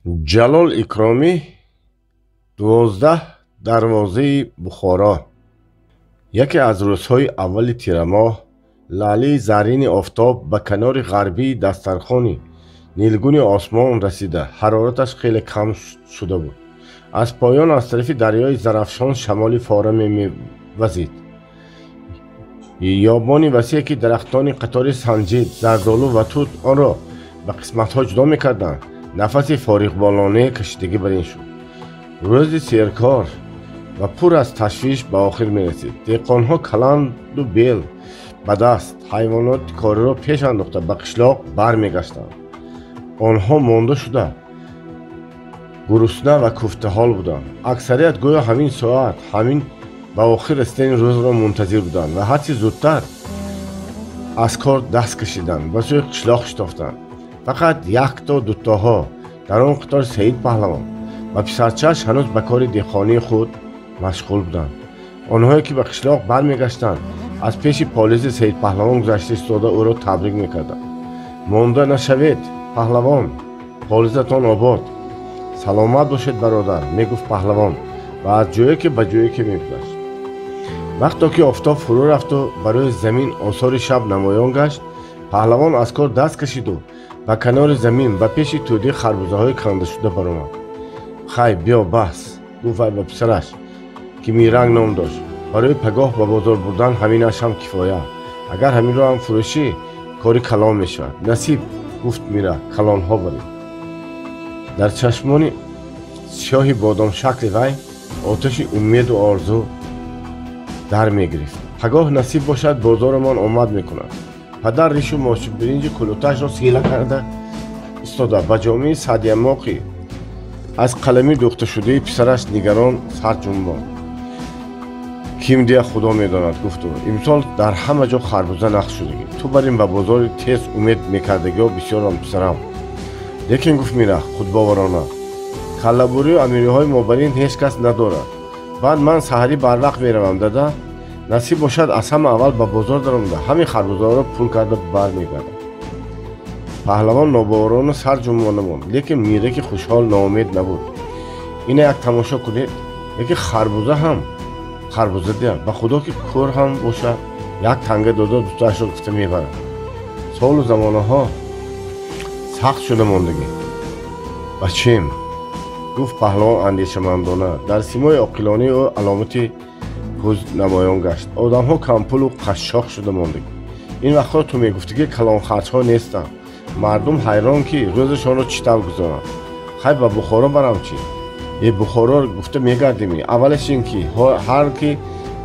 Ҷалол Икромӣ 12 дарвозаи Бухоро. Яке аз рӯзҳои аввали тирамоҳ лаълии заррини офтоб ба канори ғарбии дастархони нилгуни осмон расида, ҳарораташ хеле кам шуда буд. Аз поён аз тарафи дарёи Зарафшон шамоли фораме мевазид. Ёбони васеъ, ки дарахтони қатори санҷид, зардолу ва тут онро ба қисматҳо ҷудо мекарданд, нафаси фориғболонае кашидагӣ бар ин шуд. Рӯзи серкор ва пур аз ташвиш ба охир мерасид. Деҳқонҳо каланду бел ба даст ҳайвоноти кориро пеш андохта ба қишлоқ бармегаштанд. Онҳо монда шуда, гурусна ва куфтаҳол буданд. Аксарият гӯё ҳамин соат, ҳамин ба охир расидани рӯзро мунтазир буданд ва ҳарчи зудтар аз кор даст кашиданд, ба сӯи қишлоқ шитофтанд. Фақат якто дутоҳо, дар он қатор Саид Паҳлавон ва писарчааш, ҳанӯз ба кори деҳқонии худ машғул буданд. Онҳое ки ба қишлоқ бармегаштанд, аз пеши полизи Саид Паҳлавон гузашта истода ӯро табрик мекарданд. Монда нашавед, паҳлавон, полизатон обод. Саломат бошед, бародар, мегуфт паҳлавон ва аз ҷое ки ба ҷое ки мегузашт. Вақто ки офтоб фурӯ рафту барои замин осори шаб намоён гашт, паҳлавон аз кор даст кашиду ба канори замин ба пеши тӯдаи харбузаҳои кандашуда баромад. Хай, биё бас, гуфт вай ба писараш, ки Миранг ном дошт. Барои пагоҳ ба бозор бурдан ҳаминаш ҳам кифоя. Агар ҳаминро ҳам фурӯшӣ, кори калон мешавад. Насиб, гуфт Мира, калонҳо баред. Дар чашмони сиёҳи бодомшакли вай оташи умеду орзу дар мегирифт. Пагоҳ насиб бошад, бозорамон омад мекунад. Падар ришу моши биринҷи кулуташро сила карда истода ба ҷомеи садиямоқи аз қалами дӯхташудаи писараш нигарон сар ҷунбонд. Ким дия худо медонад, гуфт ӯ. Имсол дар ҳама ҷо харбуза нақш шудагӣ. Ту барин ба бозори тез умед мекардагиҳо бисёрам, писарам. Лекин, гуфт Мира худбоварона, каллабурию амириҳои мо барин ҳеҷ кас надорад. Баъд ман саҳарӣ барвақт меравам, дада. Насиб бошад, аз ҳама аввал ба бозор даромада ҳамин харбузаҳоро пул карда бармегардам. Паҳлавон нобоварона сар ҷунбонда монд, лекин Мираки хушҳол ноумед набуд. Ина як тамошо кунед, яке харбуза ҳам харбуза дия, ба худо ки кӯр ҳам бошад, як танга дода дутаашро гуфта мебарад. Солу замонаҳо сахт шуда мондагӣ. Бачем, гуфт паҳлавон андешамандона. Дар симои оқилонаи ӯ аломати ҳузн намоён гашт. Одамҳо кампулу қашшоқ шуда мондагӣ. Ин вақтҳо ту мегуфтӣ ки калонхарҷҳо нестанд. Мардум ҳайрон ки рӯзашонро чӣ тавр гузоранд. Хай, ба Бухоро барам чӣ? Е, Бухоро гуфта мегардем. Аввалаш ин ки ҳар ки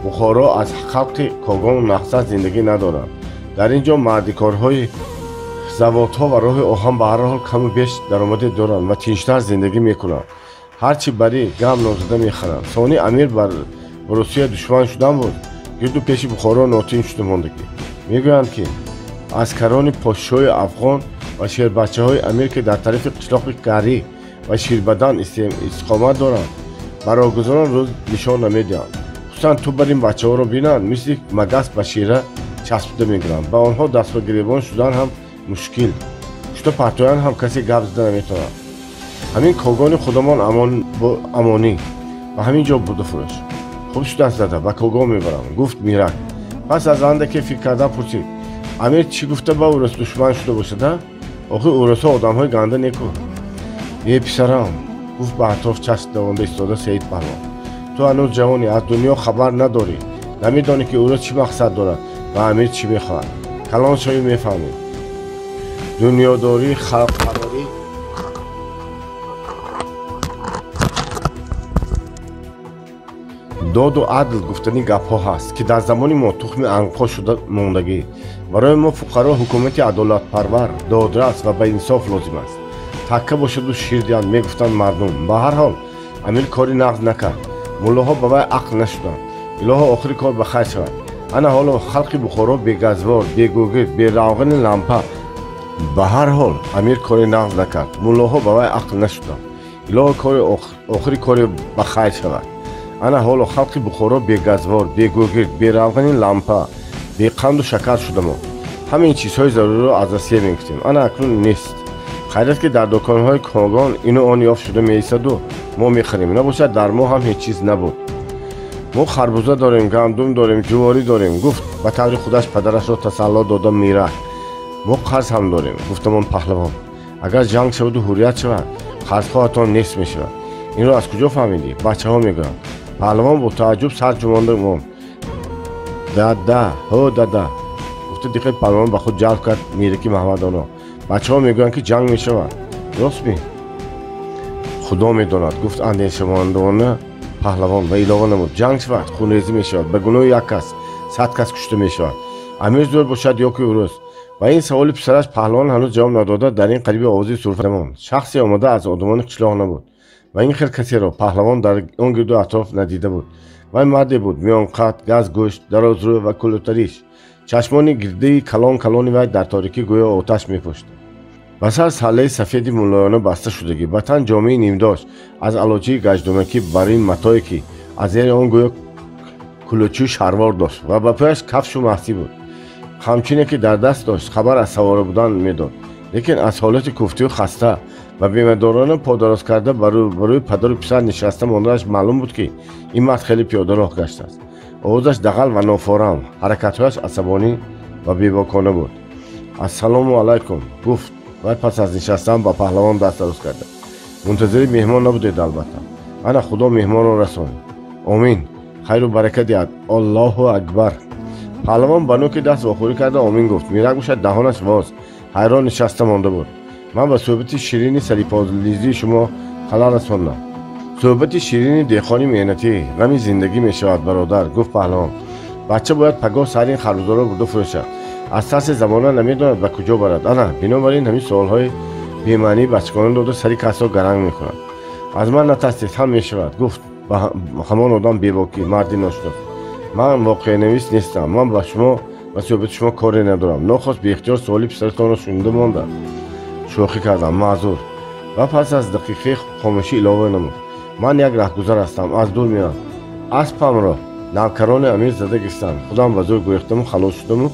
Бухоро аз халқи когону нақсад зиндагӣ надорад. Дар ин ҷо мардикорҳои заводҳо ва роҳи оҳан ба ҳар ҳол каму беш даромаде доранд ва тинчтар зиндагӣ мекунанд. Ҳарчи барӣ гам нозада мехаранд. Сони амир бар Русия душман шудан буд, гирду пеши Бухоро нотинч шуда мондагӣ. Мегӯянд ки аскарони подшоҳи афғон ва шербачаҳои амир, ки дар тарафи қишлоқи Гарӣ ва Ширбадан истиқомат доранд, ба роҳгузарон рӯз нишон намедиҳанд. Хусусан ту бар ин бачаҳоро бинанд, мисли магас ба шира часпида мегиранд. Ба онҳо даст ба гиребон шудан ҳам мушкил, шута партоян ҳам касе гап зада наметавонад. Ҳамин когони худамон амонӣ ба ҳамин ҷо бурда фурӯш. Хуб шудааст, дада, ба когон мебарам, гуфт Мирак. Пас аз андаке фикр кардан пурсид: амир чӣ гуфта ба урус душман шуда бошад? Охир урусҳо одамҳои ганда неку. Е, писарам, гуфт ба атроф чашм давонда истода Саид Паҳлавон, ту ҳанӯз ҷавонӣ, аз дунё хабар надорӣ, намедонӣ ки урус чӣ мақсад дорад ва амир чӣ мехоҳад. Калон шавӣ мефаҳмӣ. Дунёдорӣ, халқпарварӣ, доду адл гуфтани гапҳо ҳаст, ки дар замони мо тухми анқо шуда мондагӣ. Барои мо фуқаро ҳукумати адолатпарвар, додрас ва ба инсоф лозим аст. Такка бошаду шир диҳанд, мегуфтанд мардум. Ба ҳар ҳол амир кори нағз накард. Муллоҳо ба вай ақл нашуданд. Илоҳо охири кор ба хайр шавад. Ана ҳоло халқи Бухоро бегазвор, бегугирд, беравғани лампа. Ба ҳар ҳол амир кори нағз накард. Муллоҳо ба вай ақл нашуданд. Илоҳо охири кори ба хайр шавад. Ана ҳоло халқи Бухоро бегазвор, бегугирд, беравғани лампа, беқанду шакар шуда монд. Ҳамин чизҳои заруриро аз Россия мегирифтем. Ана акнун нест. Хайрат ки дар дуконҳои Когон ину он ёфт шуда меистаду мо мехарем. Набошад дар мо ҳам ҳеҷ чиз набуд. Мо харбуза дорем, гандум дорем, ҷуворӣ дорем, гуфт ба таври худаш падарашро тасалло дода Мирак. Мо қарз ҳам дорем, гуфтамон паҳлавон. Агар ҷанг шаваду ҳуррият шавад, қарзҳоятон нест мешавад. Инро аз куҷо фаҳмидӣ? Бачаҳо мегӯянд. Паҳлавон бо тааҷҷуб сар ҷумонда монд. Дада, ҳо дада, гуфта диққати паҳлавон ба худ ҷалб кард Мираки Маҳмадоно. Бачаҳо мегӯянд ки ҷанг мешавад. Рост ми? Худо медонад, гуфт андешамандона паҳлавон ва илова намуд. Ҷанг шавад, хунрезӣ мешавад, ба гуноҳи як кас 100 кас кушта мешавад. Амир зӯр бошад ё ки урус? Ва ин саволи писараш паҳлавон ҳанӯз ҷавоб надода, дар ин қариби овози сурфа монд. Шахсе омада аз одамони қишлоқ набуд ва ин хел касеро паҳлавон дар он гирду атроф надида буд. Вай марде буд миёнқад, газгӯшт, дарозрӯ ва кулутариш. Чашмони гирдаи калон калони вай дар торикӣ гӯё оташ мепӯшт. Ба сар саллаи сафеди мулоёна баста шудагӣ, ба тан ҷомаи нимдошт аз алочии гаҷдумакӣ бар ин матое ки аз зери он гӯё кулучию шарвор дошт ва ба пояш кафшу маҳсӣ буд. Ҳамчуне ки дар даст дошт хабар аз савора будан медод, лекин аз ҳолати куфтию хаста ва бемадорона подароз карда ба рӯи падару писар нишаста монданаш маълум буд ки ин мард хеле пиёда роҳ гаштааст. Овозаш дағал ва нофорам, ҳаракатҳояш асабонӣ ва бебокона буд. Ассалому алайкум, гуфт вай пас аз нишастан ба паҳлавон даст дароз карда. Мунтазири меҳмон набудед албатта. Ана худо меҳмонро расонид. Омин, хайру барака диҳад. Аллоҳу акбар. Паҳлавон ба нӯки даст вохӯрӣ карда омин гуфт. Мирак бошад даҳонаш воз, ҳайрон нишаста монда буд. Ман ба суҳбати ширини сарипозлизии шумо халал расондам. Суҳбати ширини деҳқони меҳнатӣ ғами зиндагӣ мешавад, бародар, гуфт паҳлавон. Бача бояд пагоҳ сари ин харбузаро бурда фурӯшад. Аз тарси замона намедонад ба куҷо барад. Ана бинобар ин ҳамин суолҳои бемаънии бачагона дода сари касро гаранг мекунад. Аз ман натарсед, ҳам мешавад, гуфт ба ҳамон одам бебокӣ, марди ношинос. Ман воқеанавис нестам. Ман ба шумо ва суҳбати шумо коре надорам. Нохост беихтиёр суоли писаратонро шунида мондам. Шӯхӣ кардам, маъзур. Ва пас аз дақиқаи хомӯшӣ илова намуд. Ман як раҳгузар ҳастам, аз дур меоям. Аспамро навкарони амир зада гирифтанд. Худам ба зӯр гурехтаму халос шудаму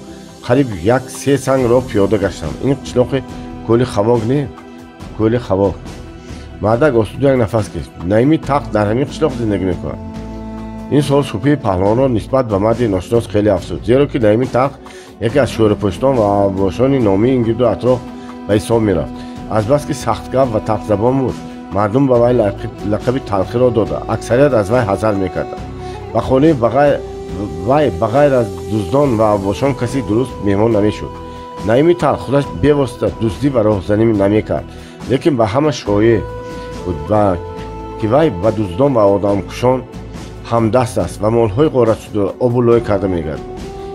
қариб 1-3 санг роҳ пиёда гаштам. Ин қишлоқи кӯли Хавок не? Кӯли Хавок. Мардак осуда як нафас кашид. Наими Тахт дар ҳамин қишлоқ зиндагӣ мекунад. Ин суол шубҳаи паҳлавонро нисбат ба марди ношинос хеле афзуд, зеро ки Наими Тахт яке аз шӯрапӯштон ва авбошони номии ин гирду атроф ба ҳисоб мерафт. Азбаски сахтгап ва тахтзабон буд, мардум ба вай лақаби талхиро дода, аксарият аз вай ҳазар мекарданд. Ба хонаи вай ба ғайр аз дуздон ва авбошон каси дуруст меҳмон намешуд. Наими Талх худаш бевосита дуздӣ ва роҳзанӣ намекард, лекин ба ҳама шоеъ буд ки вай ба дуздон ва одамкушон ҳамдаст аст ва молҳои ғоратшударо обу лой карда мегардад.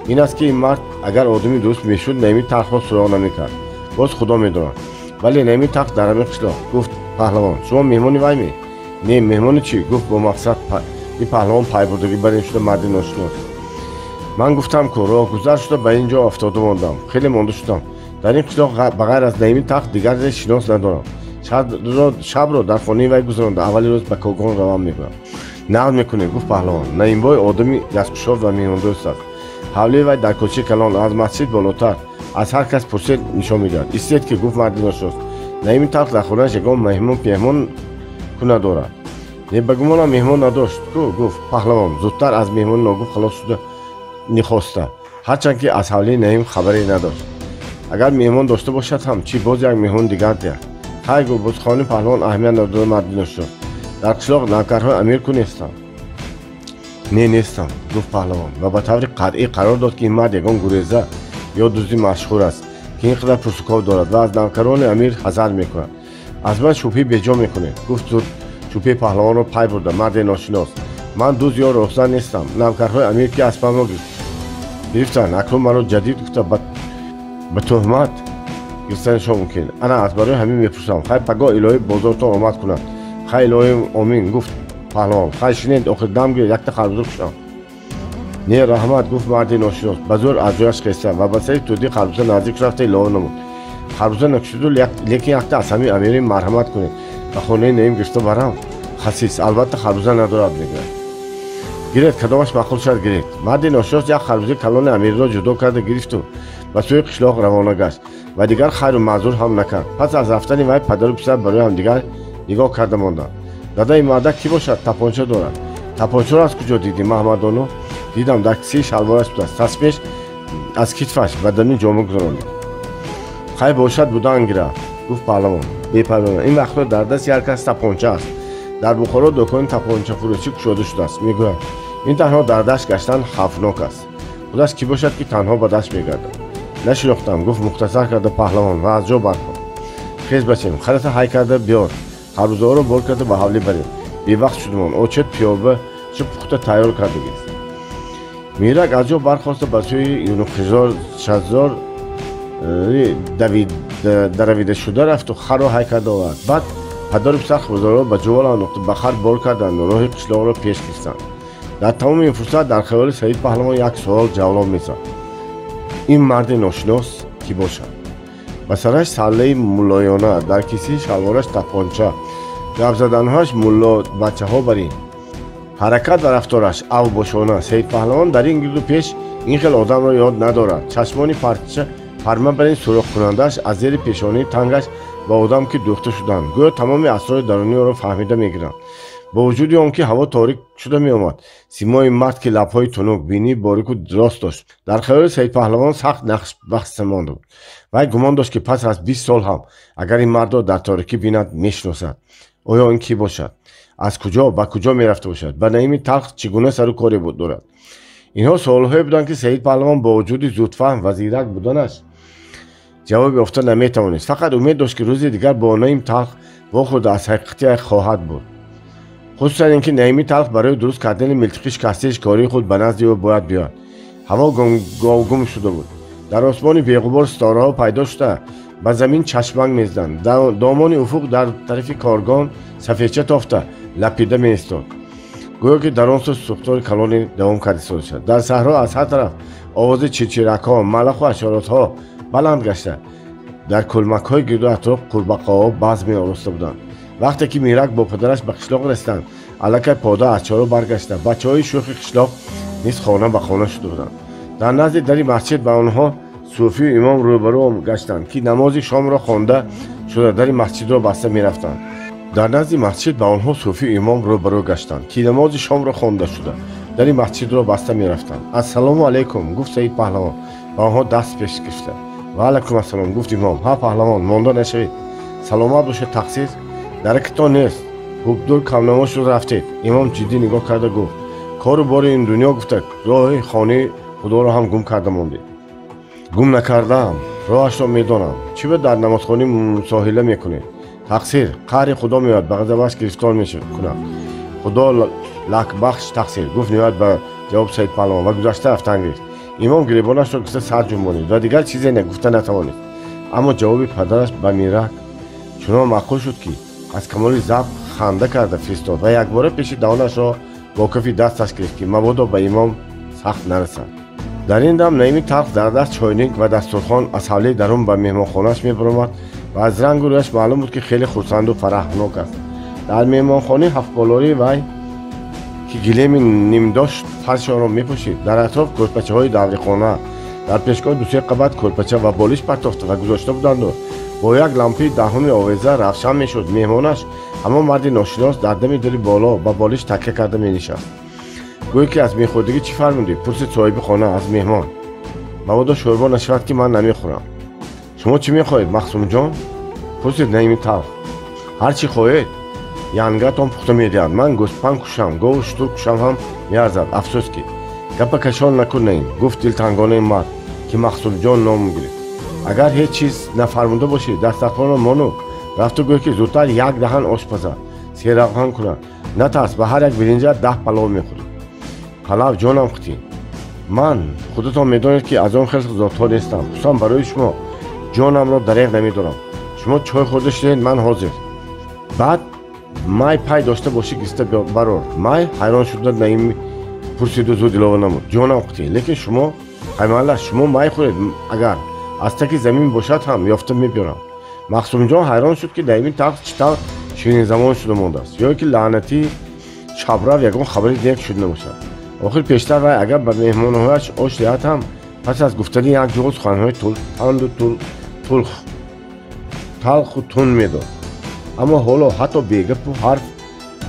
Ин аст ки ин мард агар одами дуруст мешуд, Наими Талхро суроғ намекард. Боз худо медонад. Вале Наими Талх дар ҳамин қишлоқ, гуфт паҳлавон. Шумо меҳмони вай ме? Не, меҳмони чӣ? Гуфт бо мақсад ин паҳлавон пайбурдагӣ бар ин шуда марди ношинос. Ман гуфтам ку роҳгузар шуда ба ин ҷо афтода мондам. Хеле монда шудам. Дар ин қишлоқ ба ғайр аз Наими Талх дигаре шинос надорам. Шабро дар хонаи вай гузаронда аввали рӯз ба Когон равам мегӯям. Нағд мекунем, гуфт паҳлавон. Наимбой одами дасткушод ва меҳмондӯст аст. Ҳавлии вай дар кӯчаи калон аз масҷид болотар, аз ҳар кас пурсед нишон медиҳад. Истед ки, гуфт марди ношинос, Наими Талх дар хонааш ягон меҳмон ку надорад. Не, ба гумонам меҳмон надошт ку, гуфт паҳлавон, зудтар аз меҳмони ногуфт халос шуда нихоста, ҳарчанд ки аз ҳавлии Наим хабаре надошт. Агар меҳмон дошта бошад ҳам чӣ, боз як меҳмон дигар диҳад. Хай, гуфт бозхони паҳлавон аҳамият надода марди ношинос. Дар қишлоқ навкарҳои амир ку нестам? Не, нестам, гуфт паҳлавон ва ба таври қатъӣ қарор дод ки ин мард ягон гуреза ё дузди машҳур аст ки ин қадар пурсуков дорад ва аз навкарони амир ҳазар мекунад. Аз ман шубҳи беҷо мекунед, гуфт зуд шубҳи паҳлавонро пай бурда марди ношинос. Ман дузд ё роҳзан нестам. Навкарҳои амир ки аспамро гирифтанд, акнун маро ҷадид гуфта ба туҳмат гирифтанашон мумкин. Ана аз барои ҳамин мепурсам. Хай пагоҳ илоҳӣ бозортон омад кунад. Хай илоҳӣ омин, гуфт паҳлавон. Хай шинед, охир дам гиред, якта харбуза кушам. Не, раҳмат, гуфт марди ношинос. Ба зӯр аз ҷояш хеста ва ба сари тӯдии харбуза наздик рафта илова намуд. Харбуза накушиду, лекин якта аз ҳамин амири марҳамат кунед. Ба хонаи Наим гирифта барам. Хасис, албатта харбуза надорад, мегӯяд. Гиред, кадомаш маъқул шавад гиред. Марди ношинос як харбузаи калони амириро ҷудо карда гирифту Ба сӯи қишлоқ равона гашт ва дигар хайру маъзур ҳам накард. Пас аз рафтани вай падару писар барои ҳамдигар нигоҳ карда монданд. Дадаи мардак кӣ бошад? Тапонча дорад. Тапончаро аз куҷо дидӣ, Маҳмадону? Дидам, дар кисаи шалвораш будааст. Тасмеш аз китфаш ба даруни ҷома гузаронид. Хай бошад, будан гира, гуфт паҳлавон бепарвона. Ин вақтҳо дар дасти ҳар кас тапонча аст. Дар Бухоро дукони тапончафурӯшӣ кушода шудааст, мегӯянд. Ин танҳо дар дашт гаштан хавфнок аст. Худаш кӣ бошад, ки танҳо ба дашт мегардад? Нашинохтам, гуфт мухтасар карда паҳлавон ва аз ҷо бархост. Хез бачем, харата ҳай карда биёр, харбузаҳоро бор карда ба ҳавлӣ барем. Бевақт шудумон, очет пиёба чӣ пухта тайёр кардагист. Мирак аз ҷо бархоста ба сӯи юнуқизор шаззор даравида шуда рафту харро ҳай карда овард. Баъд падару писар харбузаҳоро ба ҷувол андохту ба хар бор карданд ва роҳи қишлоқро пеш гирифтанд. Дар тамоми ин фурсат дар хаёли Саид паҳлавон як суол ҷавлон мезад: ин марди ношинос кӣ бошад? Ба сараш саллаи муллоёна, дар кисаи шалвораш тапонча, гапзаданҳояш мулло бачаҳо бар ин ҳаракат ва рафтораш авбошона. Саид паҳлавон дар ин гирду пеш ин хел одамро ёд надорад. Чашмони парча парма бар ин сурохкунандааш аз зери пешонии тангаш ба одам ки дӯхта шуданд, гӯё тамоми асрори даруниро фаҳмида мегиранд. Бо вуҷуди он ки ҳаво торик шуда меомад, симои мард, ки лабҳои тунук, бинии борику рост дошт, дар хаёли Саид паҳлавон сахт нақшбахш монда буд. Вай гумон дошт, ки пас аз 20 сол ҳам агар ин мардро дар торикӣ бинад, мешиносад. Оё ин кӣ бошад? Аз куҷо ба куҷо мерафта бошад? Ба Наими Талх чӣ гуна сару коре буд дорад? Инҳо суолҳое буданд, ки Саид паҳлавон бо вуҷуди зудфаҳм ва зирак буданаш ҷавоб ёфта наметавонист. Фақат умед дошт, ки рӯзи дигар бо Наим Талх вохӯрда аз ҳақиқати як хоҳад буд. Хусусан ин ки Наими Талх барои дуруст кардани милтиқи шикастаи шикории худ ба назди ӯ бояд биёяд. Ҳаво говгум шуда буд. Дар осмони беғубор ситораҳо пайдо шуда ба замин чашманг мезаданд. Домони уфуқ дар тарафи коргон сафедча тофта лапида меистод, гӯё ки дар он сӯ сӯхтори калоне давом карда истода шуд. Дар саҳро аз ҳар тараф овози чирчиракҳо, малаху ҳашаротҳо баланд гашта, дар кӯлмакҳои гирду атроф қурбақаҳо базм меороста буданд. Вақте ки Мирак бо падараш ба қишлоқ расиданд, аллакай пода аз чоро баргашта, бачаҳои шӯхи қишлоқ низ хона ба хона шуда буданд. Дар назди дари масҷид ба онҳо сӯфию имом рӯбарӯ гаштанд, ки намози шомро хонда шуда дари масҷидро баста мерафтанд. Дар назди масҷид ба онҳо сӯфию имом рӯбарӯ гаштанд, ки намози шомро хонда шуда дари масҷидро баста мерафтанд. Ассалому алайкум, гуфт Саид паҳлавон ба онҳо даст пеш гирифта. Ва алайкум ассалом, гуфт имом. Ҳа паҳлавон, монда нашавед, саломат бошед, тақсир даракитон нест, ҳубдур камнамо шуд рафтед. Имом ҷиддӣ нигоҳ карда гуфт: кору бори ин дунё, гуфта, роҳи хонаи худоро ҳам гум карда мондед. Гум накардаам, роҳашро медонам. Чӣ ба дар намозхонӣ мусоҳила мекунед? Тақсир, қаҳри худо меояд, ба ғазабаш гирифтор мекунад. Худо лакбахш, тақсир, гуфт ниҳоят ба ҷавоб Саид паҳлавон ва гузашта рафтан гирифт. Имом гиребонашро гуфта сар ҷунбонид ва дигар чизе гуфта натавонист. Аммо ҷавоби падараш ба Мирак чунон маъқул шуд, ки аз камоли завқ ханда карда фиристод ва якбора пеши даҳонашро бо кафи дасташ гирифт, ки мабодо ба имом сахт нарасад. Дар ин дам Наими Талх дар даст чойник ва дастурхон аз ҳавлии дарун ба меҳмонхонааш мебаромад ва аз рангу рӯяш маълум буд, ки хеле хурсанду фараҳнок аст. Дар меҳмонхонаи ҳафтболории вай, ки гилеми нимдошт фарши онро мепӯшид, дар атроф кӯрпачаҳои даврихона, дар пешгоҳ дусе қабат кӯрпача ва болиш партофта ва гузошта буданду бо як лампаи даҳуми овеза равшан мешуд. Меҳмонаш, ҳамон марди ношинос, дар дами дари боло ба болиш такя карда менишаст. Гӯё ки аз мехӯрдагӣ чӣ фармудӣ? Пурсид соҳиби хона аз меҳмон. Мабодо шӯрбо нашавад, ки ман намехӯрам. Шумо чӣ мехоҳед, Махсумҷон? Пурсид Наими Талх. Ҳар чӣ хоҳед, янгатон пухта медиҳад. Ман гӯспанд кушам, гову шутур кушам ҳам меарзад. Афсӯс ки гапа кашол накун, Наим, гуфт дилтангонаи мард, ки Махсумҷон ном гирифт. Агар ҳеҷ чиз нафармуда бошӣ, дастархонро мону рафту гӯй, ки зудтар як даҳан ош пазад, серағҳан кунад. Натарс, ба ҳар як биринҷа 10 палов мехӯрӣ. Палав ҷонам хутӣ. Ман худатон медонед, ки аз он хел зотҳо нестам, хусусан барои шумо ҷонамро дареғ намедорам. Шумо чой хӯрда шудед, ман ҳозир. Баъд май пай дошта бошӣ, гиста барор. Май? Ҳайрон шуда Наим пурсиду зуд илова намуд: ҷонам хутӣ, лекин шумо ҳаймалла, шумо май хӯред, агар аз таки замин бошад ҳам ёфта мебиёрам. Махсумҷон ҳайрон шуд, ки Наими Талх чӣ тавр ширинзамон шуда мондааст, ё ки лаънатии шабрав ягон хабари нек шуд набошад. Охир пештар вай агар ба меҳмонҳояш ош диҳад ҳам Пас аз гуфтани як ҷуғ суханҳои тунду талху тунд медод, аммо ҳоло ҳатто бегапу ҳарф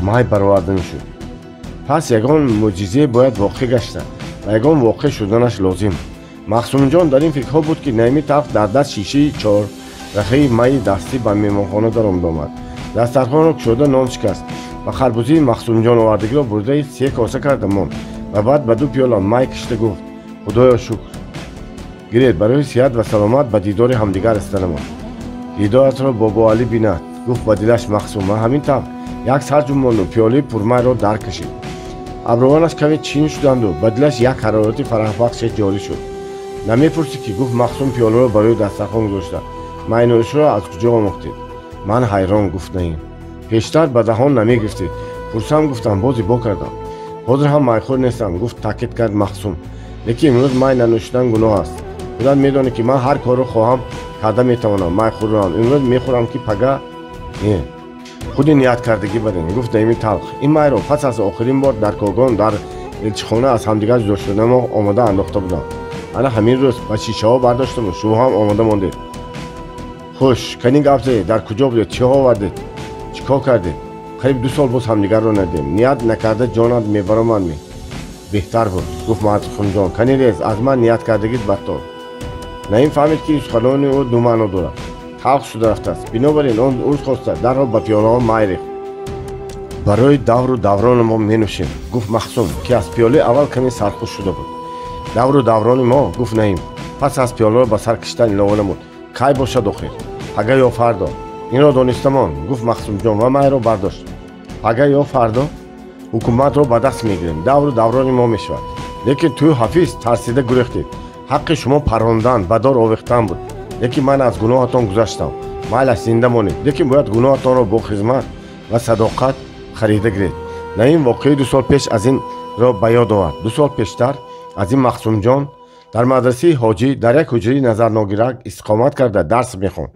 май бароварда мешуд. Пас ягон мӯъҷизе бояд воқеъ гашта ва ягон воқеъ шуданаш лозим. Махсумҷон дар ин фикрҳо буд, ки Наими Талх дар даст шишаи чоррахаи майи дастӣ ба меҳмонхона даромад омад. Дастархонро кушода нон шикаст ва харбузии Махсумҷон овардагиро бурдаи се коса карда монд ва баъд ба ду пиёла май кишида гуфт: худоё шукр, гиред, барои сиҳат ва саломат ба дидори ҳамдигар расиданамон. Дидоратро Бобоалӣ бинад, гуфт ба дилаш Махсум ва ҳамин тавр як сар ҷунбонду пиёлаи пурмайро дар кашид. Абрувонаш каме чин шуданду ба дилаш як ҳарорати фараҳбахше ҷорӣ шуд. Намепурсӣ ки, гуфт Махсум пиёларо барои дастархон гузошта, майнӯширо аз куҷо омӯхтед? Ман ҳайрон, гуфт Наим. Пештар ба даҳон намегирифтед. Пурсам, гуфтам, боз ибо кардам. Ҳозир ҳам майхӯр нестам, гуфт таъкид кард Махсум. Лекин имрӯз май нанӯшидан гуноҳ аст. Худат медонӣ, ки ман ҳар корро хоҳам карда метавонам, майхӯрам. Имрӯз мехӯрам, ки пага не. Худи ният кардагӣ бадин, гуфт Наими Талх. Ин майро пас аз охирин бор дар Когон дар элчихона аз ҳамдигар ҷудо шуданамо омода андохта будам. Ана ҳамин рӯз ба шишаҳо бардоштаму шумо ҳам омода мондед. Хуш, кани гап задед, дар куҷо будед, чиҳо овардед, чӣ кор кардед? Қариб 2 сол боз ҳамдигарро надидем. Ният накарда ҷонат мебаромад ми. Беҳтар буд, гуфт Махсумҷон. Кани рез, аз ман ният кардагит бадтор. Наим фаҳмид, ки суханони ӯ ду маъно дорад. Талх шуда рафтааст. Бинобар ин он узр хоста дарҳол ба пиёлаҳо май рехт. Барои давру даврони мо менӯшем, гуфт Махсум, ки аз пиёлаи аввал каме сархуш шуда буд. Давру даврони мо, гуфт Наим, пас аз пиёларо ба сар кишидан илова намуд. Кай бошад охир? Пага ё фардо? Инро донистамон, гуфт Махсумҷон ва майро бардошт. Пага ё фардо ҳукуматро ба даст мегирем, давру даврони мо мешавад. Лекин ту Ҳафиз тарсида гурехтед. Ҳаққи шумо парондан, ба дор овехтан буд. Лекин ман аз гуноҳатон гузаштам. Майлаш, зинда монед, лекин бояд гуноҳатонро бо хизмат ва садоқат харида гиред. Наим воқеаи 2 сол пеш аз инро ба ёд овард. 2 сол пештар аз ин Махсумҷон дар мадрасаи ҳоҷӣ дар як ҳуҷраи назарногирак истиқомат карда дарс мехонд.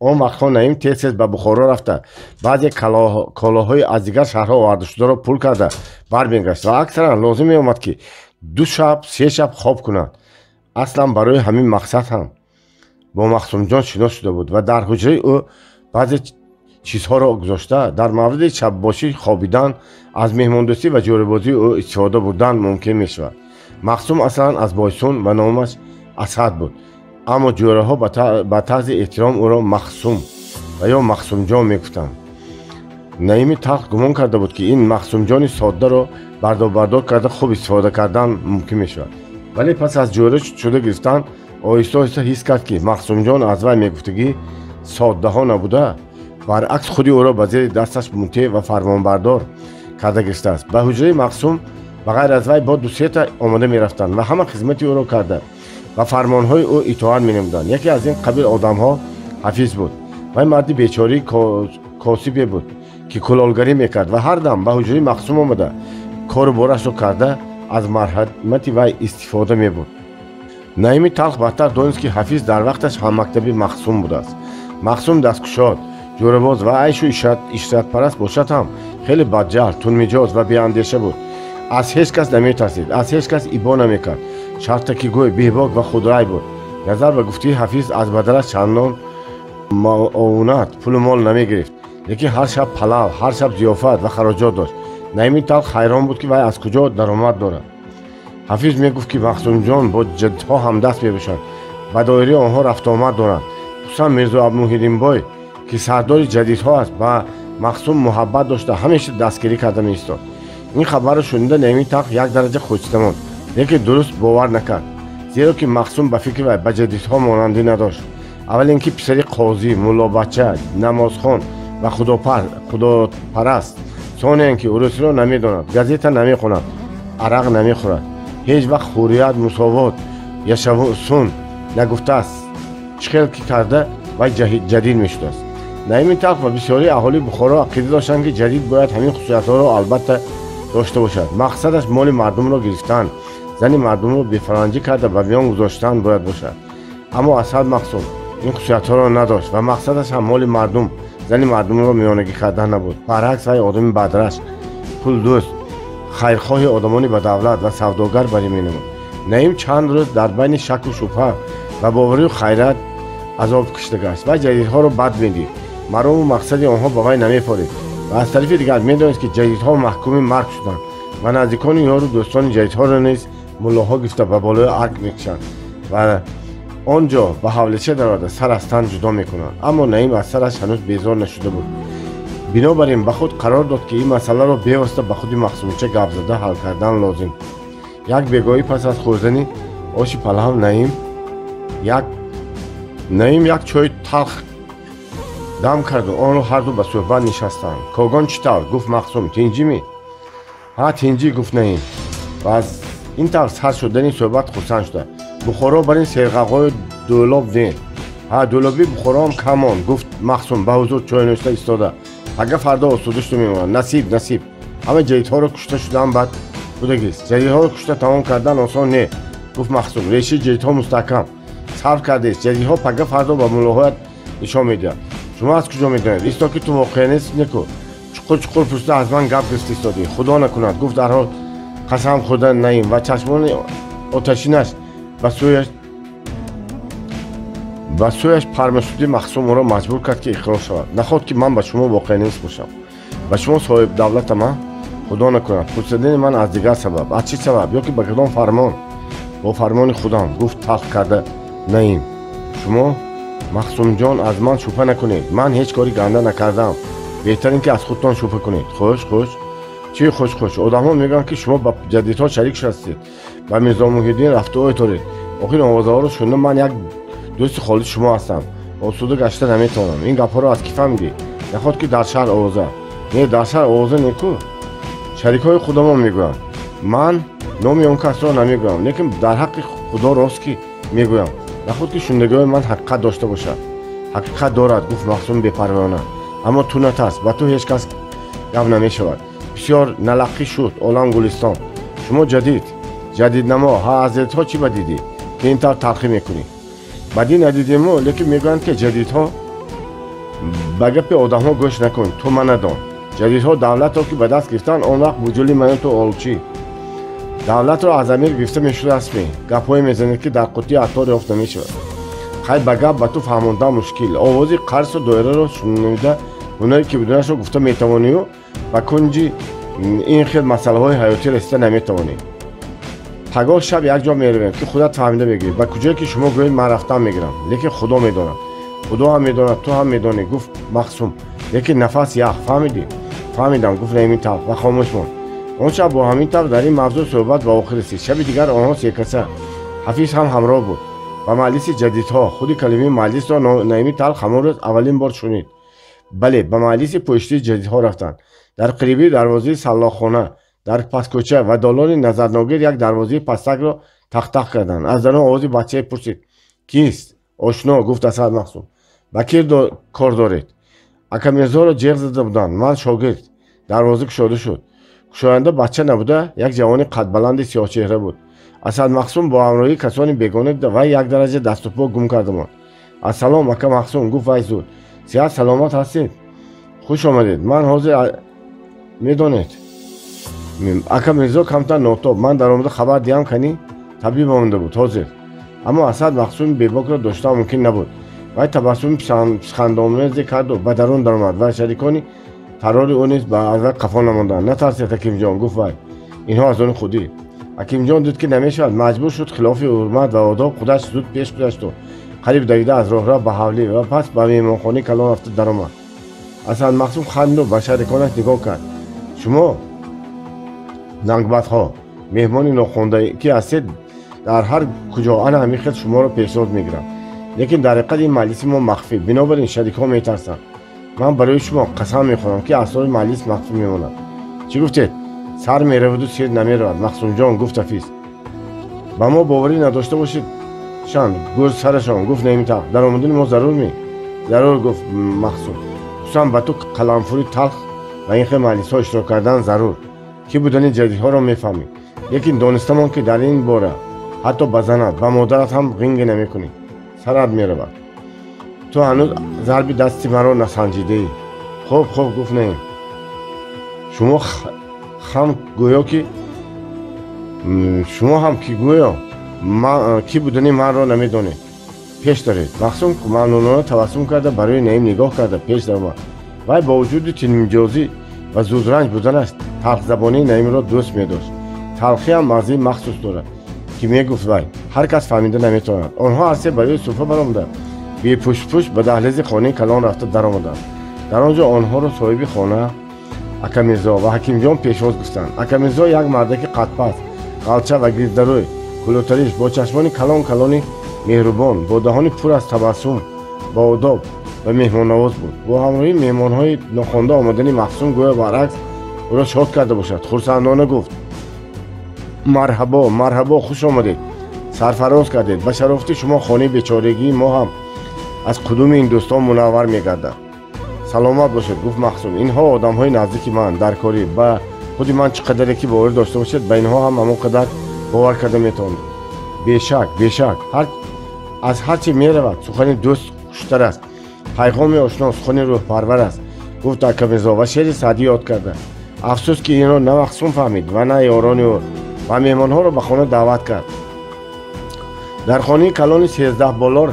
Он вақтҳо Наим тез-тез ба Бухоро рафта баъзе колоҳои аз дигар шаҳрҳо овардашударо пул карда бармегашт ва аксаран лозим меомад, ки 2 шаб 3 шаб хоб кунад. Аслан барои ҳамин мақсад ҳам бо Махсумҷон шинос шуда буд ва дар ҳуҷраи ӯ баъзе чизҳоро гузошта дар мавриди шаббошӣ хобидан, аз меҳмондӯстӣ ва ҷорибозии ӯ истифода бурдан мумкин мешавад. Махсум аслан аз Бойсун ва номаш Асад буд, аммо ҷӯраҳо ба тарзи эҳтиром ӯро Махсум ва ё Махсумҷон мегуфтанд. Наими Талх гумон карда буд, ки ин Махсумҷони соддаро бардобардор карда хуб истифода кардан мумкин мешавад. Вале пас аз ҷӯра шуда гирифтан оҳиста оҳиста ҳис кард, ки Махсумҷон аз вай мегуфтагӣ соддаҳо набуда, баръакс худи ӯро ба зери дасташ мутеъ ва фармонбардор карда гирифтааст. Ба ҳуҷраи Махсум ба ғайр аз вай бо 2-3 та омода мерафтанд ва ҳама хизмати ӯро карда ва фармонҳои ӯ итоат менамуданд. Яке аз ин қабил одамҳо Ҳафиз буд. Вай марди бечории косибе буд, ки кулолгарӣ мекард ва ҳар дам ба ҳуҷраи Махсум омада кору борашро карда аз марҳамати вай истифода мебурд. Наими Талх бадтар донист, ки Ҳафиз дар вақташ ҳаммактаби Махсум будааст. Махсум дасткушод, ҷӯрабоз ва айшу ишратпараст бошад ҳам хеле бадҷаҳл, тунмиҷоз ва беандеша буд. Аз ҳеҷ кас наметарсид, аз ҳеҷ кас ибо намекард. Шартаки гӯй, бебок ва худрай буд. Назар ба гуфтаи Ҳафиз аз бадараш чандон муовунат, пулу мол намегирифт, лекин ҳар шаб палав, ҳар шаб зиёфат ва хароҷот дошт. Наими Талх ҳайрон буд, ки вай аз куҷо даромад дорад. Ҳафиз мегуфт, ки Махсумҷон бо ҷаддҳо ҳамдаст мебошанд, ба доираи онҳо рафтуомад доранд. Хусусан Мирзо Муҳиддинбой, ки сардори ҷадидҳо аст, ба Махсум муҳаббат дошта ҳамеша дастгирӣ карда меистод. Ин хабарро шунида Наими Талх як дараҷа хӯчида монд, лекин дуруст бовар накард, зеро ки Махсум ба фикри вай ба ҷадидҳо монандӣ надошт. Аввал ин ки писари қозӣ, муллобача, намозхон ва худопараст, сониян ки урусиро намедонад, газета намехонад, арақ намехӯрад, ҳеҷ вақт ҳуррият, мусовот, яшавсун нагуфтааст. Чӣ хел ки карда вай ҷадид мешудааст. Наими Талх ва бисёрии аҳолии Бухоро ақида доштанд, ки ҷадид бояд ҳамин хусусиятҳоро албатта дошта бошад. Мақсадаш моли мардумро гирифтан, зани мардумро бефаранҷӣ карда ба миён гузоштан бояд бошад. Аммо Асад Махсум ин хусусиятҳоро надошт ва мақсадаш ҳам моли мардум, зани мардумро миёнагӣ кардан набуд. Баръакс вай одами бадраш, пулдӯст, хайрхоҳи одамони ба давлат ва савдогар барӣ менамуд. Наим чанд рӯз дар байни шаку шубҳа ва боварию хайрат азоб кашида гашт ва ҷадидҳоро бад медид. Марому мақсади онҳо ба вай намефорид ва аз тарафи дигар медонист, ки ҷадидҳо маҳкуми марг шуданд ва наздикони ёру дӯстони ҷадидҳоро низ муллоҳо гирифта ба болои арк мекушанд ва он ҷо ба ҳавлича даромада сар аз тан ҷудо мекунанд. Аммо Наим аз сараш ҳанӯз безор нашуда буд. Бинобар ин ба худ қарор дод, ки ин масъаларо бевосита ба худи Мақсумча гап зада ҳал кардан лозим. Як бегоҳӣ пас аз хӯрдани оши палав Наим як чойи талх дам карду онро ҳарду ба суҳбат нишастанд. Когон чӣ тавр? Гуфт Мақсум. Тинҷӣ-мӣ? Ҳа, тинҷӣ, гуфт Наим ва аз ин тавр сар шудани суҳбат хурсанд шуда. Бухоро бар ин серғағою дӯлоб не. Ҳа, дӯлоби Бухороам кам монд, гуфт Мақсум ба ҳузур чойнӯшта истода. Пага фардо осуда шуда мемонад. Насиб, насиб. Ҳама ҷадидҳоро кушта шудаам бад будагист. Ҷадидҳоро кушта тамом кардан осон не, гуфт Мақсум. Решаи ҷадидҳо мустаҳкам сарф кардест. Ҷадидҳо пага фардо ба муллоҳоят нишон медиҳад. Шумо аз куҷо медонед? Исто ки ту воқеа нест неку. Чуқур чуқур пурсида аз ман гап гирифта истодӣ. Худо накунад, гуфт дарҳол қасам хӯрда Наим ва чашмони оташинаш ба сӯяш пармашуди Мақсум ӯро маҷбур кард, ки иқрор шавад. Наход ки ман ба шумо воқеа нест бошам. Ба шумо соҳиб давлатам, а? Худо накунад. Пурсидани ман аз дигар сабаб. Аз чӣ сабаб? Ё ки ба кадом фармон? Бо фармони худам, гуфт талх карда Наим. Шумо Мақсумҷон аз ман шубҳа накунед. Ман ҳеҷ кори ганда накардам. Беҳтар ин ки аз худтон шубҳа кунед. Хуш хуш. Чӣ хуш хуш? Одамҳо мегӯянд, ки шумо ба ҷадидҳо шарик ҳастед. Ба Мирзо Муҳиддин рафтуой доред. Охир овозаҳоро шунида ман як дӯсти холиси шумо ҳастам. Осуда гашта наметавонам. Ин гапҳоро аз кӣ фаҳмидӣ? Наход ки дар шаҳр овоза. Не, дар шаҳр овоза неку. Шарикҳои худамон мегӯянд. Ман номи он касро намегӯям, лекин дар ҳаққи худо рост ки мегӯям. Наход ки шунидагиҳои ман ҳақиқат дошта бошад. Ҳақиқат дорад, гуфт Мақсум бепарвоёна. Аммо ту натарс, ба ту ҳеҷ кас гап намешавад. Бисёр налаққӣ шуд олам гулистон. Шумо ҷадид, ҷадиднамо, ҳа аз ҷадидҳо чӣ бадидӣ, ки ин тавр талхӣ мекунӣ? Бадӣ надидему, лекин мегӯянд, ки ҷадидҳо ба гапи одамҳо гӯш накун, ту манадон. Ҷадидҳо давлатро ки ба даст гирифтанд, он вақт буҷули ману ту олчӣ. Давлатро аз амир гирифта мешудаастми. Гапҳое мезанед, ки дар қуттии аттор ёфт намешавад. Хай ба гап ба ту фаҳмондан мушкил. Овози қарсу доираро шунида ҳунаре ки будунашро гуфта метавонию ба кунҷи ин хел масъалаҳои ҳаётӣ расида наметавонӣ. Пагоҳ шаб якҷо меравем, ки худат фаҳмида мегирӣ. Ба куҷое ки шумо гӯед ман рафтан мегирам. Лекин худо медонад. Худо ҳам медонад, ту ҳам медонӣ, гуфт Мақсум. Лекин нафас ях, фаҳмидӣ? Фаҳмидам, гуфт Наими талх ва хомӯш монд. Он шаб бо ҳамин тавр дар ин мавзӯъ суҳбат ба охир расид. Шаби дигар онҳо секаса. Ҳафиз ҳам ҳамроҳ буд. Ба маҷлиси ҷадидҳо худи калимаи маҷлисро Наими талх ҳамон рӯз аввалин бор шунид. Бале, ба маҷлиси пуштии ҷадидҳо рафтанд. Дар қарибии дарвозаи саллоқхона, дар пасткӯча ва долони назарногир як дарвозаи пастакро тақтақ карданд. Аз дарун овози бачае пурсид: кист? Ошно, гуфт Асад Мақсум. Ба кир кор доред? Ака Мирзоро ҷеғ зада буданд. Ман шогирд. Дарвоза кушода шуд. Кушоянда бача набуда, як ҷавони қадбаланди сиёҳчеҳра буд. Асад Мақсум бо ҳамроҳии касони бегона дида вай як дараҷа дасту по гум карда монд. Ассалом, ака Мақсум, гуфт вай зуд. Сиҳат саломат ҳастед? Хуш омадед. Ман ҳозир медонед. Ака Мирзо камтар нотоб. Ман даромада хабар диҳам кани? Табиб омада буд ҳозир. Аммо Асад Мақсуми бебокро доштан мумкин набуд. Вай табассуми писхандомезе карду ба дарун даромад ва шарикони фарори ӯ низ ба аз вай қафо намонданд. Натарсед, Ҳакимҷон, гуфт вай. Инҳо аз они худӣ. Ҳакимҷон дид, ки намешавад, маҷбур шуд хилофи ҳурмат ва одоб худаш зуд пеш гузашту қариб давида аз роҳрав ба ҳавлӣ ва пас ба меҳмонхонаи калон рафта даромад. Асад Мақсум ханду ба шариконаш нигоҳ кард. Шумо нангбадҳо меҳмони нохонда ки ҳастед, дар ҳар куҷо ана ҳамин хел шуморо пешвоз мегирам. Лекин дар ҳақиқат ин маҷлиси мо махфӣ, бинобар ин шарикҳо метарсанд. Ман барои шумо қасам мехӯрам, ки асрори маҷлис махфӣ мемонад. Чӣ гуфтед? Сар мераваду сир намеравад, Мақсумҷон, гуфт Ҳафиз. Ба мо боварӣ надошта бошед шанд, гӯр сарашон, гуфт Наими талх. Даромадани мо зарур ми? Зарур, гуфт Мақсум. Хусусан ба ту қаламфури талх ва ин хел маҷлисҳо иштирок кардан зарур. Ки будани ҷадидҳоро мефаҳмӣ. Лекин донистамон, ки дар ин бора ҳатто ба занат, ба модарат ҳам ғинге намекунӣ. Сарат меравад. Ту ҳанӯз зарби дасти маро насанҷидаӣ. Хуб, хуб, гуфт Наим. Шумо ҳам гӯё ки шумо ҳам ки гӯё Ки будани манро намедонед. Пеш даред. Махсум мамнунона табассум карда, барои Наим нигоҳ карда пеш даромад. Вай бо вуҷуди тинмиҷозӣ ва зудранҷ буданаш талхзабонии Наимро дӯст медошт. Талхиам маззаи махсус дорад, ки мегуфт вай, ҳар кас фаҳмида наметавонад. Онҳо ҳарсе барои суфа баромада, бепуштпушт ба даҳлези хонаи калон рафта даромаданд. Дар он ҷо онҳоро соҳиби хона Акамирзо ва Ҳакимҷон пешвоз гуфтанд. Акамирзо як мардаки қадпаст, ғалча ва гирдарӯй, кулӯтариш, бо чашмони калон калони меҳрубон, бо даҳони пур аз табассум, бо одоб ва меҳмоннавоз буд. Бо ҳамроҳии меҳмонҳои нохонда омадани Махсум гӯё баръакс ӯро шод карда бошад, хурсандона гуфт: марҳабо, марҳабо, хуш омадед, сарфароз кардед. Ба шарофати шумо хонаи бечорагии мо ҳам аз қудуми ин дӯстон мунаввар мегардад. Саломат бошед, гуфт Махсум. Инҳо одамҳои наздики ман дар корӣ. Ба худи ман чӣ қадаре ки боварӣ дошта бошед, ба инҳо ҳам ҳамон қадар бовар карда метавонед. Бешак, бешак, аз ҳар чи меравад сухани дӯст хуштар аст. Пайғоми ошно сухани рӯҳпарвар аст, гуфт Акамирзо ва шеъри Саъдӣ ёд карда. Афсӯс, ки инро на Махсум фаҳмид ва на ёрони ӯ, ва меҳмонҳоро ба хона даъват кард. Дар хонаи калони 13 болор,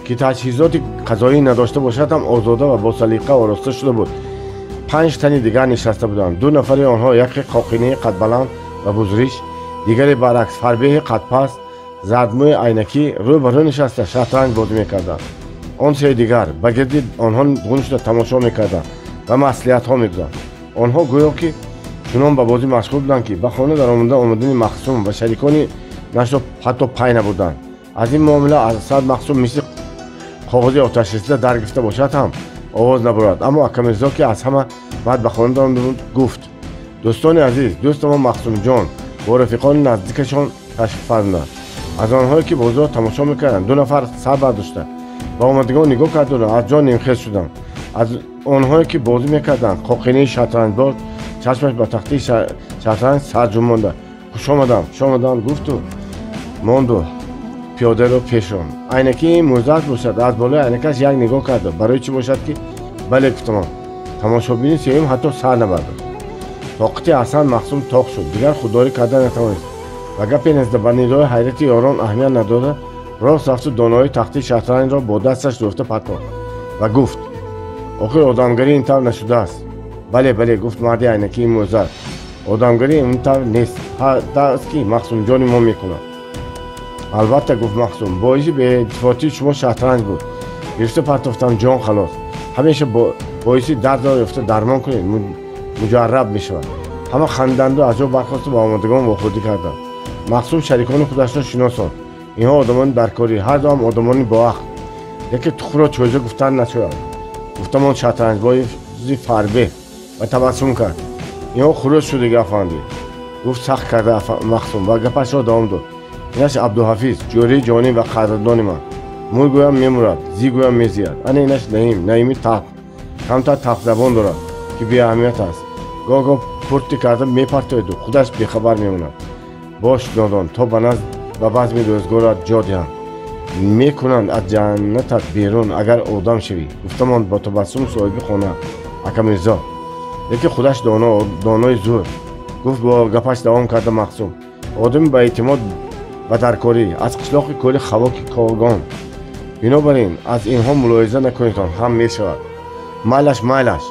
ки таҷҳизоти қазоӣ надошта бошад ҳам, озода ва босалиқа ороста шуда буд, панҷ тани дигар нишаста буданд. Ду нафари онҳо, яке қоқинаи қадбаланд ва бузриш, дигаре баръакс фарбеҳи қадпаст, зардмӯи айнакӣ, рӯ ба рӯ нишаста шатранҷ бозӣ мекарданд. Он сеи дигар ба гирди онҳо гун шуда тамошо мекарданд ва маслиҳатҳо медоданд. Онҳо гӯё ки чунон ба бозӣ машғул буданд, ки ба хона даромада омадани Махсум ва шарикони нашро ҳатто пай набурданд. Аз ин муомила Асад Махсум мисли коғози оташрасида дар гирифта бошад ҳам овоз набурад. Аммо Акамирзо, ки аз ҳама баъд ба хона даромада буд, гуфт: дӯстони азиз, дӯстамон Махсумҷон бо рафиқони наздикашон ташриф фармуданд. Аз онҳое ки бозиро тамошо мекарданд, ду нафар сар бардошта ба омадагон нигоҳ карду аз ҷо нимхез шуданд. Аз онҳое ки бозӣ мекарданд, қоқинаи шатранҷбоз чашмаш ба тахтаи шатранҷ сар ҷунбонда хуш омадам, хуш омадам гуфту монду пиёдаро пеш ронд. Айнаки мӯзак бошад, аз болои айнакаш як нигоҳ карда барои чӣ бошад ки бале гуфтамон. Тамошобини сеюм ҳатто сар набардошт. Тоқати Ҳасан Махсум тоқ шуд, дигар худдорӣ карда натавонист ва гапе назда, ба нидои ҳайрати ёрон аҳамият надода, рост рафту донаҳои тахтаи шатранҷро бо дасташ рӯфта партофт ва гуфт: охир одамгарӣ ин тавр нашудааст. Бале, бале, гуфт марди айнакии мӯзар, одамгарӣ ин тавр нест, аст ки Махсумҷони мо мекунад. Албатта, гуфт Махсум, боиси беиттифоқии шумо шатранҷ буд, гирифта партофтам, ҷон халос. Ҳамеша боиси дардро ёфта дармон кунед, муҷарраб мешавад. Ҳама ханданду аз ҷо бархосту ба омодагон вохӯрдӣ карданд. Махсум шарикони худашро шиносонд. Инҳо одамони даркорӣ, ҳар дуам одамони боақл, лекин тухмро чӯҷа гуфтан нашояд, гуфтамон шатранҷбози фарбеҳ ва табассум кард. Инҳо хурӯс шудагӣ, афандӣ, гуфт сахт карда Махсум ва гапашро давом дод. Инаш Абдуҳафиз, ҷӯраи ҷонӣ ва қадрдони ман, мур гӯям мемурад, зӣ гӯям мезиёд. Ана инаш Наим, Наими талх, камтар талхзабон дорад, ки беаҳамият аст, гоҳ-гоҳ пурти карда мепартояду худаш бехабар мемонад. Бош нодон, то ба назд ба базми рӯзгорат ҷо диҳанд, мекунанд аз ҷаннатат берун, агар одам шавӣ, гуфтамон бо табассум соҳиби хона Акамирзо. Лекин худаш донои зӯр, гуфт бо гапаш давом карда Махсум, одами ба эътимод ва даркорӣ, аз қишлоқи кӯли Хавоки Когон. Бинобар ин аз инҳо мулоҳиза накунедон ҳам мешавад. Майлаш, майлаш,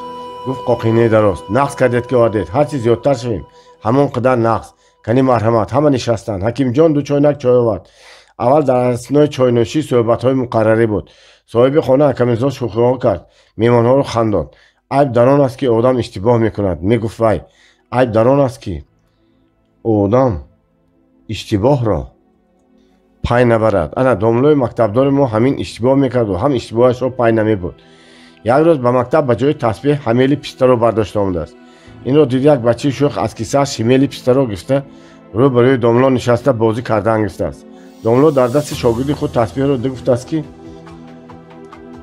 гуфт қоқинаи дароз, нақс кардед ки овардед, ҳарчи зиёдтар шавем, ҳамон қадар нақс. Кани марҳамат. Ҳама нишастанд. Ҳакимҷон ду чойнак чой овард. Аввал дар аснои чойнӯшӣ суҳбатҳои муқаррарӣ буд. Соҳиби хона Акамирзо шӯхиҳо кард, меҳмонҳоро хандонд. Айб дар он аст, ки одам иштибоҳ мекунад, мегуфт вай, айб дар он аст, ки одам иштибоҳро пай набарад. Ана домлои мактабдори мо ҳамин иштибоҳ мекарду ҳам иштибоҳашро пай намебурд. Як рӯз ба мактаб ба ҷои тасбеҳ ҳамели пистаро бардошта омадааст. Инро дид як бачаи шӯх аз кисааш шимели пистаро гирифта, рӯ ба рӯи домло нишаста бозӣ кардан гирифтааст. Домло дар дасти шогирди худ тасбеҳро дида гуфтааст, ки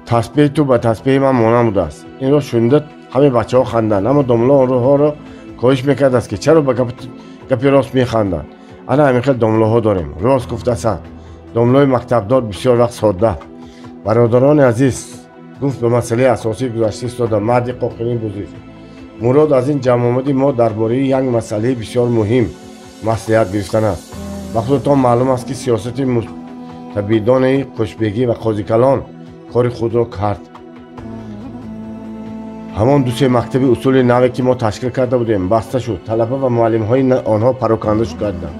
тасбеҳи ту ба тасбеҳи ман монанд будааст. Инро шунида ҳамаи бачаҳо ханданд, аммо домло онҳоро коҳиш мекардааст, ки чаро ба гапи рост механданд. Ана ҳамин хел домлоҳо дорем. Рост гуфт Асад, домлои мактабдор бисёр вақт содда. Бародарони азиз, гуфт ба масъалаи асосӣ гузашта истода марди қоқинӣ бузист, мурод аз ин ҷамъомади мо дар бораи як масъалаи бисёр муҳим маслиҳат гирифтан аст. Ба худатон маълум аст, ки сиёсати мустабидонаи Қӯшбегӣ ва Қозикалон кори худро кард. Ҳамон ду-се мактаби усули наве, ки мо ташкил карда будем, баста шуд. Талаба ва муаллимҳои онҳо пароканда карданд.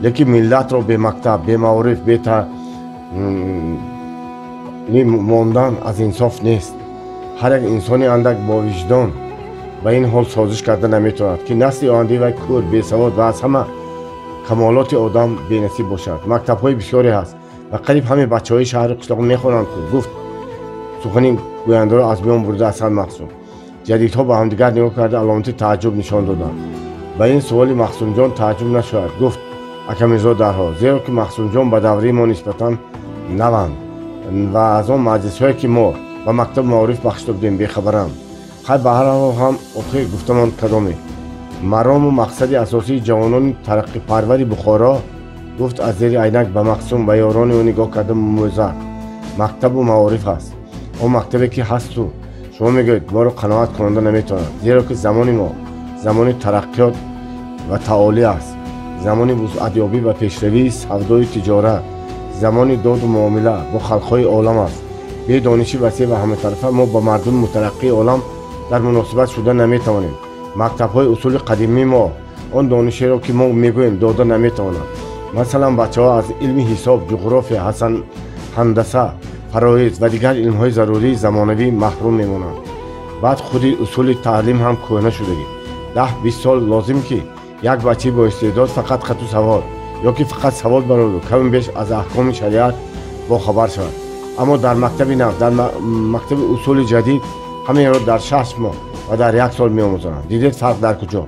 Лекин миллатро бемактаб, бемаориф, бетаълим мондан аз инсоф нест. Ҳар як инсони андак бо виҷдон ба ин ҳол созиш карда наметавонад, ки насли ояндаи вай кӯр, бесавод ва аз ҳама камолоти одам бенасиб бошад. Мактабҳои бисёре ҳаст ва қариб ҳамаи бачаҳои шаҳри қишлоқ мехонанд, гуфт сухани гӯяндаро аз миён бурда Асад Мақсум. Ҷадидҳо ба ҳамдигар нигоҳ карда аломати тааҷҷуб нишон доданд. Ба ин суоли Мақсумҷон тааҷҷуб нашояд, гуфт Акамирзо дарҳол, зеро ки Мақсумҷон ба давраи мо нисбатан наванд ва аз он маҷлисҳое, ки мо ба мактаб маориф бахшида будем, бехабаранд. Хай, ба ҳар ҳол ҳам охир гуфтамон кадоме марому мақсади асосии ҷавонони тараққипарвари Бухоро, гуфт аз зери айнак ба Мақсум ва ёрони ӯ нигоҳ карда мӯзар, мактабу маориф аст. Он мактабе, ки ҳасту шумо мегӯед, моро қаноат кунонда наметавонад, зеро ки замони мо замони тараққиёт ва таолӣ аст, замони вусъатёбӣ ва пешравии савдою тиҷорат, замони доду муомила бо халқҳои олам аст. Бе дониши васеъ ва ҳаматарафа мо ба мардуми мутараққии олам дар муносибат шуда наметавонем. Мактабҳои усули қадимии мо он донишеро, ки мо мегӯем, дода наметавонанд. Масалан, бачаҳо аз илми ҳисоб, ҷуғрофия, ҳандаса, фароиз ва дигар илмҳои зарурии замонавӣ маҳрум мемонанд. Баъд худи усули таълим ҳам кӯҳна шудагӣ. 10-20 сол лозим, ки як бачаи боистеъдод фақат хату савод ё ки фақат савод бароду каму беш аз аҳкоми шариат бохабар шавад. Аммо дар мактаби нав, дар мактаби усули ҷадид ҳамаеро дар 6 моҳ ва дар як сол меомӯзонанд. Дидед, фарқ дар куҷо?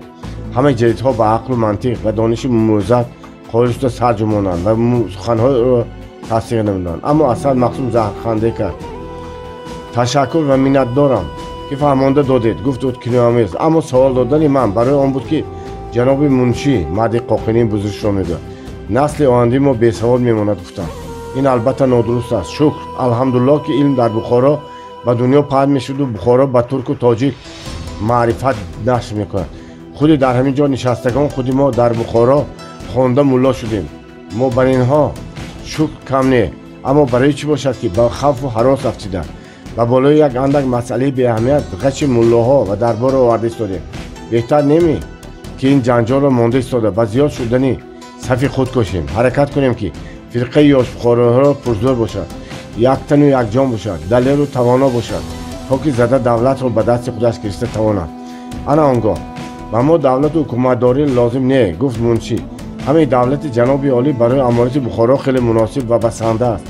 Ҳамаи ҷадидҳо ба ақлу мантиқ ва дониши мӯзад қоил шуда сар ҷумонанд ва суханҳоро тасдиқ намуданд. Аммо Асад Мақсум заҳрханде кард. Ташаккур ва миннатдорам, ки фаҳмонда додед, гуфт ӯ киноямез. Аммо савол додани ман барои он буд, ки ҷаноби муншӣ, марди қоқинии бузургшро мегӯяд, насли ояндаи мо бесавод мемонад, гуфтанд. Ин албатта нодуруст аст. Шукр, алҳамдулиллоҳ, ки илм дар Бухоро ба дунё паҳн мешуду Бухоро ба турку тоҷик маърифат нашр мекунад. Худи дар ҳамин ҷо нишастагон, худи мо дар Бухоро хонда мулло шудем. Мо бар инҳо шукр кам не. Аммо барои чӣ бошад, ки ба хавфу ҳарос афтида, ба болои як андак масъалаи беаҳамият ғаши муллоҳо ва дарборро оварда истодем? Беҳтар неми, ки ин ҷанҷолро монда истода, ба зиёд шудани сафи худ кошем, ҳаракат кунем, ки фирқаи ёшбухороҳо пурзӯр бошад, яктану якҷон бошад, далеру тавоно бошад, то ки зада давлатро ба дасти худаш гирифта тавонад? Ана он гоҳ ба мо давлату ҳукуматдорӣ лозим не, гуфт муншӣ. Ҳамаи давлати ҷаноби олӣ барои аморати Бухоро хеле муносиб ва басанда аст.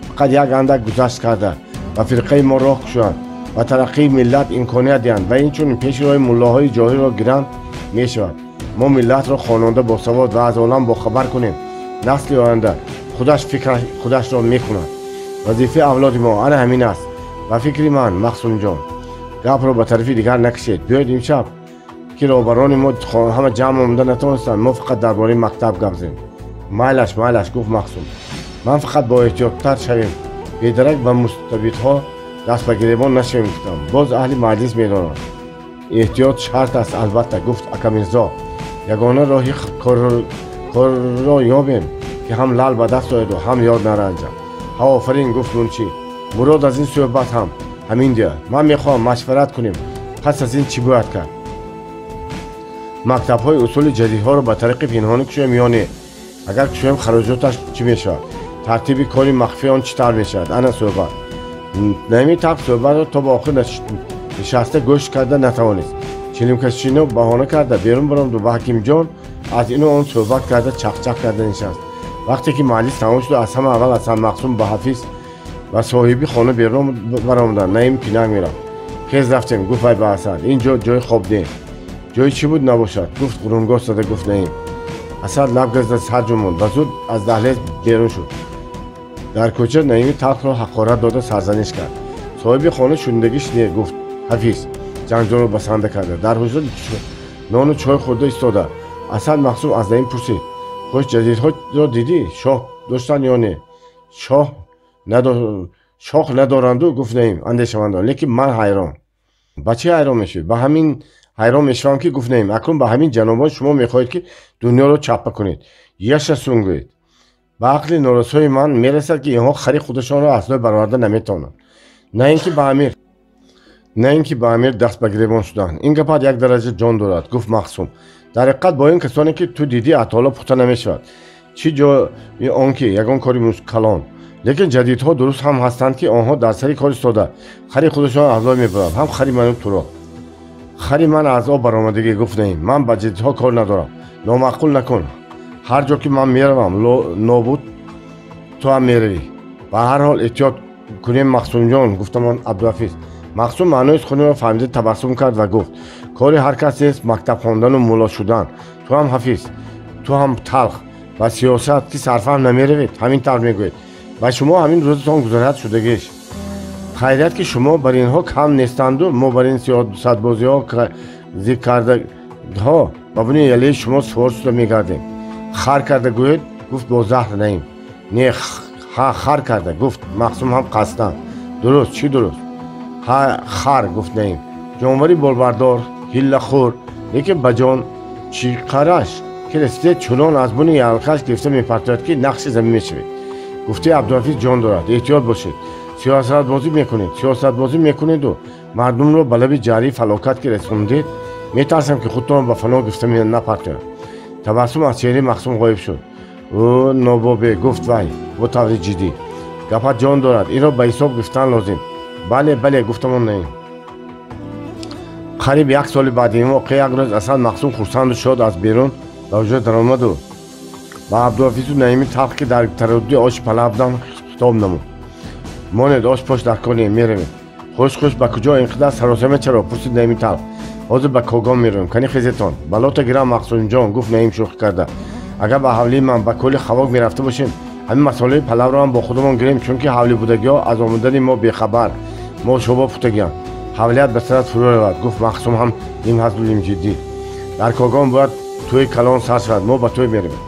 Фақат як андак гузашт карда, ба фирқаи мо роҳ кушоянд, ба тараққии миллат имконият диҳанд ва инчунин пеши роҳи муллоҳои ҷоҳилро гиранд, мешавад. Мо миллатро хононда, босавод ва аз олам бохабар кунем, насли оянда худаш фикри худашро мекунад. Вазифаи авлоди мо ана ҳамин аст. Ба фикри ман, Мақсумҷон, гапро ба тарафи дигар накашед. Биёед, имшаб, ки роҳбарони мо ҳама ҷамъ омада натавонистанд, мо фақат дар бораи мактаб гап занем. Майлаш, майлаш, гуфт Мақсум. Ман фақат бо эҳтиёттар шавем, бедарак ба мустабидҳо даст ба гиребон нашавем, гуфтам. Боз аҳли маҷлис медонанд. Эҳтиёт шарт аст, албатта, гуфт Акамирзо. Ягона роҳи корро ёбем, ки ҳам лал ба даст ояду ҳам ёд наранҷам. Ҳа, офарин, гуфт муншӣ. Мурод аз ин суҳбат ҳам ҳамин дия. Ман мехоҳам машварат кунем, пас аз ин чӣ бояд кард? Мактабҳои усули ҷадидҳоро ба тариқи пинҳонӣ кушоем ё не? Агар кушоем, хароҷоташ чӣ мешавад? Тартиби кори махфии он чӣ тавр мешавад? Ана суҳбат. Наими тарб суҳбатро то ба охир нишаста гӯш карда натавонист. Чилимкашино баҳона карда берун баромаду ба Ҳакимҷон аз ину он суҳбат карда, чақчақ карда нишаст. Вақте ки маҷлис тамом шуд, аз ҳама аввал Асан Мақсум ба Ҳафиз ва соҳиби хона берун баромаданд. Наим пинак мерафт. Хез, рафтем, гуфт вай ба Асад. Ин ҷо ҷои хоб не. Ҷои чӣ буд набошад? Гуфт ғурунгоҳ зада гуфт Наим. Асад лаб газда сар ҷумонд ва зуд аз даҳлез берун шуд. Дар кӯча Наими талхро ҳақорат дода сарзаниш кард. Соҳиби хона шунидагиш не, гуфт Ҳафиз ҷанҷолро басанда карда. Дар ҳуҷра нону чой хӯрда истода, Асад Мақсум аз Наим пурсид: Хуш, ҷадидҳоро дидӣ, шоҳ доштанд ё не? Шох надоранду, гуфт Наим андешамандон. Лекин ман ҳайрон. Ба чӣ ҳайрон мешавӣ? Ба ҳамин Ҳайрон мешавам ки, гуфт Наим, акнун ба ҳамин ҷанобон шумо мехоҳед ки дунёро чаппа кунед. Яшасун гӯед. Ба ақли норасои ман мерасад ки инҳо хари худашонро аз лой бароварда наметавонанд. На ин ки ба амир даст ба гиребон шуданд. Ин гапат як дараҷа ҷон дорад, гуфт Мақсум. Дар ҳақиқат бо ин касоне ки ту дидӣ атола пухта намешавад. Чӣ ҷои он ки ягон кори калон. Лекин ҷадидҳо дуруст ҳам ҳастанд ки онҳо дар сари кор истода хари худашонро аз лой мебаранд, ҳам хари ману туро. Хари ман аз об баромадагӣ, гуфт Наим. Ман ба ҷадидҳо кор надорам. Номаъқул накун. Ҳар ҷо ки ман меравам, нобуд ту ҳам меравӣ. Ба ҳар ҳол эҳтиёт кунем, Мақсумҷон, гуфтамон Абдуҳафиз. Мақсум маънои суханро фаҳмида табассум кард ва гуфт: кори ҳар кас нест мактаб хондану мулло шудан. Ту ҳам ҳафиз, ту ҳам талх ва сиёсат ки сарфаҳм намеравед, ҳамин тавр мегӯед. Ва шумо ҳамин рӯзатон гузарад шудагиш. Хайрият ки шумо бар инҳо кам нестанду мо бар ин сиёсатбозиҳо зикр кардаҳо ба буни ялеи шумо сувор шуда мегардем. Хар карда гӯед, гуфт бо заҳр Наим. Не, ха, хар карда, гуфт Мақсум ҳам қасдан. Дуруст, чӣ дуруст? Ҳа, хар, гуфт Наим. Ҷонвари болбардор, ҳиллахӯр, лекин ба ҷон чиқараш ки расиде чунон аз буни ялқаш гирифта мепартояд ки нақши замин мешавед. Гуфтаи Абдуҳафиз ҷон дорад, эҳтиёт бошед. Сиёсатбозӣ мекунед, сиёсатбозӣ мекунеду мардумро ба лаби ҷарии фалокат ки расондед, метарсам ки худтонро ба фано гирифта напартояд. Табассум аз чеҳраи Мақсум ғоиб шуд. Ӯ нобобе, гуфт вай бо таври ҷиддӣ. Гапат ҷон дорад, инро ба ҳисоб гирифтан лозим. Бале, бале, гуфтамон Наим. Қариб як соли баъди ин воқеа як рӯз Асад Мақсум хурсанду шод аз берун ба ҳуҷра даромаду ба Абдуҳафизу Наими талх ки дар тараддуди оши палав буданд хитоб намуд. Монед, ош пош дар кор меравем. Хуш хуш, ба куҷо ин қадар саросема чаро? Пурсид Наими талх. Ҳозир ба Когон меравем. Кани хезетон. Балота гирам, Мақсумҷон, гуфт Наим шӯхӣ карда. Агар ба ҳавлии ман ба кӯли Хавок мерафта бошем, ҳамин масолаи палавро ҳам бо худамон гирем, чунки ҳавлибудагиҳо аз омадани мо бехабар, мо шоба пухтагиям. Ҳавлият ба сарат фурӯ равад, гуфт Мақсум ҳам ним ҳазлу ним ҷиддӣ. Дар Когон бояд тӯи калон сар шавад, мо ба тӯй меравем.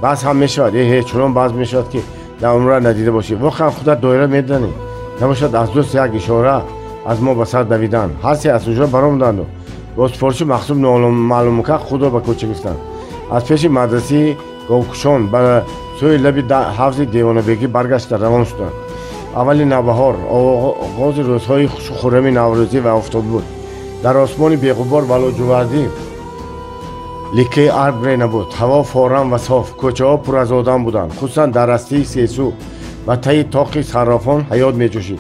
Баъз ҳам мешавад, эҳе, чунон баъз мешавад ки дар умра надида бошӣ. Воқеан худат доира меданӣ. Набошад аз дӯст як ишора аз мо ба сар давидан. Ҳар се аз ҳуҷра баромаданду бо супориши Мақсум номаълумка худро ба кӯча гирифтанд. Аз пеши мадрасаи говкушон ба сӯи лаби ҳавзи девонабегӣ баргашта равон шуданд. Аввали навбаҳор, оғози рӯзҳои хушхуррами наврӯзӣ ва офтоб буд. Дар осмони беғубор ва лоҷувардӣ ликаи абре набуд. Ҳаво форам ва соф, кӯчаҳо пур аз одам буданд. Хусусан дар растаи сесӯ ва таи тоқи саррофон ҳаёт меҷӯшид.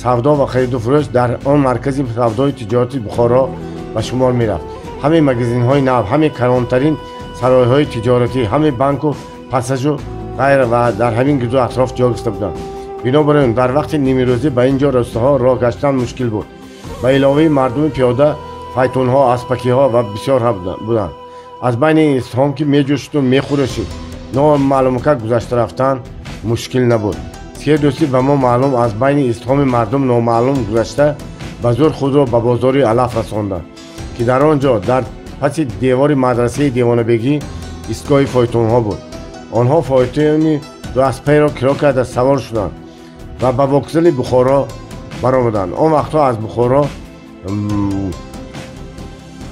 Савдо ва хариду фурӯш дар он маркази савдои тиҷорати Бухоро ба шумор мерафт. Ҳамаи магазинҳои нав, ҳамаи калонтарин саройҳои тиҷоратӣ, ҳамаи банку пассажу ғайра ва дар ҳамин гирду атроф ҷой гирифта буданд. Бинобар ин дар вақти нимирӯзӣ ба ин ҷо растаҳо роҳ гаштан мушкил буд. Ба иловаи мардуми пиёда файтонҳо, аспакиҳо ва бисёр буданд. Аз байни ин издиҳом ки меҷӯшиду мехӯрошид, номаълумка гузашта рафтан мушкил набуд. Се дӯстӣ ба мо маълум аз байни издиҳоми мардум номаълум гузашта ба зӯр худро ба бозори алаф расонданд, ки дар он ҷо дар паси девори мадрасаи девонабегӣ истгоҳи фойтонҳо буд. Онҳо фойтони дуаспайро киро карда савор шуданд ва ба вокзали Бухоро баромаданд. Он вақтҳо аз Бухоро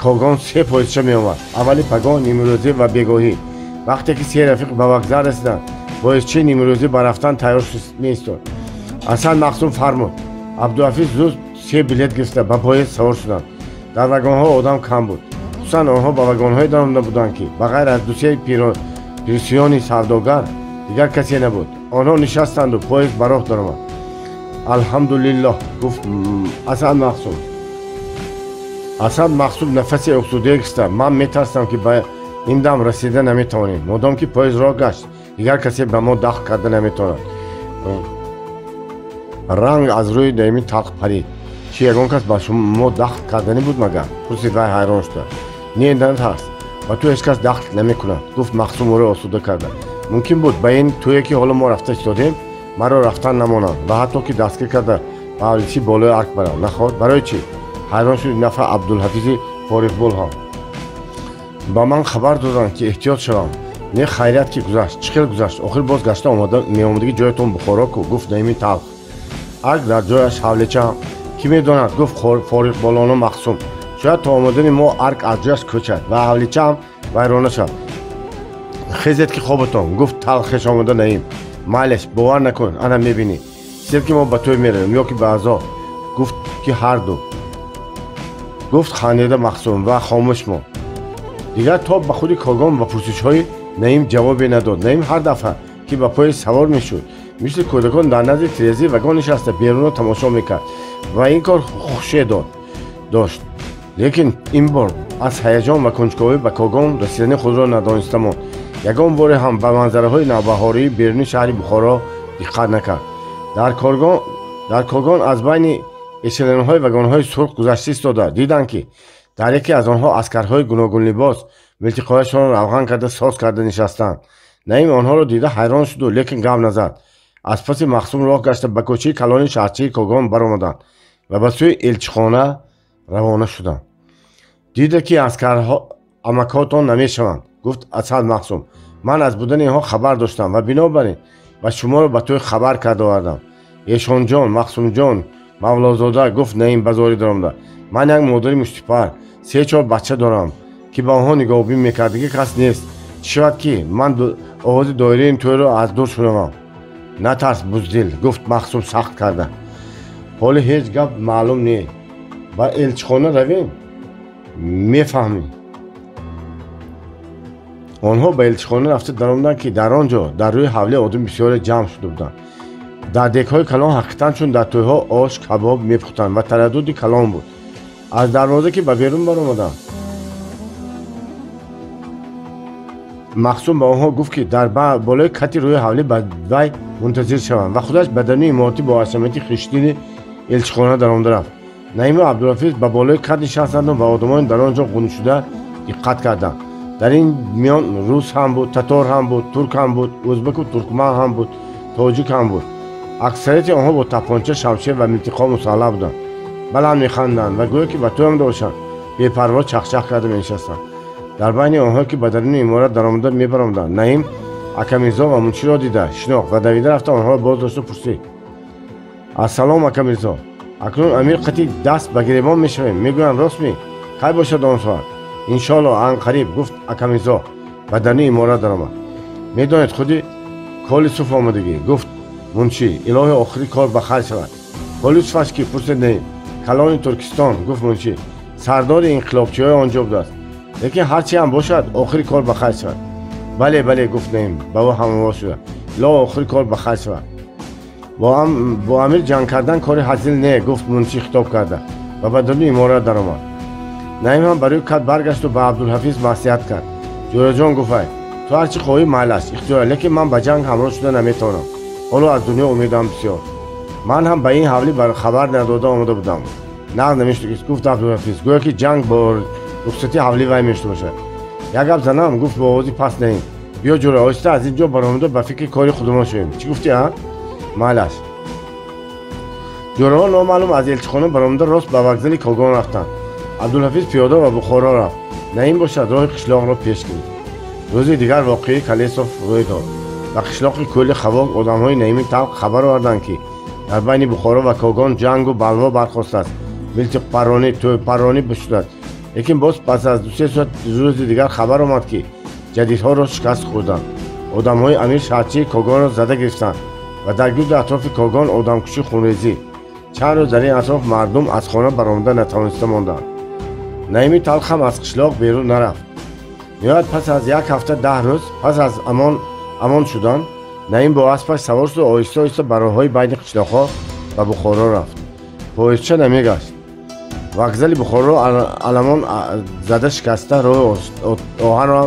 Когон се поездча меомад. Аввали пагоҳ, нимрӯзӣ ва бегоҳӣ. Вақте ки се рафиқ ба вокзал расиданд, поездчаи нимрӯзӣ ба рафтан тайёр меистод. Асад Мақсум фармуд. Абдуҳафиз зуд се билет гирифта ба поезд савор шуданд. Дар вагонҳо одам кам буд. Хусусан онҳо ба вагонҳое даромада буданд ки ба ғайр аз дусе пирсиёни савдогар дигар касе набуд. Онҳо нишастанду поезд ба роҳ даромад. Алҳамдулиллоҳ, гуфт Асад Мақсум. Асад Мақсум нафаси осуда гирифта. Ман метарсам ки ба ин дам расида наметавонем. Модом ки поезд роҳ гашт, дигар касе ба мо дахл карда наметавонад. Ранг аз рӯи Наими талх парид. Чи ягон кас ба шумо дахл карданӣ буд магар? Пурсид вай ҳайрон шуда. Не, натарс, ба ту ҳеҷ кас дахл намекунад, гуфт Мақсум ӯро осуда карда. Мумкин буд ба ин тӯе ки ҳоло мо рафта истодем, маро рафтан намонанд ва ҳатто ки дастгир карда ба ҳавличи болои арк барам. Нахоҳ, барои чӣ? Ҳайрон шуд нафар Абдулҳафизи фориғбол ҳам. Ба ман хабар доданд ки эҳтиёт шавам. Не, хайрият ки гузашт. Чӣ хел гузашт? Охир боз гашта омада меомадагӣ ҷоятон Бухоро ку, гуфт Наими талх. Арк дар ҷояш, ҳавлича ҳам. Кӣ медонад, гуфт фориғболону Мақсум. Шояд то омадани мо арк аз ҷояш кӯчад ва ҳавлича ҳам вайрона шавад. Хезед ки хобатон, гуфт талхеш омада Наим. Майлеш, бовар накун, ана мебинӣ. Сер ки мо ба тӯй меравем ё ки ба азо. Гуфт ки ҳар ду. Гуфт хандида Махсум ва хомӯш монд. Дигар то ба худи Когон ба пурсишҳои Наим ҷавобе надод. Наим ҳар дафъа ки ба поезд савор мешуд, мисли кӯдакон дар назди тирезаи вагон нишаста берунро тамошо мекард ва ин кор хуше дошт. Лекин ин бор аз ҳаяҷон ва кунҷковӣ ба Когон расидани худро надониста монд. Ягон боре ҳам ба манзараҳои навбаҳории беруни шаҳри Бухоро диққат накард. Дар Когон аз байни эшелонҳои вагонҳои сурх гузашта истода диданд, ки дар яке аз онҳо аскарҳои гуногунлибос милтиқҳояшонро равған карда соз карда нишастанд. Наим онҳоро дида ҳайрон шуду, лекин гап назад. Аз паси Махсум роҳ гашта ба кӯчаи калони шаҳрчаи Когон баромаданд ва ба сӯи элчихона равона шуданд. Дида ки аскарҳо амакҳотон намешаванд, гуфт Асад Махсум. Ман аз будани инҳо хабар доштам ва бинобар ин ба шуморо ба тӯй хабар карда овардам. Эшонҷон, Махсумҷон, Мавлозода, гуфт Наим ба зорӣ даромада. Ман як модари муштипар, 3-4 бача дорам, ки ба онҳо нигоҳубин мекард, дигар кас нест. Чӣ шавад ки ман овози доираи ин тӯйро аз дур шунавам? Натарс, буздил, гуфт Махсум сахт карда. Ҳоле ҳеҷ гап маълум не. Ба элчихона равем, мефаҳмем. Онҳо ба элчихона рафта даромаданд, ки дар он ҷо дар рӯи ҳавлӣ одами бисёре ҷамъ шуда буданд. Дар декҳои калон ҳақиқатан чун дар тӯйҳо ош, кабоб мепухтанд ва тараддуди калон буд. Аз дарвоза ки ба берун баромаданд, Махсум ба онҳо гуфт, ки дар болои кати рӯи ҳавлӣ ба вай мунтазир шаванд ва худаш ба даруни иморати бо ҳашамати хиштини элчихона даромада рафт. Наиму Абдулҳафиз ба болои кат нишастанду ва одамони дар он ҷо ғуншуда диққат карданд. Дар ин миён рус ҳам буд, татор ҳам буд, турк ҳам буд, ӯзбеку туркман ҳам буд, тоҷик ҳам буд. Аксарияти онҳо бо тапонча, шамшер ва милтиқҳо мусаллаҳ буданд. Баланд механданд ва гӯё ки ба тӯй омада бошанд, бепарво чахчах карда менишастанд. Дар байни онҳое ки ба даруни иморат даромада мебаромаданд, Наим Акамирзо ва Мунширо дида шинохт ва давида рафта онҳоро боздошту пурсид: Ассалом, Акамирзо, акнун амир қатъи даст ба гиребон мешавем, мегӯянд рост ми? Кай бошад он соат? Иншоалло, анқариб, гуфт Акамирзо ба даруни иморат даромад. Медонед, худи Колисуф омадагӣ, гуфт Муншӣ, илоҳи охири кор ба хайр шавад. Колисуфаш ки? Пурсид Наим. Калони Туркистон, гуфт Муншӣ, сардори инқилобчиҳои он ҷо будааст. Лекин ҳарчи ҳам бошад, охири кор ба хайр шавад. Бале, бале, гуфт Наим ба ӯ ҳамовоз шуда, илоҳи охири кор ба хайр шавад. Бо амир ҷанг кардан кори ҳазил не, гуфт Муншӣ хитоб карда ва ба даруни иморат даромад. Наим ҳам ба рӯи кат баргашту ба Абдулҳафиз маслиҳат кард. Ҷӯраҷон, гуфт вай, ту ҳарчи хоҳӣ майлаш, ихтиёр, лекин ман ба ҷанг ҳамроҳ шуда наметавонам. Ҳоло аз дунё умедам бисёр. Ман ҳам ба ин ҳавлӣ хабар надода омада будам. Нағз намешуд, гуфт Абдулҳафиз, гӯё ки ҷанг бо рухсати ҳавлӣ вай мешуда бошад. Як гап занам, гуфт бо овози паст Наим. Биё ҷӯра, оҳиста аз ин ҷо баромада ба фикри кори худамон шавем. Чӣ гуфтӣ, а? Майлаш. Ҷӯраҳо номаълум аз элчихона баромада рост ба вокзали Когон рафтанд. Абдулҳафиз пиёда ба Бухоро рафт. Наим бошад роҳи қишлоқро пеш гирифт. Рӯзи дигар воқеаи Калесов рӯй дод. Ба қишлоқи кӯли Хавок одамҳои Наими талх хабар оварданд, ки дар байни Бухоро ва Когон ҷангу балво бархостааст, милтиқпарронӣ, тӯйпарронӣ шудааст. Лекин боз пас аз 2-3 соат рӯзи дигар хабар омад, ки ҷадидҳоро шикаст хӯрданд. Одамҳои амир шаҳрчии Когонро зада гирифтанд ва дар гирду атрофи Когон одамкушӣ, хунрезӣ. Чанд рӯз дар ин атроф мардум аз хона баромада натавониста монданд. Наими талх ҳам аз қишлоқ берун нарафт. Ниҳоят пас аз як ҳафта 10 рӯз пас аз амон шудан, Наим бо аспаш савор шуду оҳиста оҳиста ба роҳҳои байни қишлоқҳо ба Бухоро рафт. Поездча намегашт. Вокзали Бухороро аламон зада шикаста, роҳи оҳанро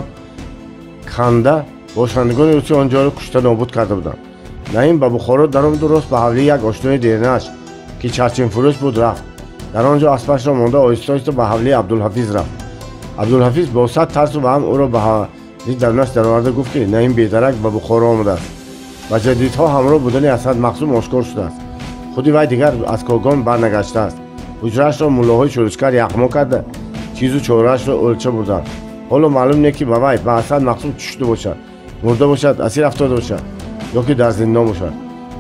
канда, бошандагони русӣ он ҷоро кушта нобуд карда буданд. Наим ба Бухоро даромаду рост ба ҳавлии як ошнои дернааш, ки чарчинфурӯш буд, рафт. Дар он ҷо аспашро монда оҳиста оҳиста ба ҳавлии Абдулҳафиз рафт. Абдулҳафиз бо сад тарсу ваҳм ӯро ба ҳавлӣ дарунаш дароварда гуфт, ки Наим бедарак ба Бухоро омадааст. Ба ҷадидҳо ҳамроҳ будани Асад Махсум ошкор шудааст. Худи вай дигар аз Когон барнагаштааст. Ҳуҷраашро муллоҳои шӯришкар яхмо карда, чизу чораашро ӯлча бурданд. Ҳоло маълум не, ки ба вай, ба Асад Махсум чӣ шуда бошад, мурда бошад, асир афтода бошад ё ки дар зиндон бошад.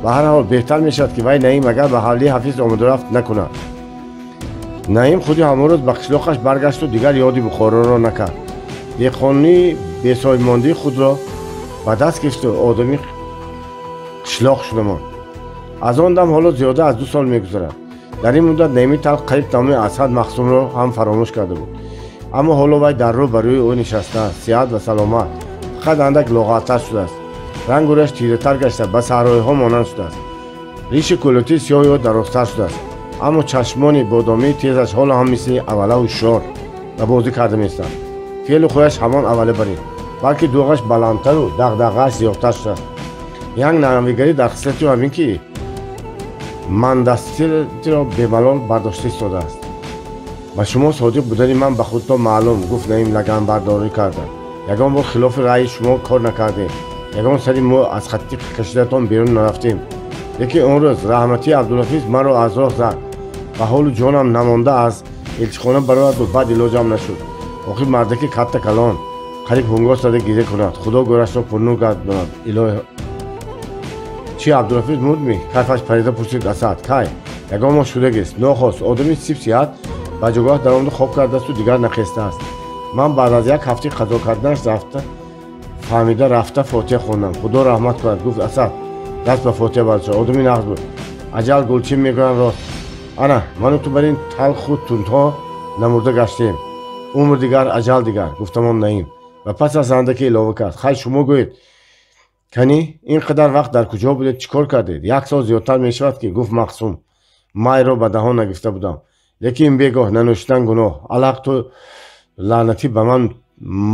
Ба ҳар ҳол беҳтар мешавад, ки вай Наим агар ба ҳавлии Ҳафиз омадарафт накунад. Наим худи ҳамон рӯз ба қишлоқаш баргашту дигар ёди Бухороро накард. Деҳқонии бесоҳибмондии худро ба даст гирифту одами қишлоқ шуда монд. Аз он дам ҳоло зиёда аз 2 сол мегузарад. Дар ин муддат Наими Талх қариб тамоми Асад Махсумро ҳам фаромӯш карда буд. Аммо ҳоло вай дар рӯ ба рӯи ӯ нишастааст, сиҳат ва саломат, фақат андак лоғартар шудааст. Рангу рӯяш тиратар гашта, ба саҳроиҳо монанд шудааст. Риши кӯлотии сиёҳи ӯ дарозтар шудааст, аммо чашмони бодомии тезаш ҳоло ҳам мисли аввала ҳушёр ва бозӣ карда меистанд. Феълу хӯяш ҳамон аввала барин, балки дуғаш баландтару дағдағааш зиёдтар шудааст. Як навигарӣ дар хислати ӯ ҳамин ки мандастиро бемалол бардошта истодааст. Ба шумо содиқ будани ман ба худтон маълум, гуфт Наим лаганбардорӣ карда. Ягон бор хилофи раъйи шумо кор накардем, ягон сари мо аз хатти кашидатон берун нарафтем. Лекин он рӯз раҳматии Абдулҳафиз маро аз роҳ зад. Ба ҳолу ҷонам намонда аз элчихона бароварду баъд илоҷам нашуд. Охир мардаки катта калон қариб ҳунгос зада гиря кунад. Худо гӯрашро пурнур гардонад. Илоҳ. Чи Абдулҳафиз мурдми? Кайфаш парида пурсид Асад. Кай? Ягон моҳ шудагист. Нохост одами сиб сиҳат ба ҷойгоҳ даромаду хоб кардасту дигар нахестааст. Ман баъд аз як ҳафтаи қазо карданаш рафта фаҳмида рафта фотиҳа хондам. Худо раҳмат кунад, гуфт Асад. Даст ба фотиҳа бардошт. Одами нағз буд. Аҷал гулчин мегӯянд рост. Ана ману ту бар ин талху тундҳо намурда гаштем. Умр дигар, аҷал дигар, гуфтамон Наим. Ва пас аз андаке илова кард: хай шумо гӯед, кани ин қадар вақт дар куҷо будед, чӣ кор кардед? 1 сол зиёдтар мешавад ки, гуфт Махсум. Майро ба даҳон нагирифта будам. Лекин бегоҳ нанӯшидан гуноҳ. Аллақ ту лаънатӣ ба ман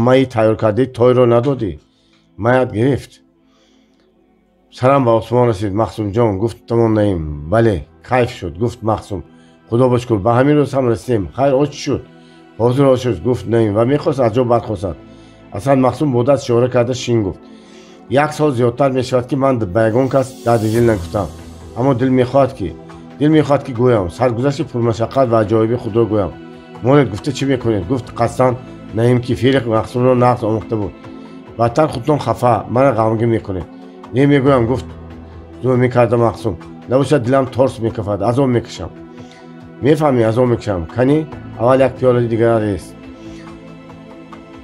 майи тайёр кардӣ, тойро надодӣ. Маят гирифт. Сарам ба осмон расид, Махсумҷон, гуфт тамом Наим. Бале, кайф шуд, гуфт Махсум. Худо ба шукр, ба ҳамин рӯз ҳам расидем. Хайр, оч шуд. Ҳозир оч шуд, гуфт Наим ва мехост аз ҷо бархосад. Асад Махсум бо даст ишора карда шин гуфт. 1 сол зиёдтар мешавад ки ман ба ягон кас дарди дил нагуфтам. Аммо дил мехоҳад ки гӯям. Саргузашти пурмашаққат ва аҷоиби худро гӯям. Монед, гуфта чӣ мекунед? Гуфт қасдан Наим ки феъли Махсумро нағз омӯхта буд. Бадтар худтон хафа, мана ғамгин мекунед. Не мегӯям, гуфт зӯр мекарда Махсум. Набошад дилам торс мекафад, азоб мекашам. Мефаҳмӣ, азоб мекашам. Кани аввал як пиёлаи дигар рест.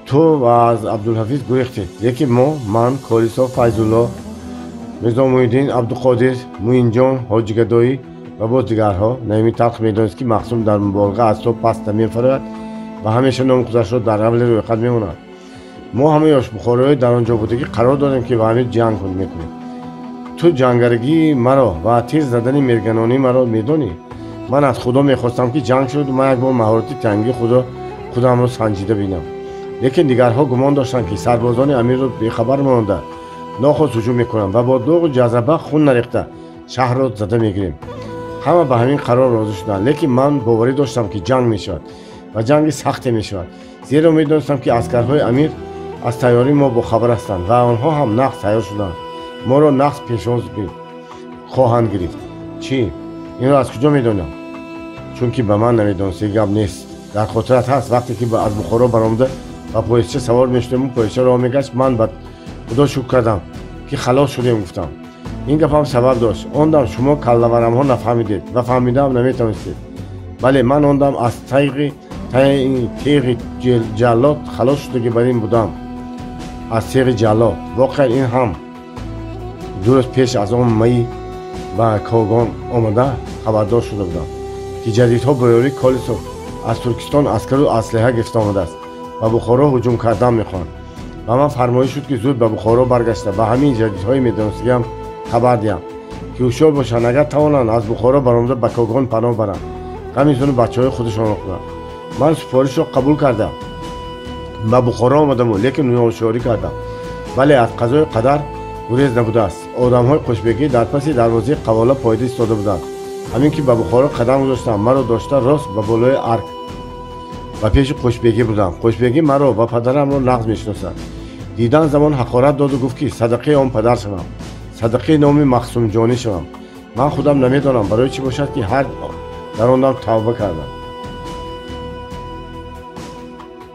Ту ва аз Абдулҳафиз гурехтед, лекин мо, ман, Колисо, Файзулло, Мирзо Муҳиддин, Абдуқодир, Муинҷон, Ҳоҷигадоӣ ва боз дигарҳо. Наими Талх медонист ки Махсум дар муболиға аз то паст намефарояд ва ҳамеша номи худашро дар аввали рӯйхат мемонад. Мо ҳамаи ёшбухороӣ дар он ҷо будагӣ қарор додем ки ба амир ҷанг мекунем. Ту ҷангарагии маро ва тир задани мерганонии маро медонӣ. Ман аз Худо мехостам ки ҷанг шуд, ман як бор маҳорати тангии худамро санҷида бинам. Лекин дигарҳо гумон доштанд ки сарбозони амирро бехабар монда нохост ҳуҷум мекунанд ва бо доғу ҷазаба хун нарехта шаҳрро зада мегирем. Ҳама ба ҳамин қарор розӣ шуданд, лекин ман боварӣ доштам ки ҷанг мешавад ва ҷанги сахте мешавад, зеро медонистам ки аскарҳои амир аз тайёрии мо бохабар ҳастанд ва онҳо ҳам нағз тайёр шуданд. Моро нағз пешвоз хоҳанд гирифт. Чӣ? Инро аз куҷо медонам? Чунки ба ман намедонисти гап нест. Дар хотират ҳаст вақте ки аз Бухоро баромада ба поездча савор мешудему поездча роҳ мегашт, ман ба Худо шукр кардам ки халос шудем, гуфтам. Ин гапам сабаб дошт. Он дам шумо каллаварамҳо нафаҳмидед ва фаҳмидаам наметавонистед. Бале, ман он дам аз теғи ҷаллод халос шудагӣ бар ин будам. Аз теғи ҷаллод. Воқеан ин ҳам 2 рӯз пеш аз он майи ба Когон омада хабардор шуда будам ки ҷадидҳо бо ёрии Колисов аз Туркистон аскару аслиҳа гирифта омадааст ва Бухоро ҳуҷум кардан мехоҳанд. Ба ман фармоиш шуд ки зуд ба Бухоро баргашта ба ҳамин ҷадидҳои медонистагиам хабар диҳам ки ҳушёр бошанд, агар тавонанд аз Бухоро баромада ба Когон паноҳ баранд, ғами зану бачаҳои худашонро хӯранд. Ман супоришро қабул кардам, ба Бухоро омадаму лекин ноҳушёрӣ кардам. Бале, аз қазои қадар гурез набудааст. Одамҳои Қушбегӣ дар паси дарвозаи қавола поида истода буданд. Ҳамин ки ба Бухоро қадам гузоштам, маро дошта рост ба болои арк ба пеши Қушбегӣ будам. Қушбегӣ маро ва падарамро нағз мешиносад. Дидан замон ҳақорат доду гуфт ки садақаи он падар шавам, садақаи номи Махсумҷонӣ шавам. Ман худам намедонам барои чӣ бошад ки ҳар дар он дам тавба кардам.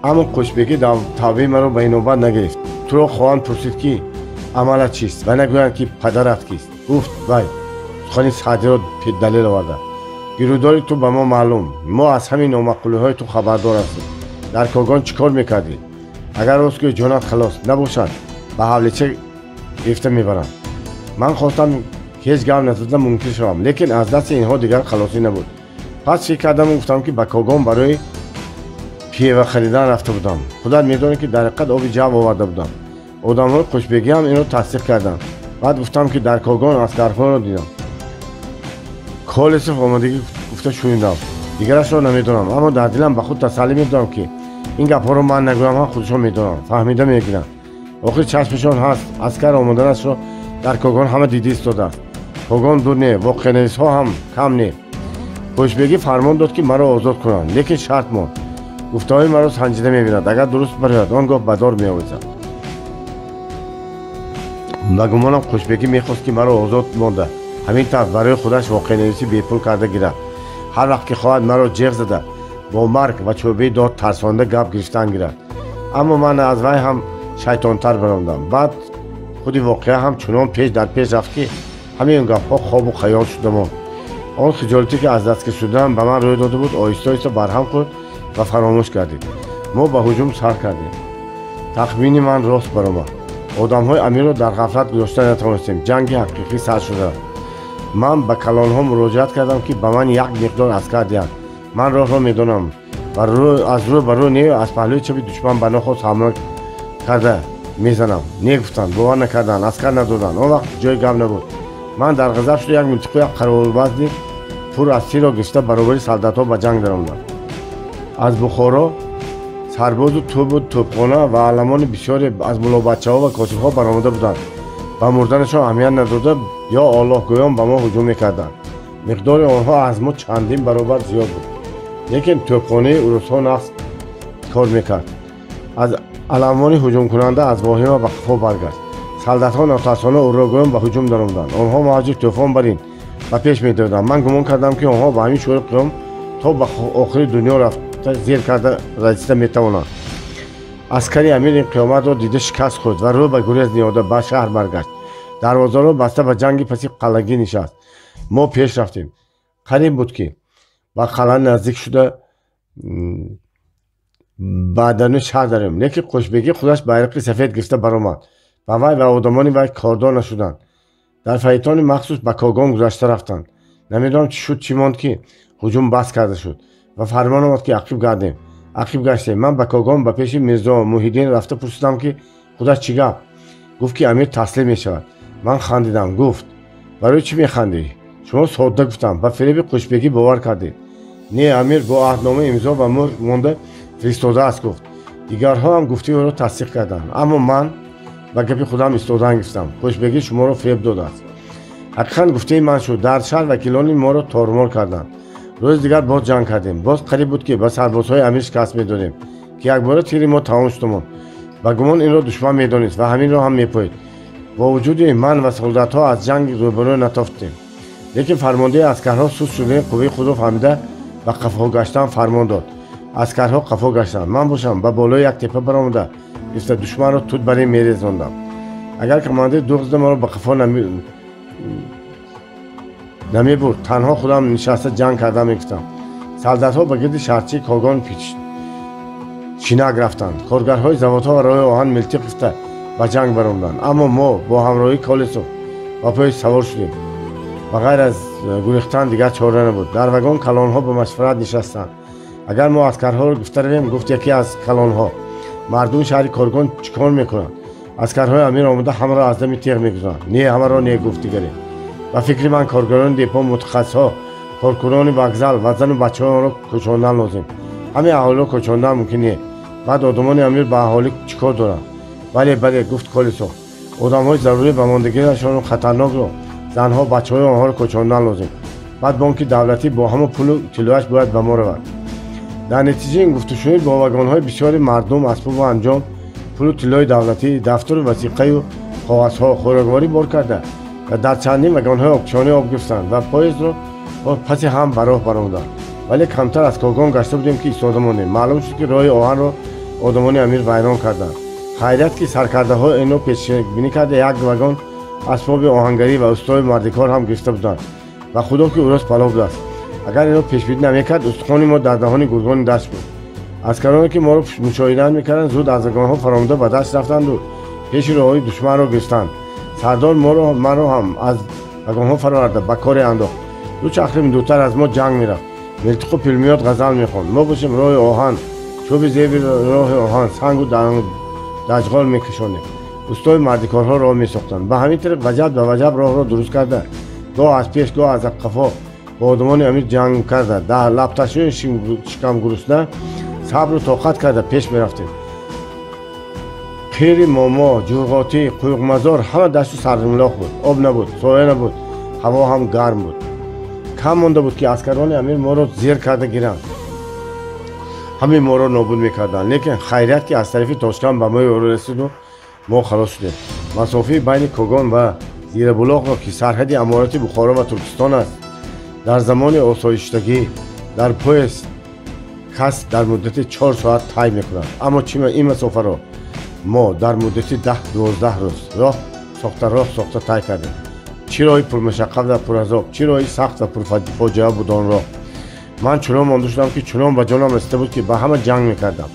Аммо Қушбегӣ тавбаи маро ба инобат нагирифт. Туро хоҳанд пурсид ки амалат чист ва нагӯянд ки падарат кист. Гуфт вай сухани Саъдиро далел оварда. Гирудори ту ба мо маълум. Мо аз ҳамин номаъқулиҳои ту хабардор ҳастем. Дар Когон чӣ кор мекардӣ? Агар рост гӯӣ, ҷонат халос набошад, ба ҳавлича гирифта мебарам. Ман хостам ҳеҷ гап назада мункир шавам, лекин аз дасти инҳо дигар халосӣ набуд. Пас фикр кардаму гуфтам, ки ба Когон барои пиева харидан рафта будам. Худат медонӣ, ки дар ҳақиқат оби ҷав оварда будам. Одамҳои Қушбегӣ ҳам инро тасдиқ карданд. Баъд гуфтам, ки дар Когон аскарҳоро дидам. Колесов омадагӣ гуфта шунидам. Дигарашро намедонам, аммо дар дилам ба худ тасаллӣ медодам, ки ин гапҳоро ман нагӯям ҳам худшон медонам, фаҳмида мегиранд. Охир чашмашон ҳаст, аскар омаданашро дар Когон ҳама дида истодааст. Когон дур не, воқеанависҳо ҳам кам не. Қушбегӣ фармон дод, ки маро озод кунанд, лекин шарт монд. Гуфтаҳои маро санҷида мебинад, агар дуруст барояд, он гоҳ ба дор меовезад. Ба гумонам, Қушбегӣ мехост, ки маро озод монда, ҳамин тавр барои худаш воқеанависӣ бепул карда гирад. Ҳар вақт ки хоҳад, маро ҷеғ зада, бо марг ва чӯбаи дор тарсонда гап гирифтан гирад. Аммо ман аз вай ҳам шайтонтар баромадам. Баъд худи воқеа ҳам чунон пеш дар пеш рафт, ки ҳамин гапҳо хобу хаёл шуда монд. Он хиҷолатӣ, ки аз дастгир шудан ба ман рӯй дода буд, оҳиста оҳиста барҳам хӯрд ва фаромӯш гардид. Мо ба ҳуҷум сар кардем. Тахмини ман рост баромад. Одамҳои амирро дар ғафлат гузошта натавонистем. Ҷанги ҳақиқӣ сар шуда. Ман ба калонҳо муроҷиат кардам, ки ба ман як миқдор аскар диҳанд. Ман роҳро медонам ва аз рӯ ба рӯ не, аз паҳлӯи чапи душман ба нохост ҳамла карда мезанам. Не гуфтанд, бовар накарданд, аскар надоданд. Он вақт ҷои гап набуд. Ман дар ғазаб шуда як милтиқу як қарорбазди пур аз тирро гирифта баробари солдатҳо ба ҷанг даромадам. Аз Бухоро сарбозу тӯбу тӯбхона ва аламони бисёре аз мулобачаҳо ва косибҳо баромада буданд. Ба мурданашон аҳамият надода, ё Оллоҳгӯён ба мо ҳуҷум мекарданд. Миқдори онҳо аз мо чандин баробар зиёд буд, лекин тӯбхонаи урусҳо нақс кор мекард. Аз аламони ҳуҷумкунанда аз воҳима ба қафо баргашт. Солдатҳо нотарсона уррогӯён ба ҳуҷум даромаданд. Онҳо мавҷи тӯфон бар ин ба пеш медоданд. Ман гумон кардам, ки онҳо ба ҳамин шӯри қиём то ба охири дунё рафта зер карда расида метавонанд. Аскари амир ин қиёматро дида шикаст хӯрд ва рӯ ба гурез ниҳода ба шаҳр баргашт. Дарвозаро баста ба ҷанги паси қалъагӣ нишаст. Мо пеш рафтем. Қариб буд, ки ба қалъа наздик шуда ба даруни шаҳр дарем, лекин Қушбегӣ худаш байрақи сафед гирифта баромад. Ба вай ва одамони вай кордор нашуданд. Дар файтони махсус ба Когон гузашта рафтанд. Намедонам, чӣ шуд, чӣ монд, ки ҳуҷум бас карда шуд ва фармон омад, ки ақиб гардем. Ақиб гаштем. Ман ба Когон ба пеши Мирзо Муҳиддин рафта пурсидам, ки худаш чӣ гап. Гуфт, ки амир таслим мешавад. Ман хандидам. Гуфт: «Барои чӣ механдӣ?» «Шумо содда, гуфтам, ба фиреби Қушбегӣ бовар кардед. Не, амир бо аҳднома имзо ва мӯҳр монда фиристодааст», гуфт. Дигарҳо ҳам гуфтаи ӯро тасдиқ карданд, аммо ман ба гапи худам истодан гирифтам. Қушбегӣ шуморо фиреб додааст. Ҳақиқан гуфтаи ман шуд. Дар шаҳр вакилони моро тормор карданд. Рӯзи дигар боз ҷанг кардем. Боз қариб буд, ки ба сарбозҳои амир шикаст медодем, ки якбора тири мо тамом шудамон. Ба гумон, инро душман медонист ва ҳаминро ҳам мепоид. Бо вуҷуди ман ва солдатҳо аз ҷанг рӯбарӯ натофтем, лекин фармондеҳи аскарҳо суст шудани қувваи худро фаҳмида, ба қафо гаштан фармон дод. Аскарҳо қафо гаштанд. Ман бошам ба болои як тепа баромада гирифта душманро тут бар ин мерезондам. Агар командир дуғзда маро ба қафо намебурд, танҳо худам нишаста ҷанг карда мегуфтам. Солдатҳо ба гирди шаҳрчаи Когон чинак рафтанд. Коргарҳои заводҳо ва роҳи оҳан милтиқ гирифта ба ҷанг баромаданд, аммо мо бо ҳамроҳии Колесов ба поезд савор шудем. Ба ғайр аз гурехтан дигар чора набуд. Дар вагон калонҳо ба машварат нишастанд. «Агар мо аскарҳоро гуфта равем, гуфт яке аз калонҳо, мардуми шаҳри Коргон чӣ кор мекунанд? Аскарҳои амир омада ҳамаро аз дами теғ мегузоранд. Не, ҳамаро не, гуфт дигаре. Ба фикри ман, коргарони депо, мутахассисҳо, коркунони вокзал ва зану бачаҳои онро кӯчондан лозим. Ҳамин аҳолиро кӯчондан мумкин не. Баъд одамони амир ба аҳолӣ чӣ кор доранд? Бале, бале, гуфт Колесов, одамҳои зарурӣ ба мондагиашонро хатарнокро, занҳо, бачаҳои онҳоро кӯчондан лозим. Баъд бонки давлатӣ бо ҳама пулу тиллояш бояд ба мо равад. Дар натиҷаи ин гуфтушунид бо вагонҳои бисёри мардум, асбобу анҷом, пулу тиллои давлатӣ, дафтару васиқаю коғазҳо, хӯрокворӣ бор карда ва дар чандин вагонҳои обкишонӣ об гирифтанд ва поездро паси ҳам ба роҳ баромаданд. Вале камтар аз Когон гашта будем, ки истода мондем. Маълум шуд, ки роҳи оҳанро одамони амир вайрон карданд. Хайрият, ки саркардаҳо инро пешбинӣ карда, як вагон асбоби оҳангарӣ ва устои мардикор ҳам гирифта буданд. Ва худо, ки урус пало будааст. Агар инҳо пешбинӣ намекард, устухони мо дар даҳони гургони дашт буд. Аскароне ки моро мушоҳида мекарданд, зуд аз вагонҳо фаромада ба дашт рафтанду пеши роҳҳои душманро гирифтанд. Сардор маро ҳам аз вагонҳо фароварда ба коре андохт. Ду чахрим дуртар аз мо ҷанг мерафт. Милтиқу пулмиёт ғазал мехонд. Мо бошем роҳи оҳан, чӯби зеби роҳи оҳан, сангу даҷғол мекашонем. Устои мардикорҳо роҳ месохтанд. Ба ҳамин тариқ ваҷаб ба ваҷаб роҳро дуруст карда, гоҳ аз пеш, гоҳ аз қафо бо одамони амир ҷанг карда, дар лабташои шикамгурусна сабру тоқат карда пеш мерафтем. Қири момо, ҷурғотӣ, қуйғмазор ҳама дашту сармилоқ буд. Об набуд, соя набуд, ҳаво ҳам гарм буд. Кам монда буд, ки аскарони амир моро зер карда гиранд, ҳамин моро нобуд мекарданд. Лекин хайрият, ки аз тарафи Тошканд ба мо ёрӣ расиду мо халос шудем. Масофаи байни Когон ва Зирабулоқро, ки сарҳади аморати Бухоро ва Туркистон аст, дар замони осоиштагӣ дар поезд кас дар муддати 4 соат тай мекунад. Аммо ин масофаро мо дар муддати 10-12 рӯз роҳ сохта роҳ сохта тай кардем. Чӣ роҳи пурмашаққат ва пуразоб, чӣ роҳи сахт ва пурфоҷиа буд он роҳ. Ман чунон монда шудам, ки чунон ба ҷонам расида буд, ки ба ҳама ҷанг мекардам.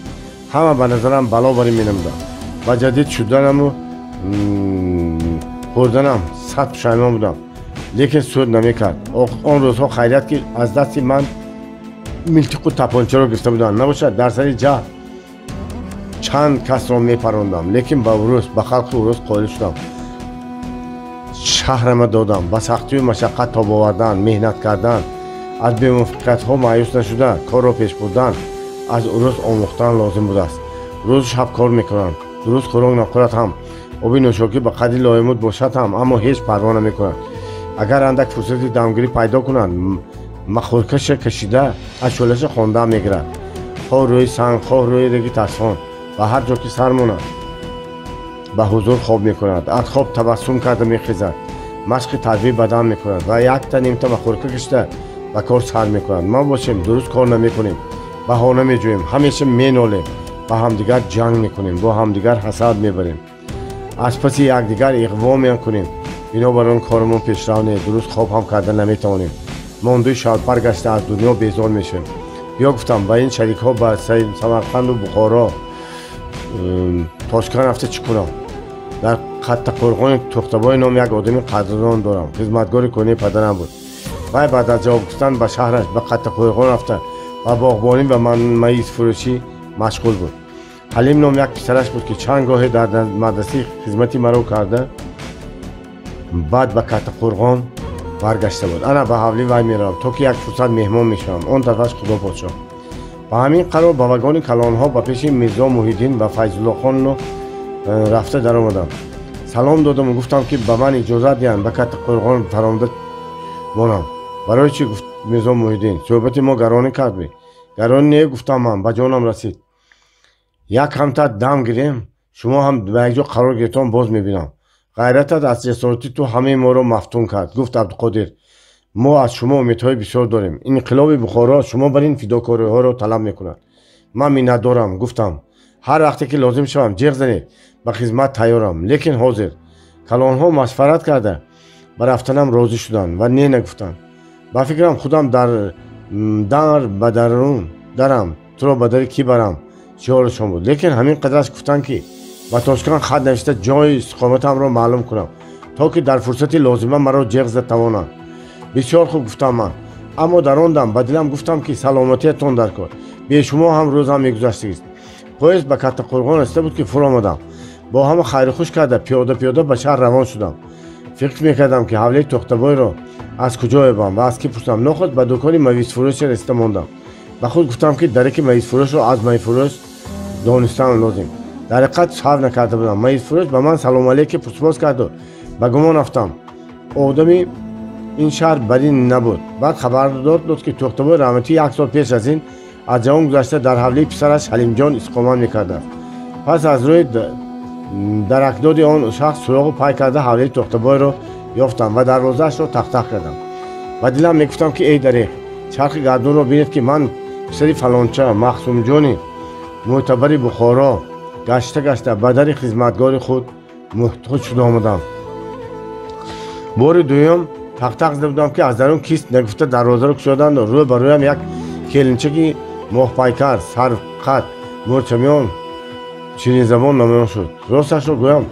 Ҳама ба назарам бало барӣ менамудам. Ба ҷадид шуданаму хӯрданам сад пушаймон будам, лекин суд намекард. Он рӯзҳо хайрият, ки аз дасти ман милтиқу тапончаро гирифта буданд. Набошад, дар сари ҷаҳл чанд касро мепарондам, лекин ба урус, ба халқи урус қоил шудам. Шаҳрама додам, ба сахтию машаққат тоб овардан, меҳнат кардан, аз бемувофиқиятҳо маъюс нашуда корро пеш бурдан, аз урус омӯхтан лозим будааст. Рӯзу шаб кор мекунанд, дуруст хӯрок нахӯрад ҳам, оби нӯшокӣ ба қадри лоимуд бошад ҳам, аммо ҳеҷ парво намекунанд. Агар андак фурсати дамгирӣ пайдо кунанд, махӯркаша кашида аз шӯлаша хонда мегирад. Хоҳ рӯи санг, хоҳ рӯи реги тасфон, ба ҳар ҷо ки сар монад, ба ҳузур хоб мекунад. Аз хоб табассум карда мехезад, машқи тарбияи бадан мекунад ва якта нимта махӯрка кашида ба кор сар мекунад. Мо бошем дуруст кор намекунем, баҳона меҷӯем, ҳамеша менолем, ба ҳамдигар ҷанг мекунем, бо ҳамдигар ҳасад мебарем, аз паси якдигар иғво мекунем. Бинобар он корамон пешрав не, дуруст хоб ҳам карда наметавонем. Мондуи шалпар гашта аз дунё безор мешавем. Ё гуфтам, ба ин шарикҳо ба Самарқанду Бухоро, Тошканд рафта чӣ кунам? Дар Қаттақӯрғони Тӯхтабой ном як одами қадрдон дорам, хизматгори кӯҳнаи падарам буд. Вай баъд аз ҷавоб гуфтан ба шаҳраш, ба Қаттақӯрғон рафта ба боғбонӣ ва маизфурӯшӣ машғул буд. Ҳалим ном як писараш буд, ки чанд гоҳе дар мадрасаи хизмати маро карда, баъд ба Каттақӯрғон баргашта буд. Ана ба ҳавлии вай меравам, то ки як фурсат меҳмон мешавам. Он тарафаш худо подшоҳ. Ба ҳамин қарор ба вагони калонҳо ба пеши Мирзо Муҳиддин ва Файзуллохонно рафта даромадам. Салом додаму гуфтам, ки ба ман иҷозат диҳанд ба Каттақӯрғон фаромада монам. Барои чӣ? Гуфт Мирзо Муҳиддин. Суҳбати мо гаронӣ кардӣ. Гаронӣ не, гуфтам ман, ба ҷонам расид. Як ҳамта дам гирем, шумо ҳам ба якҷо қарор гирифтон, боз мебинам. Ғайратат аз ҷасорати ту ҳамаи моро мафтун кард, гуфт Абдуқодир. Мо аз шумо умедҳои бисёр дорем. Инқилоби Бухоро шумо бар ин фидокориҳоро талаб мекунад. Ман миннатдорам, гуфтам. Ҳар вақте ки лозим шавам, ҷеғ занед, ба хизмат тайёрам. Лекин ҳозир калонҳо машварат карда ба рафтанам розӣ шуданд ва не нагуфтанд. Ба фикрам худам дар дар ба дарун дарам, туро ба дари кӣ барам, шиорашон буд. Лекин ҳамин қадраш гуфтанд, ки ба Тошканд хат навишта ҷои истиқоматамро маълум кунам, то ки дар фурсати лозима маро ҷеғ зада тавонанд. Бисёр хуб, гуфтам ман. Аммо дар он дам ба дилам гуфтам, ки саломатиятон дар кор, бе шумо ҳам рӯзам мегузаштагист. Поезд ба Каттақӯрғон расида буд, ки фуромадам. Бо ҳама хайрухуш карда пиёда пиёда ба шаҳр равон шудам. Фикр мекардам, ки ҳавлии Тӯхтабойро аз куҷо ёбам ва аз кӣ пурсам. Нохост ба дукони мавизфурӯше расида мондам. Ба худ гуфтам, ки дараки мавизфурӯшро аз майфурӯш донистан лозим. Дар ҳақиқат саҳв накарда будам. Мавизфурӯш ба ман салому алейки пурсупос карду ба гумон афтам. Одами ин шаҳр барин набуд. Баъд хабар дод, ки Тӯхтабой раҳматӣ як сол пеш аз ин аз ҷаҳон гузашта, дар ҳавлии писараш Ҳалимҷон истиқомат мекардааст. Пас аз рӯи даракдоди он шахс суроғу пай карда ҳавлии Тӯхтабойро ёфтам ва дарвозаашро тақтақ кардам. Ба дилам мегуфтам, ки эй дареғ, чархи гардунро бинед, ки ман писари фалонча Махсумҷони мӯътабари Бухоро гашта гашта ба дари хизматгори худ муҳтоҷ шуда омадам. Бори дуюм Тақ-тақ зада будам, ки аз дарун кист нагуфта дарвозаро кушоданд. Рӯ ба рӯям як келинчаки моҳпайкар, сарқат, мӯрчамиён, ширинзабон намоён шуд. Росташро гӯям,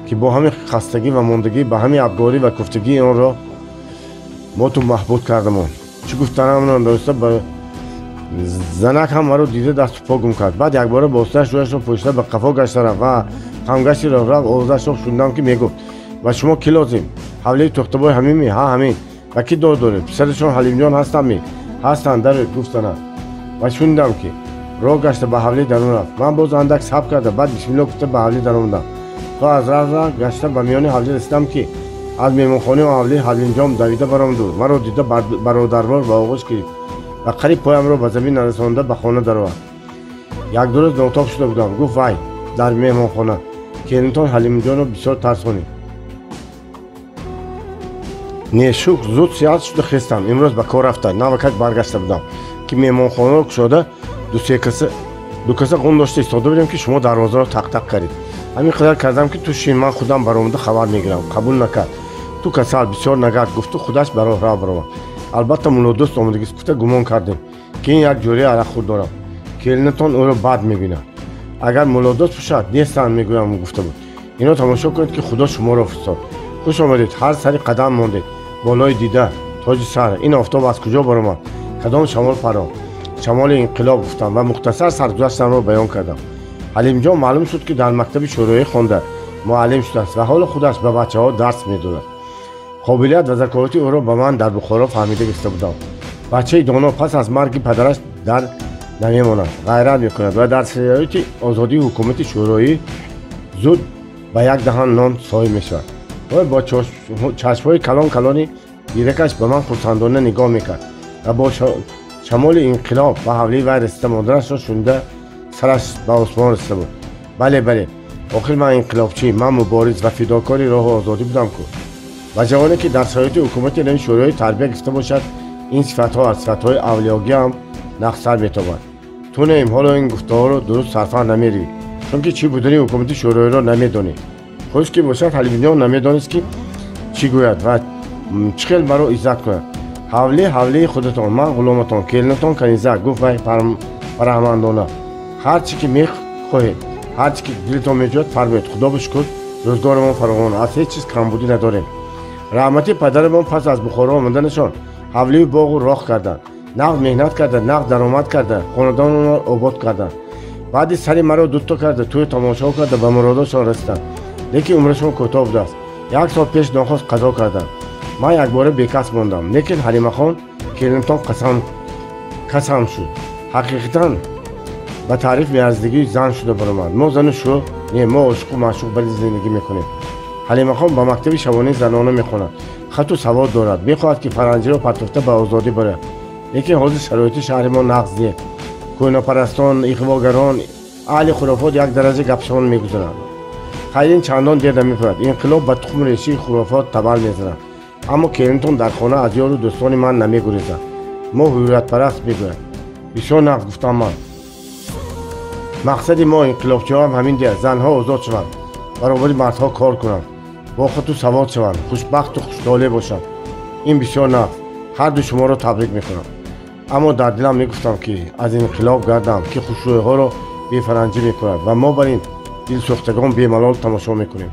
ки бо ҳамин хастагӣ ва мондагӣ, ба ҳамин абгорӣ ва куфтагии онро мо ту маҳбуд кардамон. Чӣ гуфтанам надониста, ба занак ҳам маро дида дасту по гум кард. Баъд якбора бо остааш рӯяшро пӯшида ба қафо гашта рафт ва хамгашти роҳрав овозашро шунидам, ки мегуфт: «Ба шумо кӣ лозим? Ҳавлии Тӯхтабой ҳаминми? Ҳа, ҳамин. Ба кӣ дод доред? Писарашон Ҳалимҷон ҳастамми? Ҳастанд, дароед», гуфт занак. Ва шунидам, ки роҳ гашта ба ҳавлӣ дарун рафт. Ман боз андак сабр карда, баъд бисмилло гуфта ба ҳавлӣ даромадам. То аз роҳ гашта ба миёни ҳавлӣ расидам, ки аз меҳмонхонаи ҳавлӣ Ҳалимҷон давида баромаду маро дида бародарвор ба оғӯш гирифт ва қариб поямро ба замин нарасонда ба хона даровард. Як-ду рӯз нотоб шуда будам, гуфт вай дар меҳмонхона. Келинтон Ҳалимҷонро бисёр тарсонид. Не, шукр, зуд сиҳат шуда хестам. Имрӯз ба кор рафта навакак баргашта будам, ки меҳмонхонаро кушода ду каса ғун дошта истода будем, ки шумо дарвозаро тақ-тақ кардед. Ҳамин қадар кардам, ки ту шин, ман худам баромада хабар мегирам. Қабул накард. Ту касал, бисёр нагард, гуфту худаш ба роҳрав баромад. Албатта, муллодӯст омадагист гуфта гумон кардем, ки ин як ҷӯраи арақхӯр дорам. Келинатон ӯро бад мебинад. Агар муллодӯст бошад, нестанд мегӯям, гуфта буд. Ино тамошо кунед, ки Худо шуморо фиристод. Хуш омадед, ҳар сари қадам мондед, болои дида, тоҷи сар. Ин офтоб аз куҷо баромад? Кадом шамол паро? Шамоли инқилоб, гуфтам ва мухтасар саргузаштамро баён кардам. Ҳалимҷон маълум шуд, ки дар мактаби шӯроӣ хонда муаллим шудааст ва ҳоло худаш ба бачаҳо дарс медодад. Қобилият ва заковати ӯро ба ман дар Бухоро фаҳмида гирифта будам. Бачаи доно пас аз марги падараш дар намемонад, ғайрат мекунад ва дар шароити озодии ҳукумати шӯроӣ зуд ба як даҳан нон соҳиб мешавад. Вой бо чашмҳои калон калони диракаш ба ман хурсандона нигоҳ мекард ва бо шамоли инқилоб ба ҳавлии вай расида модарашро шунида сараш ба осмон расида буд. Бале, бале, охир ман инқилобчӣ, ман мубориз ва фидокори роҳу озодӣ будам ку. Ва ҷавоне, ки дар шароити ҳукумати нави шӯроӣ тарбия гирифта бошад, ин сифатҳо аз сифатҳои авлиёгиам нақсар метобад. Ту неим ҳоло ин гуфтаҳоро дуруст сарфаҳм намерӣ, чунки чӣ будани ҳукумати шӯроиро намедонӣ. Хуш ки бошад, Ҳалимҷон намедонист, ки чӣ гӯяд ва чӣ хел маро иззат кунад. Ҳавлӣ ҳавлии худатон, ман ғуломатон, келинатон канизак, гуфт вай фараҳмандона. Ҳар чӣ ки мехоҳед, ҳар чӣ ки дилтон меҷӯяд, фармоед. Худо ба шукр, рӯзгорамон фаровон, аз ҳеҷ чиз камбудӣ надорем. Раҳмати падарамон пас аз Бухоро омаданашон ҳавлию боғу роҳ карданд, нағз меҳнат карда, нағз даромад карда, хонадонро обод карданд. Баъди сари маро дуто карда, тӯю тамошо карда, ба муродошон расиданд. Лекин умрашон кӯтоҳ будааст. Як сол пеш нохост қазо карданд. Ман якбора бекас мондам. Лекин Ҳалимахон келинтон касам шуд. Ҳақиқатан ба таъриф меарзидагии зан шуда баромад. Мо зану шу не, мо ошиқу маъшуқ бари зиндагӣ мекунем. Ҳалимахон ба мактаби шабонаи занона мехонад, хату савод дорад, мехоҳад, ки фаранҷиро партофта ба озодӣ барад. Лекин ҳозир шароити шаҳри мо нағз не. Кӯҳнапарастон, иғвогарон, аҳли хурофот як дараҷа гапшон мегузаранд. Хайр, ин чандон дер намепояд. Инқилоб ба тухму решии хурофот табал мезанад. Аммо келинтон дар хона аз ёру дӯстони ман намегурезад. Мо ҳурриятпараст мегӯяд. Бисёр нағз, гуфтам ман. Мақсади мо инқилобчиҳоам ҳамин дия: занҳо озод шаванд, баробари мардҳо кор кунанд, бо хату савод шаванд, хушбахту хуштолеъ бошанд. Ин бисёр нағз, ҳарду шуморо табрик мекунам. Аммо дар дилам мегуфтам, ки аз инқилоб гардам, ки хушрӯйҳоро бефаранҷӣ мекунад ва мо бар ин дилсӯхтагон бемалол тамошо мекунем.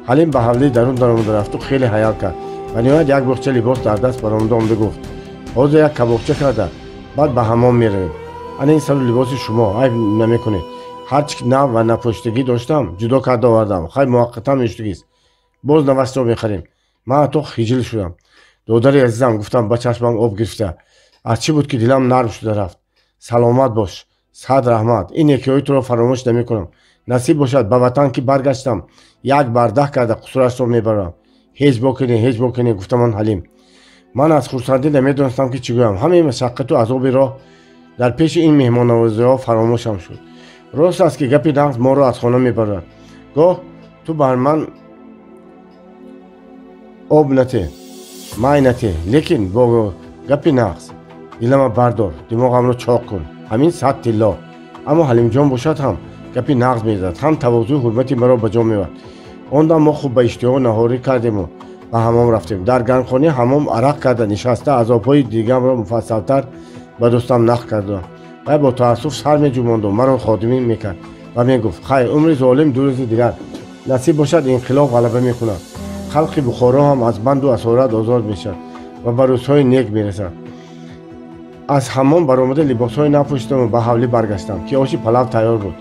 Ҳалим ба ҳавлии дарун даромада рафту хеле ҳаёл кард ва ниҳоят як буғча либос дар даст баромада омада гуфт: «Ҳозир як кабобча карда, баъд ба ҳаммом меравем. Ана ин сару либоси шумо, айб намекунед. Ҳарчи нав ва напӯштагӣ доштам, ҷудо карда овардам. Хай, муваққатан мештагист, боз навашро мехарем». Ман ҳатто хиҷил шудам. «Додари азизам», гуфтам ба чашмам об гирифта. Аз чӣ буд, ки дилам нарм шуда рафт. «Саломат бош, сад раҳмат, ин некиҳои туро фаромӯш намекунам. Насиб бошад, ба ватан ки баргаштам, як бардаҳ карда қусурашро мебарам. Ҳеҷ боке не, ҳеҷ боке не», гуфтам ман ҳалим. Ман аз хурсандӣ намедонистам, ки чӣ гӯям. Ҳамаи машаққату азоби роҳ дар пеши ин меҳмоннавозиҳо фаромӯшам шуд. Рост аст, ки гапи нағз моро аз хона мебарад. Гоҳ ту бар ман об нате, май нате, лекин бо гапи нағз дилама бардор, димоғамро чоқ кун, ҳамин 100 тилло. Аммо Ҳалимҷон бошад, ҳам гапи нағз мезад, ҳам тавозӯи ҳурмати маро ба ҷо меовард. Он дам мо хуб ба иштиҳо наҳорӣ кардему Ба ҳамом рафтем. Дар гармхонаи ҳамом арақ карда нишаста азобҳои дигарро муфассалтар ба дӯстам нақл кардам. Вай бо таассуф сар меҷумонду маро ходимӣ мекард ва мегуфт: хайр, умри золим 2 рӯзи дигар насиб бошад, инқилоб ғалаба мекунад, халқи Бухоро ҳам аз банду асорат озод мешавад ва ба рӯзҳои нек мерасад. Аз ҳамом баромада либосҳои нав пӯшидаму ба ҳавлӣ баргаштам, ки оши палав тайёр буд.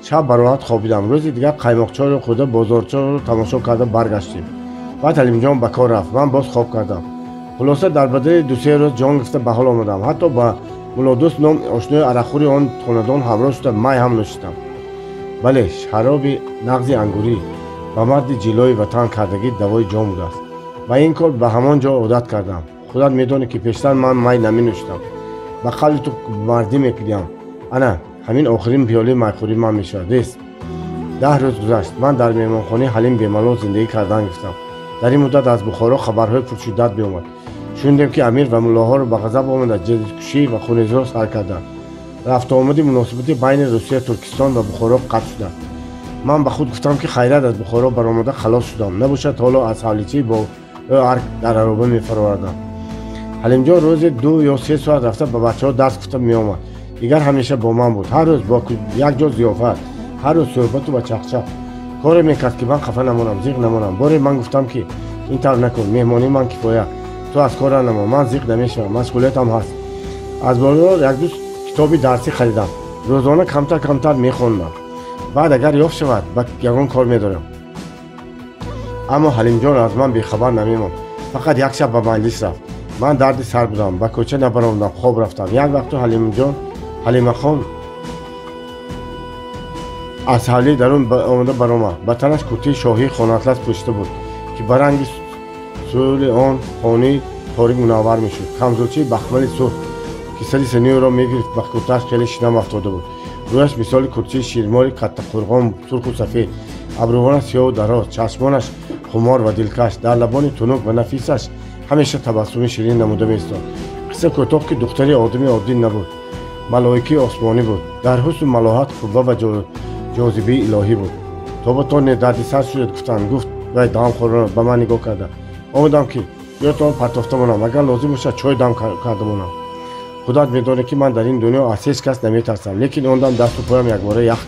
Шаб бароҳат хобидам. Рӯзи дигар қаймоқчойро хӯрда, бозорчоро тамошо карда баргаштем. Баъд Ҳалимҷон ба кор рафт, ман боз хоб кардам. Хулоса, дар бадали 2-3 рӯз ҷон гирифта ба ҳол омадам. Ҳатто ба Мулодӯст ном ошнои арақхӯри он хонадон ҳамроҳ шуда май ҳам нӯшидам. Бале, шароби нағзи ангурӣ ба марди ҷилои ватан кардагӣ давои ҷон будааст. Ба ин кор ба ҳамон ҷо одат кардам. Худат медонӣ, ки пештар ман май наменӯшидам. Ба қавли ту мардӣ мекунам. Ана ҳамин охирин пиёлаи майхӯрии ман мешавад. Рес. 10 рӯз гузашт. Ман дар меҳмонхонаи Ҳалим бемалол зиндагӣ кардан гирифтам. Дар ин муддат аз Бухоро хабарҳои пуршиддат меомад. Шунидем, ки амир ва муллоҳоро ба ғазаб омада ҷадидкушӣ ва хунрезиро сар карданд. Рафтуомади муносибати байни Русия, Туркистон ва Бухоро қатъ шудааст. Ман ба худ гуфтам, ки хайрат аз Бухоро баромада халос шудам. Набошад ҳоло аз ҳавличӣ бо ӯ арк дар ароба мефаровардам. Ҳалимҷон рӯзи 2 ё 3 соат рафта ба бачаҳо дарс гуфта меомад. Дигар ҳамеша бо ман буд. Ҳар рӯз бо як ҷо зиёфат, ҳар рӯз суҳбату ва чақчақ. Коре мекард, ки ман хафа намонам, зиқ намонам. Боре ман гуфтам, ки ин тавр накун, меҳмонии ман кифоя, ту аз кора намон, ман зиқ намешавам, машғулиятам ҳаст. Аз бозор 1-2 китоби дарсӣ харидам. Рӯзона камтар камтар мехондам. Баъд агар ёфт шавад, ба ягон кор медорам. Аммо Ҳалимҷон аз ман бехабар намемонд. Фақат як шаб ба маҷлис рафт. Ман дарди сар будам, ба кӯча набаромадам, хоб рафтам. Як вақту Ҳалимҷон Ҳалимахон аз ҳавлии дарун омада баромад. Ба танаш куртии шоҳии хонаатлас пӯшида буд, ки ба ранги сӯли он хонаи торик мунаввар мешуд. Камзулчаи бахмали сурх, ки сари синиро мегирифт, ба куртааш хеле шинам афтода буд. Рӯяш мисоли куртии ширмори каттақурғон сурху сафед, абрувонаш сиёҳу дароз, чашмонаш хумор ва дилкаш, дар лабони тунук ва нафисаш ҳамеша табассуми ширин намуда меистод. Қисса кӯтоҳ, ки духтари одами оддӣ набуд, малоикаи осмонӣ буд. Дар ҳусну малоҳат қувва ва ҷозибаи илоҳӣ буд. То ба то не дарди сар шудед гуфтанд. Гуфт вай дам хӯрона ба ман нигоҳ карда. Омадам, ки ётон партофта монам, агар лозим бошад чой дам карда монам. Худат медонӣ, ки ман дар ин дунё аз ҳеҷ кас наметарсам, лекин он дам дасту поям якбора ях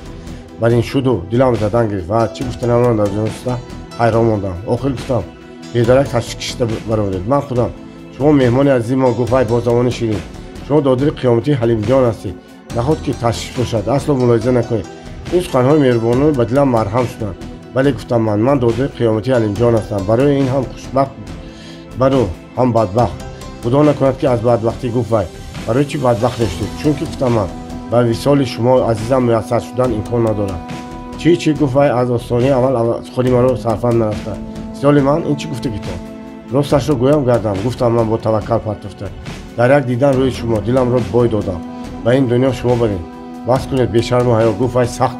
бар ин шуду дилам задан гирифт ва чӣ гуфтанамро надониста ҳайрон мондам. Охир гуфтам: бедарак ташвиш кашида баромадед, ман худам. Шумо меҳмони азизи мо, гуфт вай бо забони ширин. Шумо додари қиёматии Ҳалимҷон ҳастед. Наход ки ташвиш бошад, асло мулоҳиза накунед. Ин суханҳои меҳрубонона ба дилам марҳам шуданд. Бале, гуфтам ман додари қиёматии Ҳалимҷон ҳастам. Барои ин ҳам хушбахт бару ҳам бадбахт. Худо накунад, ки аз бадбахтӣ, гуфт вай. Барои чӣ бадбахт мешудед? Чунки, гуфтам ман, ба висоли шумо азизам муяссар шудан имкон надорам. Чӣ чӣ, гуфт вай аз остонаи аввал сухани маро сарфам нарафта. Висоли ман ин чӣ гуфтагитон? Росташро гӯям гардам, гуфтам ман бо таваккал партофта. Дар як дидан рӯи шумо диламро бой додам. Ба ин дунё шумо барин. Бас кунед бешарму ҳаё, гуфт вай сахт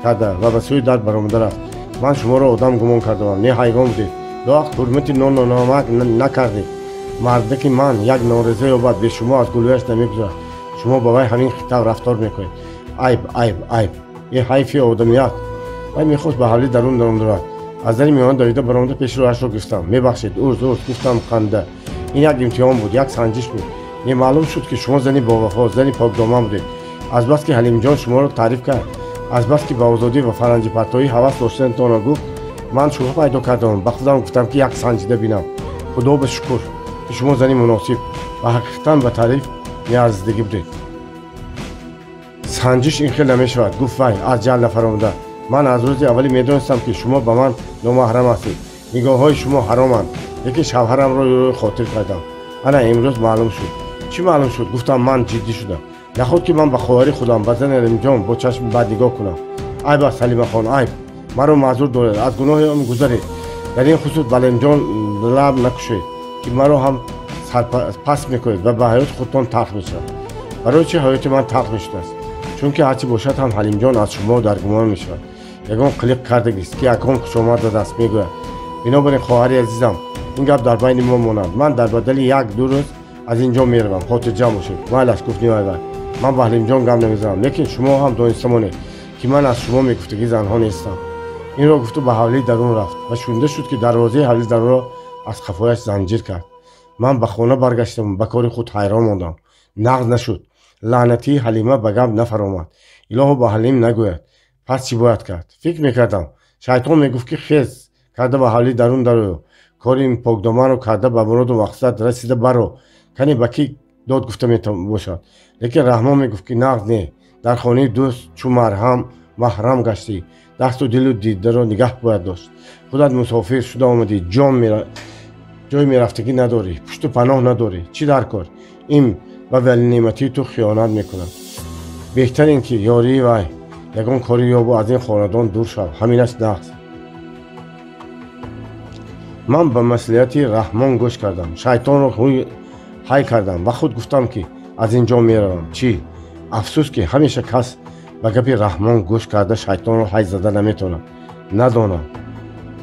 карда ва ба сӯи дар баромада рафт. Ман шуморо одам гумон кардам, не ҳайвон будед. Лоақ ҳурмати нону намак накардед. Мардаки ман як нореза ёбад, бе шумо аз гулӯяш намегузарад. Шумо ба вай ҳамин тавр рафтор мекунед. Айб, айб, айб. Е ҳайфи одамият. Вай мехост ба ҳавлӣ дарун даромад. Аз дари миёна давида баромада пеши роҳашро гирифтам. Мебахшед, урз, урз, гуфтам ханда. Ин як имтиҳон буд, як санҷиш буд. Немаълум шуд, ки шумо зани бовафо, зани покдоман будед. Азбаски Ҳалимҷон шуморо таъриф кард, азбаски ба озодӣ ва фаранҷипартоӣ ҳавас доштанатонро гуфт, ман шубҳа пайдо кардам. Ба худам гуфтам, ки як санҷида бинам. Худо ба шукр, ки шумо зани муносиб ва ҳақиқатан ба таъриф меарзидагӣ будед. Санҷиш ин хел намешавад, гуфт вай аз ҷал нафаромада. Ман аз рӯзи аввалӣ медонистам, ки шумо ба ман номаҳрам ҳастед. Нигоҳҳои шумо ҳароманд, лекин шавҳарамро рӯи хотир кардам. Ана имрӯз маълум шуд. Чӣ маълум шуд? Гуфтам ман ҷиддӣ шудам. Наход ки ман ба хоҳари худам, ба зани Ҳалимҷон бо чашми бад нигоҳ кунам. Айб аст, Ҳалимахон, айб. Маро маъзур доред, аз гуноҳи он гузаред. Дар ин хусус ба Ҳалимҷон лаб накушед, ки маро ҳам сарпас мекунед ва ба ҳаёти худтон талх мешавад. Барои чӣ ҳаёти ман талх мешудааст? Чунки ҳарчи бошад ҳам Ҳалимҷон аз шумо дар гумон мешавад. Ягон қилиқ кардагист, ки ягон хушомад задааст, мегӯяд. Бинобар ин, хоҳари азизам, ин гап дар байни мо монад. Ман дар бадали 1-2 рӯз аз ин ҷо меравам, хотирҷамъ бошед. Майлаш, гуфт ниҳоят вай. Ман ба Ҳалимҷон гап намезанам, лекин шумо ҳам дониста монед, ки ман аз шумо мегуфтагӣ занҳо нестам. Инро гуфту ба ҳавлии дарун рафт ва шунида шуд, ки дарвозаи ҳавлии дарунро аз қафояш занҷир кард. Ман ба хона баргаштам, ба кори худ ҳайрон мондам. Нағз нашуд. Лаънатии Ҳалима ба гап нафаромад. Илоҳо ба Ҳалим нагӯяд. Пас чӣ бояд кард? Фикр мекардам. Шайтон мегуфт, ки хез карда ба ҳавлӣ дарун дароё, кори покдоманро карда ба муроду мақсад расида баро, кане ба кӣ дод гуфта мебошад. Лекин Раҳмон мегуфт, ки нағз не, дар хонаи дӯст чу марҳам маҳрам гаштӣ, дасту дилу дидаро нигаҳ бояд дошт. Худат мусофир шуда омадӣ, ҷой мерафтагӣ надорӣ, пушту паноҳ надорӣ. Чӣ дар кор? Ин ба валинеъматии ту хиёнат мекунад. Беҳтар ин ки ёрии вай ягон кори ёбу аз ин хонадон дур шав. Ҳаминаш нағз. Ман ба маслиҳати Раҳмон гӯш кардам. Шайтонро ҳай кардам ва худ гуфтам, ки аз ин ҷо меравам. Чӣ афсӯс, ки ҳамеша кас ба гапи Раҳмон гӯш карда шайтонро ҳай зада наметавонад. Надонам,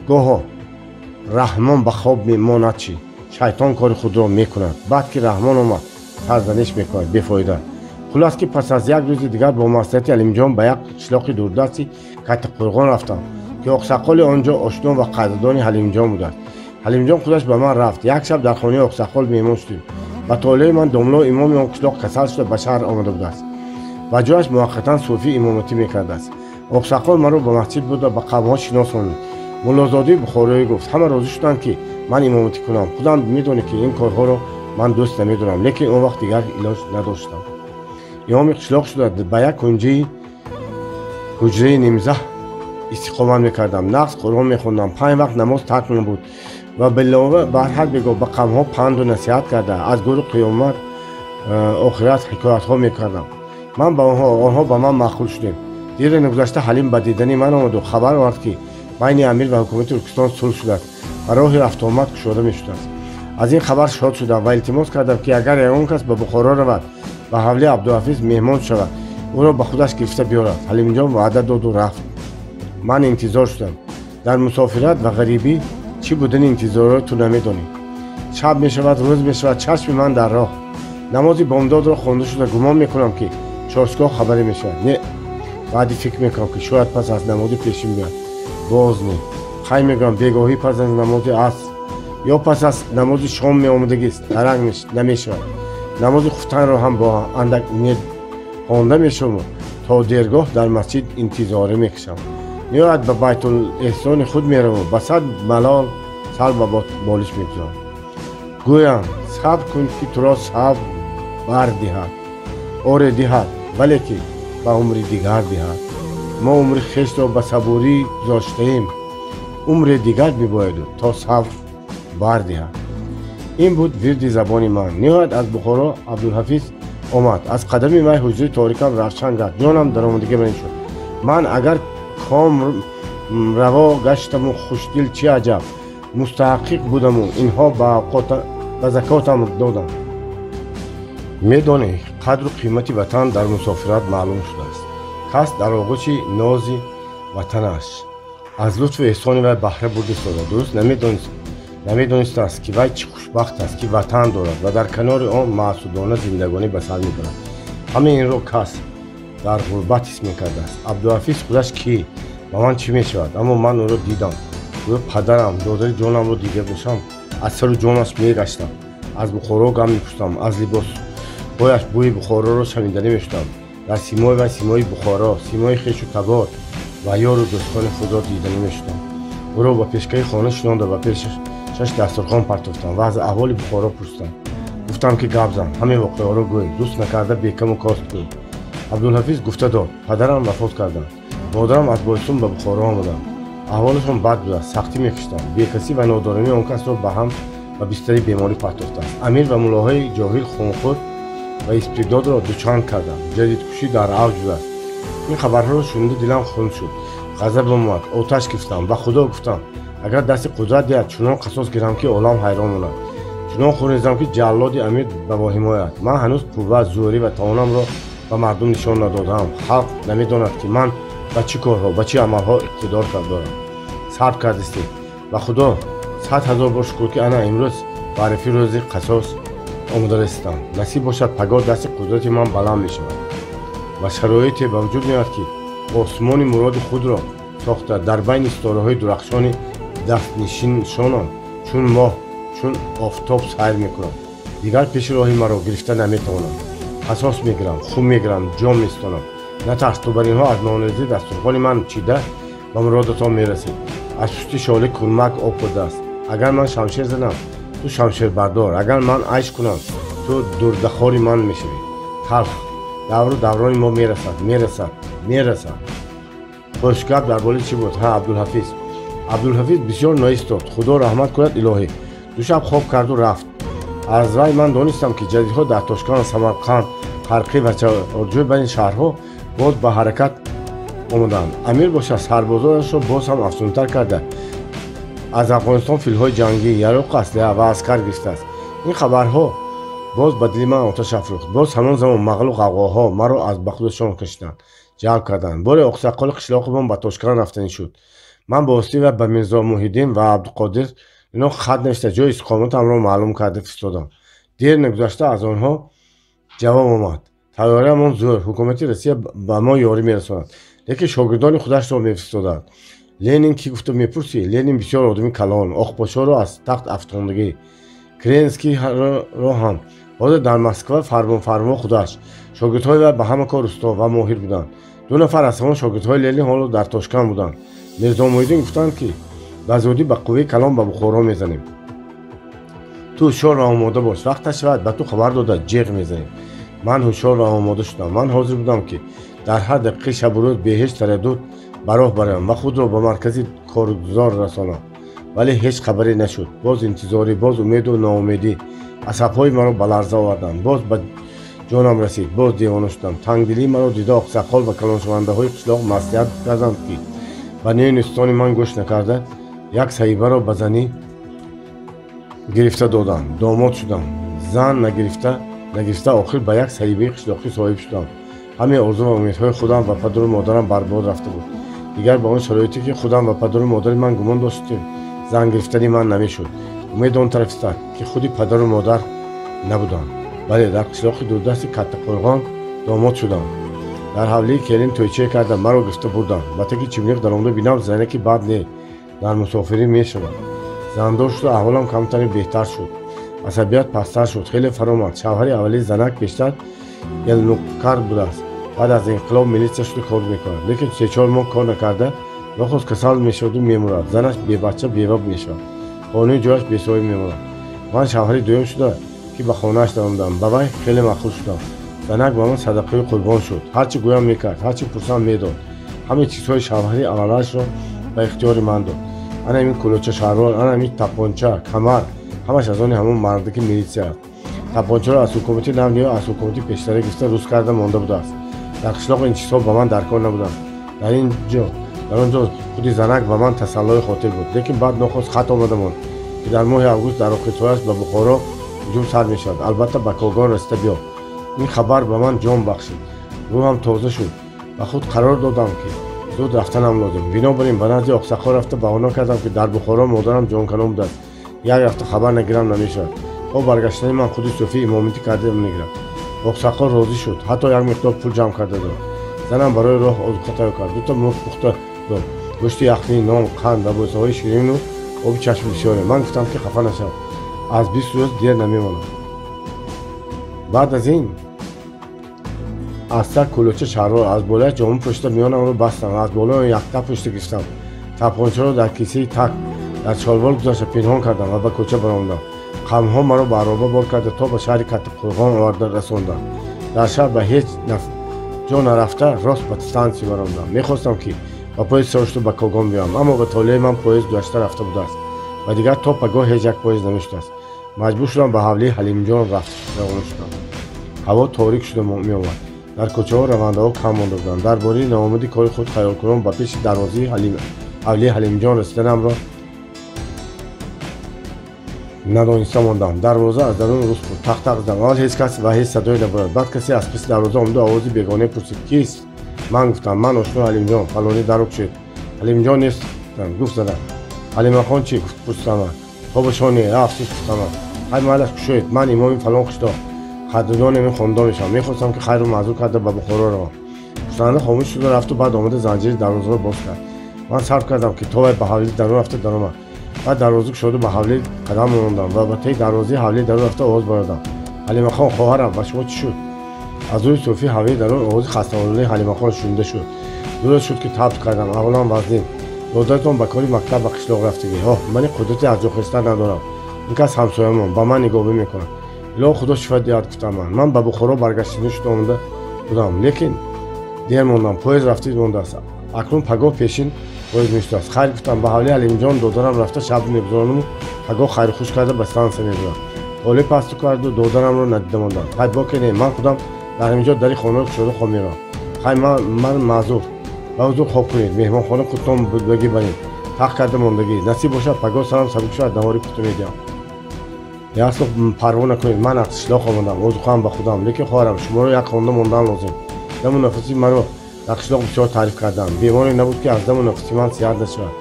гоҳо Раҳмон ба хоб мемонад, чӣ шайтон кори худро мекунад. Баъд ки Раҳмон омад, сарзаниш мекунад, бефоида. Хулас, ки пас аз як рӯзи дигар бо маслиҳати Алимҷон ба як қишлоқи дурдасти Каттақӯрғон рафтам, ки оқсақоли он ҷо ошно ва қадрдони Ҳалимҷон будааст. Ҳалимҷон худаш ба ман рафт. Як шаб дар хонаи оқсақол меҳмон шудем. Ба толеи ман домло имоми он қишлоқ касал шуда ба шаҳр омада будааст. Ба ҷояш муваққатан суфӣ имоматӣ мекардааст. Оқсақол маро ба масҷид бурда ба қавмҳо шиносонид. Муллозодии бухороӣ гуфт: ҳама розӣ шуданд, ки ман имоматӣ кунам. Худам медонӣ, ки ин корҳоро ман дӯст намедорам, лекин он вақт дигар илоҷ надоштам. Имоми қишлоқ шуда ба як кунҷии ҳуҷраи нимзаҳ истиқомат мекардам. Нағз Қуръон мехондам. 5 вақт намоз тарк набуд ва билова бар ҳар бегоҳ ба қавмҳо панду насиҳат карда аз гӯру қиёмат, охират ҳикоятҳо мекардам. Ман ба онҳо ба ман маъқул шудем. Дире нагузашта Ҳалим ба дидани ман омаду хабар овард, ки байни амир ва ҳукумати Туркистон сулҳ шудааст ва роҳи рафтуомад кушода мешудааст. Аз ин хабар шод шудам ва илтимос кардам, ки агар ягон кас ба Бухоро равад, ба ҳавлии Абдуҳафиз меҳмон шавад, ӯро ба худаш гирифта биёрад. Ҳалимҷон ваъда доду рафт. Ман интизор шудам. Дар мусофират ва ғарибӣ чӣ будани интизорро ту намедонӣ. Шаб мешавад, рӯз мешавад, чашми ман дар роҳ. Намози бомдодро хонда шуда гумон мекунам, ки чоршгоҳ хабаре мешавад. Не, баъди фикр мекунам, ки шояд пас аз намози пешин биёяд. Боз не. Хай мегӯям, бегоҳӣ пас аз намози аср ё пас аз намози шом меомадагист, даранг намешавад. Намози хуфтанро ҳам бо андак умед хонда мешавам, то дергоҳ дар масҷид интизорӣ мекашам. Ниҳоят ба Байтулэҳсони худ меравам, ба сад малол сар ба болиш мегузорам. Гӯям: сабр кун, ки туро сабр бар диҳад. Оре, диҳад, вале ки ба умри дигар диҳад. Мо умри хешро ба сабурӣ гузоштаем, умре дигар мебояду то сабр бар диҳад. Ин буд вирди забони ман. Ниҳоят аз Бухоро Абдулҳафиз омад. Аз қадами вай ҳуҷраи торикам равшан гашт, ҷонам даромадагӣ барин шуд. Ман агар ком раво гаштаму хушдил, чӣ аҷаб! Мустаҳаққиқ будаму инҳо ба закотам доданд. Медонӣ, қадру қимати ватан дар мусофират маълум шудааст. Кас дар оғӯши нози ватанаш аз лутфу эҳсони вай баҳра бурда истода, дуруст намедонистааст, ки вай чӣ хушбахт аст, ки ватан дорад ва дар канори он маъсудона зиндагонӣ ба сар мебарад. Ҳамаи инро кас дар ғурбат ҳис мекардааст. Абдуҳафиз худаш кӣ? Ба ман чӣ мешавад? Аммо ман ӯро дидам. Гӯё падарам, додари ҷонамро дида бошам, аз сару ҷонаш мегаштам. Аз Бухоро гам мепурсам, аз либосҳояш бӯи Бухороро шаниданӣ мешудам. Дар симои вай симои Бухоро, симои хешу табор ва ёру дӯстони худро диданӣ мешудам. Ӯро ба пешкаи хона шинонда ба пешаш дастурхон партофтам ва аз аҳволи Бухоро пурсидам. Гуфтам, ки гап зан, ҳамин воқеаҳоро гӯй, дӯст накарда бекаму кост гӯй. Абдулҳафиз гуфта дод: падарам вафот карданд, модарам аз Бойсун ба Бухоро омаданд. Аҳволашон бад будааст, сахтӣ мекашиданд. Бекасӣ ва нодоримии он касро ба ҳам ба бистари беморӣ партофтааст. Амир ва муллоҳои ҷоҳил хунхӯр ва истибдодро дучанд карданд. Ҷадидкушӣ дар авҷ будааст. Ин хабарҳоро шунида дилам хун шуд, ғазаб омад, оташ гирифтам. Ба Худо гуфтам: агар дасти қудрат диҳад, чунон қасос гирам, ки олам ҳайрон монад, чунон хун резам, ки ҷаллоди амир ба воҳим ояд. Ман ҳанӯз қувват, зӯрӣ ва тавонамро ба мардум нишон надодаам. Халқ намедонад, ки ман ба чӣ корҳо, ба чӣ амалҳо иқтидор дорам. Сабр кардистем. Ба Худо 100 000 бор шукр, ки ана имрӯз ба арифи рӯзи қасос омода расидам. Насиб бошад, пагоҳ дасти қудрати ман баланд мешавад ва шароите ба вуҷуд меояд, ки осмони муроди худро сохта дар байни ситораҳои дурахшони дастнишиншонам чун моҳ Чун офтоб сайр мекунам. Дигар пеши роҳи маро гирифта наметавонам. Қасос мегирам, хун мегирам, ҷон меситонам. Натарс, ту бар инҳо аз нонрезӣ дастурхони ман чида ба муродатон мерасед. Аз пушти шоли кулмак об хӯрдааст. Агар ман шамшер занам, ту шамшербардор. Агар ман айш кунам, ту дурдахори ман мешавӣ. Талх давру даврони мо мерасад, мерасад, мерасад. Хушгап дар бораи чӣ буд? Ҳа, Абдулҳафиз. Абдулҳафиз бисёр ноистод. Худо раҳмат кунад, илоҳӣ. Ду шаб хоб карду рафт. Аз вай ман донистам, ки ҷадидҳо дар Тошканд, Самарқанд, Қарқӣ ва чорҷӯй байни шаҳрҳо боз ба ҳаракат омаданд. Амир бошад, сарбозонашро боз ҳам афзунтар карда, аз Афғонистон филҳои ҷангӣ, яроқу аслиҳа ва аскар гирифтааст. Ин хабарҳо боз ба дили ман оташ афрӯхт. Боз ҳамон замон мағлу ғавғоҳо маро аз ба худашон кашиданд, ҷалб карданд. Боре оқсаққоли қишлоқимон ба Тошканд рафтанӣ шуд. Ман ба воситаи вай ба Мирзо Муҳиддин ва Абдуқодир ино хат навишта ҷои истиқоматамро маълум карда фиристодам. Дер нагузашта аз онҳо ҷавоб омад. Тайёраамон зӯр, ҳукумати Россия ба мо ёрӣ мерасонад, лекин шогирдони худашро мефиристоданд. Ленин кӣ гуфта мепурсӣ? Ленин бисёр одами калон, Оқпошоро аз тахт афтондагӣ, Керенскийро ҳам. Ҳозир дар Москва фармонфармо худаш. Шогирдҳои вай ба ҳама кор усто ва моҳир буданд. Ду нафар аз ҳамон шогирдҳои Ленин ҳоло дар Тошканд буданд. Мирзо Муҳиддин гуфтанд, ки ба зудӣ ба қувваи калон ба Бухоро мезанем. Ту ҳушёр ва омода бош, вақташ шавад ба ту хабар дода ҷеғ мезанем. Ман ҳушёр ва омода шудам. Ман ҳозир будам, ки дар ҳар дақиқаи шабу рӯз бе ҳеҷ тараддуд ба роҳ бароям ва худро ба маркази коргузор расонам. Вале ҳеҷ хабаре нашуд. Боз интизорӣ, боз умеду ноумедӣ асабҳои маро ба ларза оварданд. Боз ба ҷонам расид, боз девона шудам. Тангдилии маро дида оқсаққол ва калоншавандаҳои қишлоқ маслиҳат карданд, ки ба нистони ман гӯш накарда як саҳибаро ба занӣ гирифта доданд. Домод шудам. Зан нагирифта охир ба як саҳибаи қишлоқӣ соҳиб шудам. Ҳамаи орзу ва умедҳои худам ва падару модарам барбод рафта буд. Дигар ба он шароите, ки худам ва падару модари ман гумон доштем, зан гирифтани ман намешуд. Умед он тараф истад, ки худи падару модар набуданд. Бале, дар қишлоқи дурдасти Каттақӯрғон домод шудам. Дар ҳавлии келин тӯйчае карда маро гирифта бурданд. Ба таги чимниқ даромада бинам, занаки бад не, дар мусофирӣ мешавад. Зандор шуда аҳволам камтаре беҳтар шуд. Асабият пасттар шуд, хеле фаромад. Шавҳари аввалии занак бештар елнукар будааст. Баъд аз инқилоб милитсия шуда кор мекунад, лекин се-чор моҳ кор накарда нохост касал мешаваду мемурад. Занаш бебача бева мешавад, хонаи ҷояш бесоҳиб мемонад. Ман шавҳари дуюм шуда, ки ба хонааш даромадам, ба вай хеле маъқул шудам. Занак ба ман садақаи қурбон шуд. Ҳарчи гӯям мекард, ҳарчи пурсам медод. Ҳамаи чизҳои шавҳари аввалашро ба ихтиёри ман дод. Ана ҳамин кулоча шаҳрвор, ана ҳамин тапонча, камар, ҳамаш аз они ҳамон мардаки милитсия аст. Тапончаро аз ҳукумати нав ё аз ҳукумати пештара гирифта рӯз карда монда будааст. Дар қишлоқ ин чизҳо ба ман даркор набуданд. Дар ин ҷо, дар он ҷо худи занак ба ман тасаллои хотир буд. Лекин баъд нохост хат омада монд, ки дар моҳи август дар охиртояш ба Бухоро ҳуҷум сар мешавад. Албатта ба Когон расида биё. Ин хабар ба ман ҷон бахшид. Рӯҳам тоза шуд. Ба худ қарор додам, ки зуд рафтанам лозим. Бинобар ин ба назди оқсаққол рафта баҳона кардам, ки дар Бухоро модарам ҷонканон будааст. Як рафта хабар нагирам намешавад. То баргаштани ман худи суфӣ имомитӣ карда мегирад. Оқсаққол розӣ шуд. Ҳатто як миқдор пул ҷамъ карда дод. Занам барои роҳ озуқа тайёр кард. Дута мурғ пухта дод. Гӯшти яхнӣ, нон, қанд ва бӯсаҳои ширину оби чашми бисёре. Ман гуфтам, ки хафа нашав. Аз 20 рӯз дер намемонам. Баъд аз ин аз сар кулоча шаҳрвор, аз болояш ҷома пӯшида миёнамро бастам, аз болои он якта пӯшида гирифтам. Тапончаро дар кисаи так дар чолвор гузошта пинҳон кардам ва ба кӯча баромадам. Қамҳо маро ба ароба бор карда то ба шаҳри Каттақӯрғон оварда расонданд. Дар шаҳр ба ҳеҷ ҷо нарафта рост ба стансия баромадам. Мехостам, ки ба поезд савор шуда ба Когон биёям, аммо ба толеи ман поезд гузашта рафта будааст ва дигар то пагоҳ ҳеҷ як поезд намешудааст. Маҷбур шудам ба ҳавлии Ҳалимҷон равона шудам. Ҳаво торик шуда меомад. Дар кӯчаҳо равандаҳо кам монда буданд. Дар бораи наомади кори худ хаёлкунон ба пеши дарвозаи ҳавлии Ҳалимҷон расиданамро надониста мондам. Дарвоза аз дарун рӯз буд. Тақ-тақ задам. Аввал ҳеҷ кас ва ҳеҷ садое набурад. Баъд касе аз паси дарвоза омаду овози бегонае пурсид: кист? Ман гуфтам: ман ошно Ҳалимҷон. Фалонӣ даро кушед. Ҳалимҷон нест, гуфт задам. Ҳалимахон чӣ? Пурсидам ман. Хобашон не, афсӯс, гуфтам ман. Ҳай, майлаш, кушоед. Ман имоми фалон қишлоқ, қадрдони ин хонадон мешавам. Мехостам, ки хайру маъзур карда ба Бухоро равам. Пурсанда хомӯш шуда рафту баъд омада занҷири дарвозаро боз кард. Ман сарф кардам, ки то вай ба ҳавлӣ дарун рафта даромад. Баъд дарвоза кушода ба ҳавлӣ қадам мондам ва ба таи дарвозаи ҳавлӣ дарун рафта овоз бародам. Ҳалимахон, хоҳарам, ба шумо чӣ шуд? Аз рӯи суфи ҳавлии дарун овози хастаолудаи Ҳалимахон шунида шуд. Дуруст шуд, ки таб кардам, аҳволам вазнин. Додаратон ба кори мактаб ба қишлоқ рафтагӣ. Ҳоҳ, мани қудрати аз ҷо хестан надорам. Ин кас ҳамсоямон ба ман нигоҳбин мекунад. Илоҳ Худо шифо диҳад, гуфтам ман. Ман ба Бухоро баргаштанӣ шуда омада будам, лекин дер мондам, поезд рафтид мондааст. Акнун пагоҳ пешин поезд мешудааст. Хайр, гуфтам, ба ҳавлии Ҳалимҷон додарам рафта шаб мегузаронаму пагоҳ хайрухуш карда ба стансия мебурам. Толе пасту карду додарамро надида мондам. Хай, боке не, ман худам дар ҳаминҷо дари хонаро кушода хоб меравам. Хай, ман маъзур. Ба ҳузур хоб кунед, меҳмонхона худтон будагӣ баред. Тах карда мондагӣ. Насиб бошад, пагоҳ сарам сабук шавад, наҳори пухта медиҳам. Асло парво накунед, ман аз қишлоқ омадам, озуқаам ба худам. Лекин хоҳарам, шуморо як хонда мондан лозим. Даму нафаси маро дар қишлоқ бисёр таъриф кардам. Беморе набуд, ки аз даму нафаси ман сиҳат нашавад.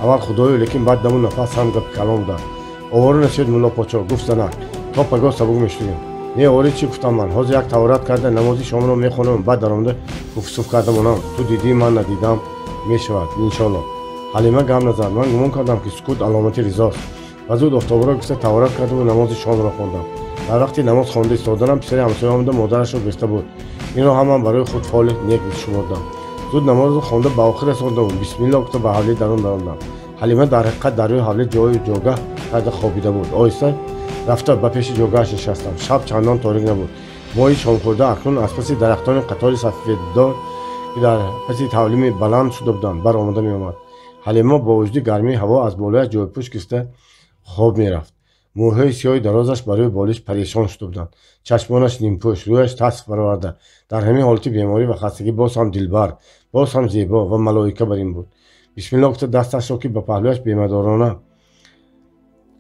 Аввал худою, лекин баъд даму нафас ҳам гапи калон буданд. Овора нашавед, мулло подшоҳ, гуфт занак, то пагоҳ сабук мешудем. Не, ори чӣ, гуфтам ман. Ҳозир як таҳорат карда намози шомро мехонам, баъд даромада гуфтсуф карда монам. Ту дидӣ, ман надидам, мешавад иншолло. Ҳалима гап назад. Ман гумон кардам, ки сукут аломати ризост. Ва зуд офтобро гирифта таҳорат кардаму намози шомро хондам. Дар вақти намоз хонда истоданам писари ҳамсоя омада модарашро гирифта буд. Инро ҳамам барои худ фоли нек шумурдам. Зуд намозро хонда ба охир расондаму бисмилло гуфта ба ҳавлӣ дарун даромадам. Ҳалима дар ҳақиқат дар рӯи ҳавлӣ ҷою ҷогаҳ карда хобида буд. Оҳиста рафта ба пеши ҷогаҳаш нишастам. Шаб чандон торик набуд. Моҳи шомхӯрда акнун аз паси дарахтони қатори сафеддор, ки дар паси тавлими баланд шуда буданд, баромада меомад. Ҳалима бо вуҷуди гармии ҳаво аз болояш ҷойпӯш гирифта хоб мерафт. Мӯйҳои сиёҳи дарозаш барои болиш парешон шуда буданд. Чашмонаш нимпӯш, рӯяш тасф бароварда. Дар ҳамин ҳолати беморӣ ва хастагӣ боз ҳам дилбар, боз ҳам зебо ва малоика бар ин буд. Бисмилло гуфта дасташро, ки ба паҳлӯяш бемадорона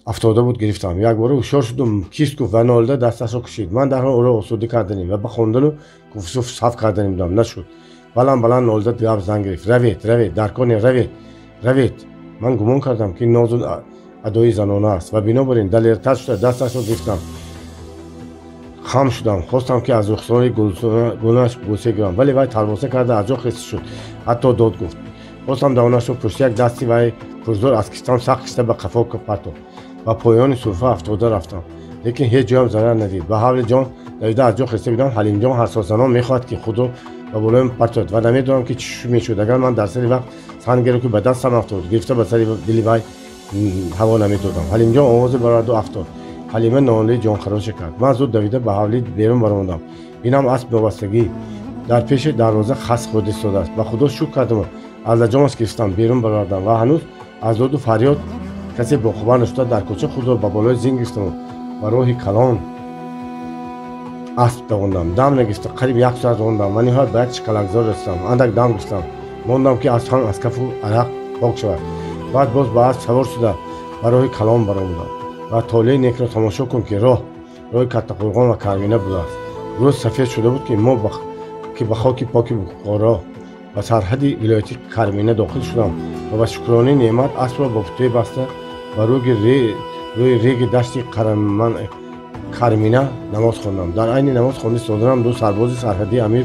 афтода буд, гирифтам. Якбора ҳушёр шудум, кист, гуфт ва нолида дасташро кушид. Ман дарҳол ӯро осуда карданем ва ба хондану гуфтсуф саф карданем будам. Нашуд. Баланд баланд нолида гап зан гирифт. Равед, равед, дар коне равед, равед. Ман гумон кардам, ки нозу адои занона аст ва бинобар ин далертар шуда дасташро гирифтам. Хам шудам, хостам, ки аз рухсори гулнаш бӯса гирам, вале вай талвоса карда аз ҷо хеста шуд, ҳатто дод гуфт. Хостам давонашро пушти як дасти вай пурзӯр аз киштам сахт кишта ба қафо партофт. Ба поёни суфа афтода рафтам, лекин ҳеҷ ҷоям зарар надид. Ба ҳавли ҷон давида аз ҷо хеста будам. Ҳалимҷон ҳассосанон мехоҳад, ки худро ба болоям партояд ва намедонам, ки чӣ мешуд, агар ман дар сари вақт сангеро, ки ба дастам афтод, гирифта ба сари дили вай ҳаво намедодам. Ҳалимҷон овозе бароварду афтод. Ҳалима нолаи ҷонхароше кард. Ман зуд давида ба ҳавлӣ берун баромадам. Бинам, асп новастагӣ дар пеши дарвоза хас хӯрда истодааст. Ба Худо шукр кардаму аз лаҷомаш гирифтам, берун баровардам ва ҳанӯз аз доду фарёд касе бохабар нашуда дар кӯча худро ба болои зин гирифтаму ба роҳи калон асп давондам. Дам нагирифта қариб як соат рондам ва ниҳоят ба як чикалакзор расидам. Андак дам гирифтам, мондам, ки асп ҳам аз кафу арақ пок шавад. Баъд боз ба асп савор шуда ба роҳи калон баромадам ва толеи некро тамошо кун, ки роҳ роҳи Каттақурғон ва Кармина будааст. Рӯз сафед шуда буд, ки мо ки ба хоки поки Бухоро, ба сарҳади вилояти Кармина дохил шудам ва ба шукронаи неъмат аспро ба путӯи баста ба рӯи реги дашти Кармина намоз хондам. Дар айни намоз хонда истоданам ду сарбози сарҳадии амир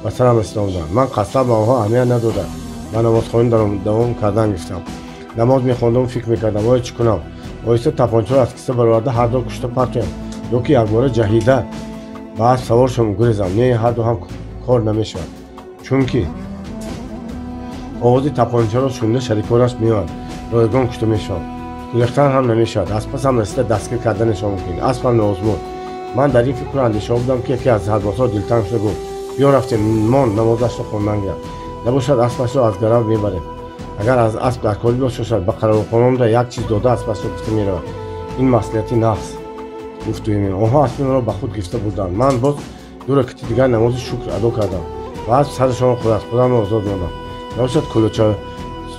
ба сарам расида омаданд. Ман қасдан ба онҳо аҳамият надода ба намозхонӣ давом кардан гирифтам. Намоз мехондаму фикр мекардам, оё чӣ кунам? Оҳиста тапончаро аз киса бароварда ҳардуро кушта партоям ё ки якбора ҷаҳида ба асп савор шавам, гурезам? Не, ҳарду ҳам кор намешавад, чунки овози тапончаро шунида шариконаш меояд, ройгон кушта мешавад. Гурехтан ҳам намешавад, аз пасам расида дастгир карданашон мумкин. Аспам ноозмуд. Ман дар ин фикру андешаҳо будам, ки яке аз сарбозҳо дилтанг шуда гуфт: биё рафтем, мон намозашро хондан гирад, набошад аспашро аз гарав мебарем. Агар аз асп дар корӣ бошад, ба қарорхона омада як чиз дода аспашро гуфта меравад. Ин маслиҳати нафс, гуфт дуюмин. Онҳо аспи маро ба худ гирифта бурданд. Ман боз ду ракати дигар намози шукр адо кардам ва асп сарашонро хӯрд, худамро озод мондам. Набошад кулоча,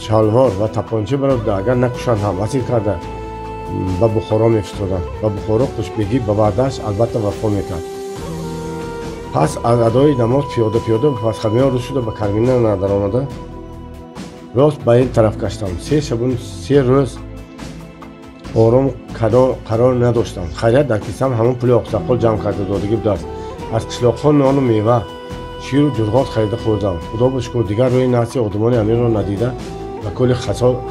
шалвор ва тапонча барода, агар накушанд ҳам асир карда ба Бухоро мефистоданд. Ба Бухоро хушбегӣ ба ваъдааш албатта вафо мекард. Пас аз адои намоз пиёда пиёда ба пасхамиён рӯз шуда ба Кармина надаромада рост ба ин тараф гаштам. Се шабу се рӯз ором қарор надоштам. Хайрият, дар кисам ҳамон пули оқсақол ҷамъ карда додагӣ будааст. Аз қишлоқҳо нону мева, ширу ҷурғот харида хӯрдам. Худо ба шукр, дигар рӯи наси одамони амирро надида ба кӯли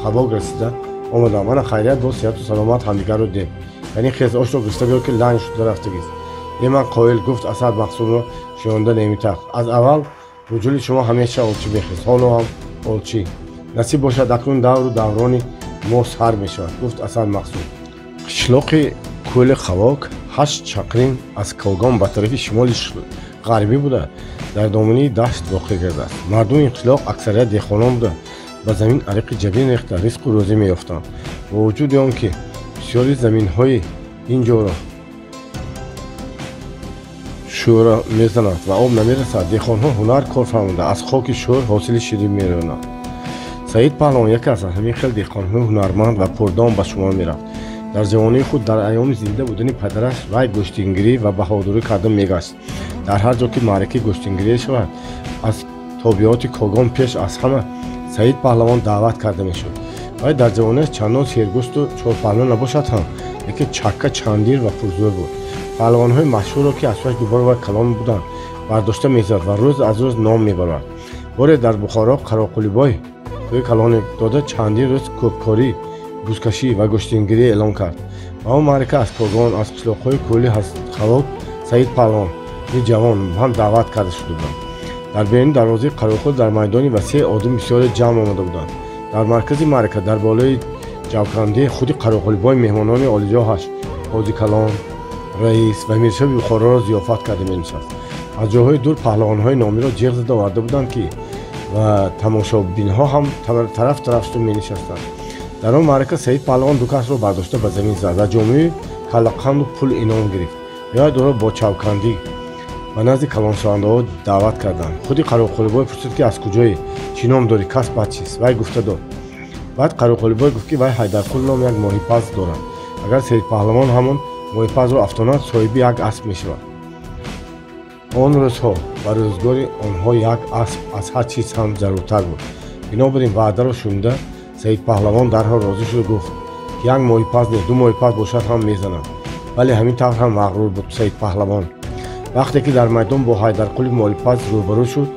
хавог расида Омадам. Мана хайрият боз сиҳату саломат ҳамдигарро дидем. Яъне хез ошро гирифта биёр, ки ланг шуда рафтагист. Е ман қоил, гуфт Асад Мақсудро шунонда немитахт. Аз аввал руҷули шумо ҳамеша олчӣ мехест, ҳоло ҳам олчӣ. Насиб бошад, акнун давру даврони мо сар мешавад, гуфт Асад Мақсуд. Қишлоқи кӯли Хавок 8 чақрин аз Когон ба тарафи шимоли ғарбӣ буда, дар домании дашт воқеъ гардааст. Мардуми ин қишлоқ аксарият деҳқонон буда, ба замин ариқи ҷабин рехта ризқу рӯзӣ меёфтанд. Бо вуҷуди он ки бисёри заминҳои ин ҷоро шӯра мезанад ва об намерасад, деҳқонҳо ҳунар кор фармуда аз хоки шӯр ҳосили ширин меронанд. Саид Паҳлавон яке аз ҳамин хел деҳқонҳои ҳунарманд ва пурдом ба шумор мерафт. Дар ҷавонии худ, дар айёми зинда будани падараш, вай гӯштингирӣ ва баҳодурӣ карда мегашт. Дар ҳар ҷо ки маъракаи гӯштингирӣ шавад, аз тобиоти Когон пеш аз ҳама Саид Паҳлавон даъват карда мешуд. Вай дар ҷавониаш чандон сергӯшту чорпаҳлӯ набошад ҳам, лекин чакка, чандир ва пурзӯр буд. Паҳлавонҳои машҳурро, ки аз паш дубора вай калон буданд, бардошта мезад ва рӯз аз рӯз ном мебарад. Боре дар Бухоро Қароқулибой тӯи калоне дода чандин рӯз кӯбкорӣ, бузкашӣ ва гӯштингирӣ эълон кард. Ба он маърака аз Когон, аз қишлоқҳои кӯли Хавок Саид Паҳлавони ҷавон ҳам даъват карда шуда буданд. Дар беруни дарвозаи Қароқул дар майдони васеъ одами бисёре ҷамъ омада буданд. Дар маркази маърака, дар болои ҷавкандӣ, худи Қароқулибой меҳмонони олиҷоҳаш, қозикалон, раис ва миршаби Бухороро зиёфат карда менишаст. Аз ҷойҳои дур паҳлавонҳои номиро ҷиғ зада оварда буданд, ки ва тамошобинҳо ҳам тараф тараф шуда менишастанд. Дар он маърака Саид Паҳлавон ду касро бардошта ба замин зад ва ҷомеи каллақанду пул ином гирифт. Ниҳоят ӯро бо чавкандӣ ба назди калоншавандаҳо даъват карданд. Худи Қароқулибой пурсид, ки аз куҷое, чӣ ном дорӣ, касбат чист? Вай гуфта дод. Баъд Қароқулибой гуфт, ки вай Ҳайдарқул ном як моҳипаз дорад. Агар Саид Паҳлавон ҳамон моҳипазро афтонад, соҳиби як асп мешавад. Он рӯзҳо ба рӯзгори онҳо як асп аз ҳар чиз ҳам заруртар буд. Бинобар ин ваъдаро шунида Саид Паҳлавон дарҳол розӣ шуду гуфт, ки як моҳипаз не, ду моҳипаз бошад ҳам мезанад. Вале ҳамин тавр ҳам мағрур буд Саид Паҳлавон. Вақте ки дар майдон бо Ҳайдарқули моҳипаз рӯбарӯ шуд,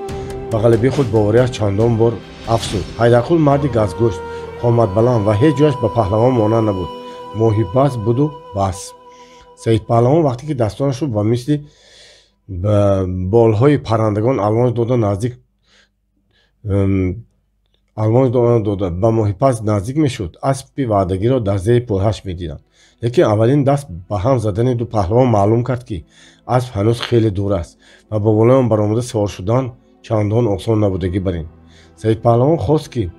ба ғалабаи худ бовариаш чандон бор афзуд. Ҳайдарқул марди газгӯшт, қоматбаланд ва ҳеҷ ҷояш ба паҳлавон монанд набуд. Моҳипаз буду бас. Саид Паҳлавон вақте ки дастонашро ба мисли болҳои паррандагон алвонж дода наздик алвонж дода ба моҳипаз наздик мешуд, аспи ваъдагиро дар зери пойҳаш медиданд. Лекин аввалин даст ба ҳам задани ду паҳлавон маълум кард, ки асп ҳанӯз хеле дур аст ва ба болои он баромада савор шудан чандон осон набудагӣ бар ин. Саид Паҳлавон хост, ки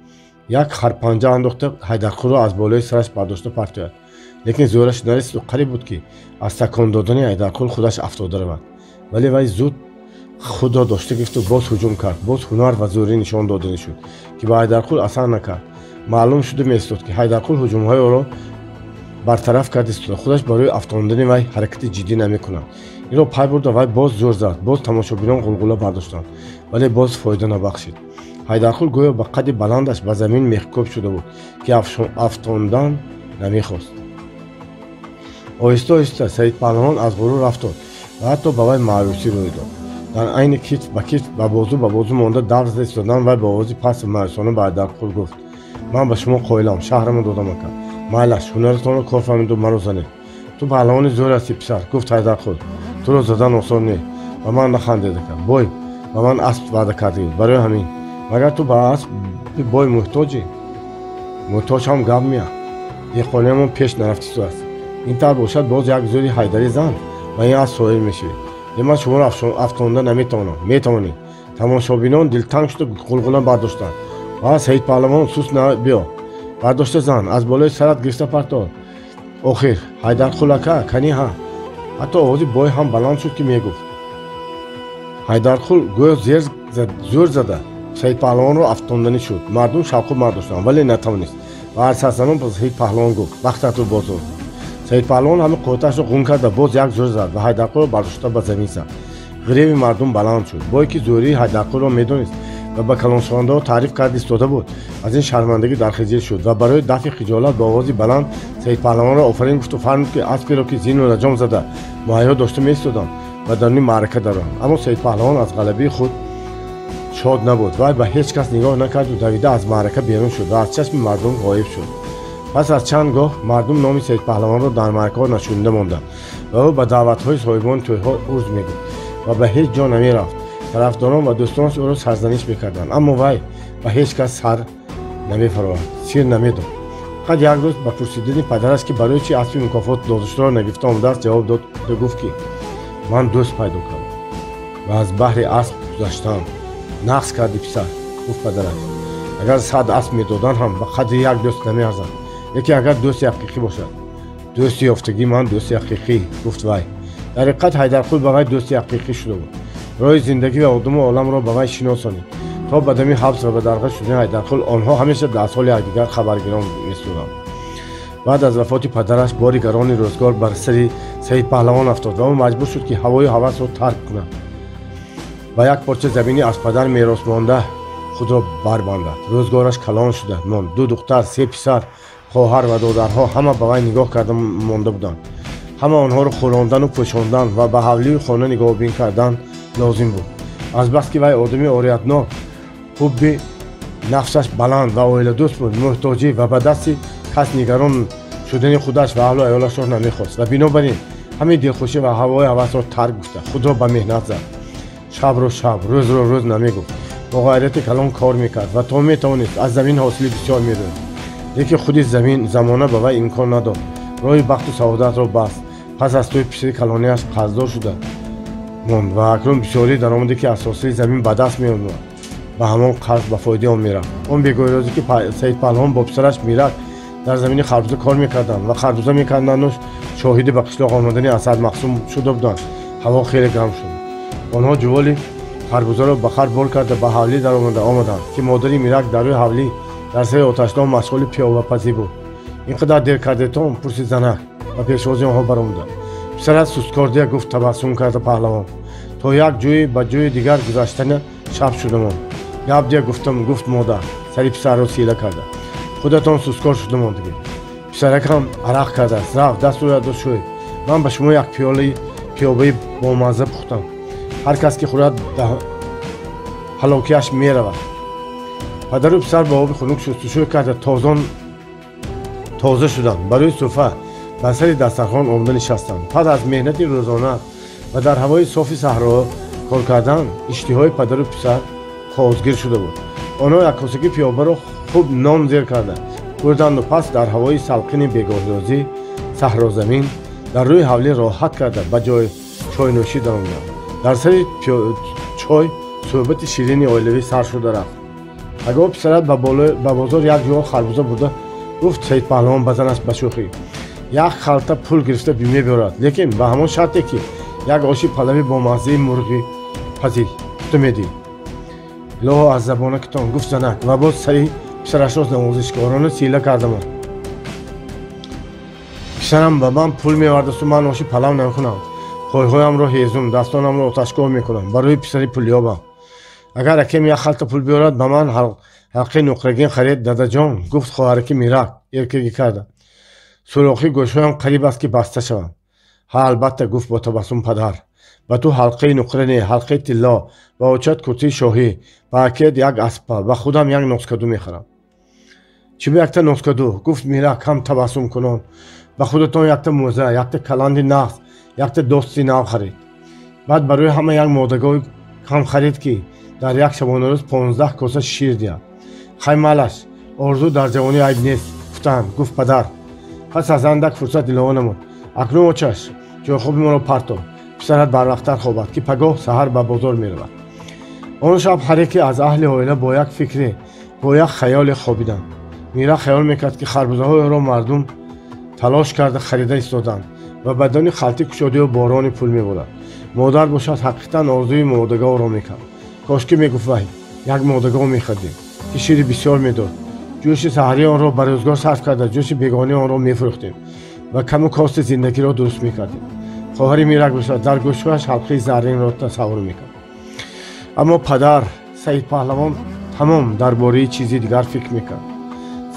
як харпанҷа андохта Ҳайдарқулро аз болои сараш бардошта партояд, лекин зӯраш нарасиду қариб буд, ки аз такон додани Ҳайдарқул худаш афтода равад. Вале вай зуд худро дошта гирифту боз ҳуҷум кард. Боз ҳунар ва зӯрӣ нишон доданӣ шуд, ки ба Ҳайдарқул асар накард. Маълум шуда меистод, ки Ҳайдарқул ҳуҷумҳои ӯро бартараф карда истода, худаш барои афтондани вай ҳаракати ҷиддӣ намекунад. Инро пай бурда вай боз зӯр зад. Боз тамошобинон ғулғула бардоштанд, вале боз фоида набахшид. Ҳайдарқул гӯё ба қадди баландаш ба замин мехкӯб шуда буд, ки афтондан намехост. Оҳиста оҳиста Саид Паҳлавон аз ғурур афтод ва ҳатто ба вай маъюсӣ рӯй дод. Дар айни китф ба китф, ба бозу ба бозу монда давр зада истодан, вай ба овози пасту маъюсона ба Ҳайдарқул гуфт: ман ба шумо қоилам, шаҳрамро додам ака. Майлаш, ҳунаратонро кор фармиду маро занед. Ту паҳлавони зӯр ҳастӣ, писар, гуфт Ҳайдарқул. Туро задан осон не. Ба ман нахандед ака. Бой ба ман асп ваъда кардӣ, барои ҳамин. Магар ту ба аспи бой муҳтоҷӣ? Муҳтоҷ ҳам гап мея. Деҳқониамон пеш нарафтису аст. Ин тавр бошад, боз як зӯри ҳайдарӣ зан ва ин асп соҳиб мешавӣ. Ле ман шуморо афтонда наметавонам. Метавонӣ. Тамошобинон дилтанг шуда ғулғула бардоштанд. Ва Саид Паҳлавон, сус на, биё. Бардошта зан, аз болои сарат гирифта партор. Охир Ҳайдарқул ака, кани ҳа. Ҳатто овози бой ҳам баланд шуд, ки мегуфт. Ҳайдарқул гӯё зӯр зада Саид Паҳлавонро афтонданӣ шуд. Мардум шавқу бардоштанд, вале натавонист. Ва арсазанон ба Саид Паҳлавон гуфт: бахтатро боз овард. Саид Паҳлавон ҳамин қувваташро ғун карда боз як зӯр зад ва Ҳайдарқулро бардошта ба замин зад. Ғиреви мардум баланд шуд. Бое ки зӯрии Ҳайдарқулро медонист ва ба калоншавандаҳо таъриф карда истода буд, аз ин шармандагӣ дар хиҷил шуд ва барои дафъи хиҷолат ба овози баланд Саид Паҳлавонро офарин гуфту фармуд, ки асперо, ки зину лаҷом зада муҳайё дошта меистодам, ба даруни маърака дароям. Аммо Саид Паҳлавон аз ғалабаи худ шод набуд. Вай ба ҳеҷ кас нигоҳ накарду давида аз маърака берун шуд ва аз чашми мардум ғоиб шуд. Пас аз чанд гоҳ мардум номи Саидпаҳлавонро дар маркаҳо нашунида монданд ва ӯ ба даъватҳои соҳибони тӯйҳо урз мегуфт ва ба ҳеҷ ҷо намерафт. Тарафдорон ва дӯстонаш ӯро сарзаниш мекарданд, аммо вай ба ҳеҷ кас сар намефаровард, сир намедод. Фақат як рӯз ба пурсидани падараш, ки барои чи аспи мукофот додашударо нагирифта омадааст, ҷавоб дод гуфт, ки ман дӯст пайдо кардам ва аз баҳри асп гузаштам. Нақс карди, писар, гуфт падараш. Агар 100 асп медоданд ҳам ба қадри як дӯст намеарзанд, лекин агар дӯсти ҳақиқӣ бошад. Дӯсти ёфтагии ман дӯсти ҳақиқӣ, гуфт вай. Дар ҳақиқат Ҳайдарқул ба вай дӯсти ҳақиқӣ шуда буд. Роҳи зиндагӣ ва одаму оламро ба вай шиносонид. То ба дами ҳабс ва ба дарға шудани Ҳайдарқул онҳо ҳамеша аз ҳоли якдигар хабаргирон месуданд. Баъд аз вафоти падараш бори гарони рӯзгор бар сари Саидпаҳлавон афтод ва ӯ маҷбур шуд, ки ҳавою ҳавасро тарк кунад ва як порча заминӣ аз падар мерос монда худро барбандад. Рӯзгораш калон шуда монд. 2 духтар, 3 писар, хоҳар ва додарҳо ҳама ба вай нигоҳ карда монда буданд. Ҳама онҳоро хӯрондану пӯшондан ва ба ҳавлию хона нигоҳбин кардан лозим буд. Азбаски вай одами ориятнок, ҳубби нафсаш баланд ва оиладӯст буд, муҳтоҷӣ ва ба дасти кас нигарон шудани худаш ва аҳлу аёлашро намехост ва бинобар ин ҳамин дилхушӣ ва ҳавои ҳавасро тарк гуфта худро ба меҳнат зад. Шабро шаб, рӯзро рӯз намегуфт. Бо ғайрати калон кор мекард ва то метавонист аз замин ҳосили бисёр мерӯяд. Лекин худи замин замона ба вай имкон надод. Роҳи бахту саодатро баст. Пас аз тӯи писари калониаш қарздор шуда монд ва акнун бисёрии даромаде, ки аз ҳосили замин ба даст меомад, ба ҳамон қарз ба фоидаи он мерафт. Он бегоҳирӯзе, ки Саидпаҳлавон бо писараш Мирак дар замини харбуза кор мекарданд ва харбуза мекарданду шоҳиди ба қишлоқ омадани Асад Мақсум шуда буданд, ҳаво хеле гарм шуд. Онҳо ҷуволи харбузаро ба хар бор карда ба ҳавлӣ даромада омаданд, ки модари Мирак дар рӯи ҳавлӣ дар сари оташдон машғули пиёлапазӣ буд. Ин қадар дер кардетон? Пурсид занак ва пешвози онҳо баромада. Писарат сусткордия, гуфт табассум карда паҳлавон. То як ҷӯи ба ҷӯи дигар гузаштана шаб шудамон. Гап дия гуфтам, гуфт модар, сари писарро сила карда. Худатон сусткор шудамон дигар. Писаракам арақ кардааст, рафт дасту ядо шӯй. Ман ба шумо як пиёбаи бомазза пухтам. Ҳар кас ки хӯрад ҳалокияш меравад. Падару писар ба оби хунук шустушӯй карда тоза шуданд. Барои суфа ба сари дастархон омода нишастанд. Пас аз меҳнати рӯзона ва дар ҳавои софи саҳро кор кардан иштиҳои падару писар хозгир шуда буд. Онҳо як косаки пиёбаро хуб нон зер карда хӯрданду пас дар ҳавои салқини бегоҳрӯзӣ саҳрозамин дар рӯи ҳавлӣ роҳат карда ба ҷои чойнӯшӣ даромаданд. Дар сари чой суҳбати ширини оилавӣ сар шуда рафт. Пагоҳ писарат ба бозор як ҷувол харбуза бурда, гуфт Саидпаҳлавон ба занаш ба шӯхӣ, як халта пул гирифта мебиёрад, лекин ба ҳамон шарте, ки як оши палави бо маззаи мурғӣ пазӣ пухта медиҳӣ. Илоҳо аз забонакитон, гуфт занак ва боз сари писарашро навозишкорона сила кардамон. Писарам ба ман пул мевардасту ман оши палав намекунам. Пойҳоямро ҳезум, дастонамро оташгоҳ мекунам барои писари пулёбам. Агар акем як халта пул биёрад, ба ман ҳалқаи нуқрагин харед, дадаҷон, гуфт хоҳараки Мирак эркагӣ карда. Сурохи гӯшҳоям қариб аст, ки баста шаванд. Ҳа, албатта, гуфт бо табассум падар. Ба ту ҳалқаи нуқра не, ҳалқаи тилло, ба очат куртии шоҳӣ, ба акият як аспа, ба худам як носкаду мехарам. Чӣ ба якта носкаду? Гуфт Мирак ҳам табассум кунон. Ба худатон якта мӯза, якта каланди нағз, якта дости нав харид. Баъд барои ҳама як модагоҳи кам харид, ки дар як шабонарӯз 15 коса шир диҳад. Хай малаш, орзу дар ҷавонӣ айб нест, гуфтанд, гуфт падар. Пас аз андак фурсат илова намуд. Акнун очаш, ҷойхоби моро парто. Писарат барвақттар хобад, ки пагоҳ саҳар ба бозор меравад. Он шаб ҳар яке аз аҳли оила бо як фикре, бо як хаёле хобиданд. Мирак хаёл мекард, ки харбузаҳоеро мардум талош карда харида истоданд ва бадани халти кушодию борони пул мебурад. Модар бошад ҳақиқатан орзуи модагоҳро мекард. Кошкӣ, мегуфт вай, як модагоҳ мехаридем, ки шири бисёр медод. Ҷӯши саҳарии онро ба рӯзгор сарф карда, ҷӯши бегонии онро мефурӯхтем ва каму кости зиндагиро дуруст мекардем. Хоҳари Мирак бошад дар гӯшҳояш ҳалқаи зарринро тасаввур мекард. Аммо падар Саидпаҳлавон тамом дар бораи чизи дигар фикр мекард.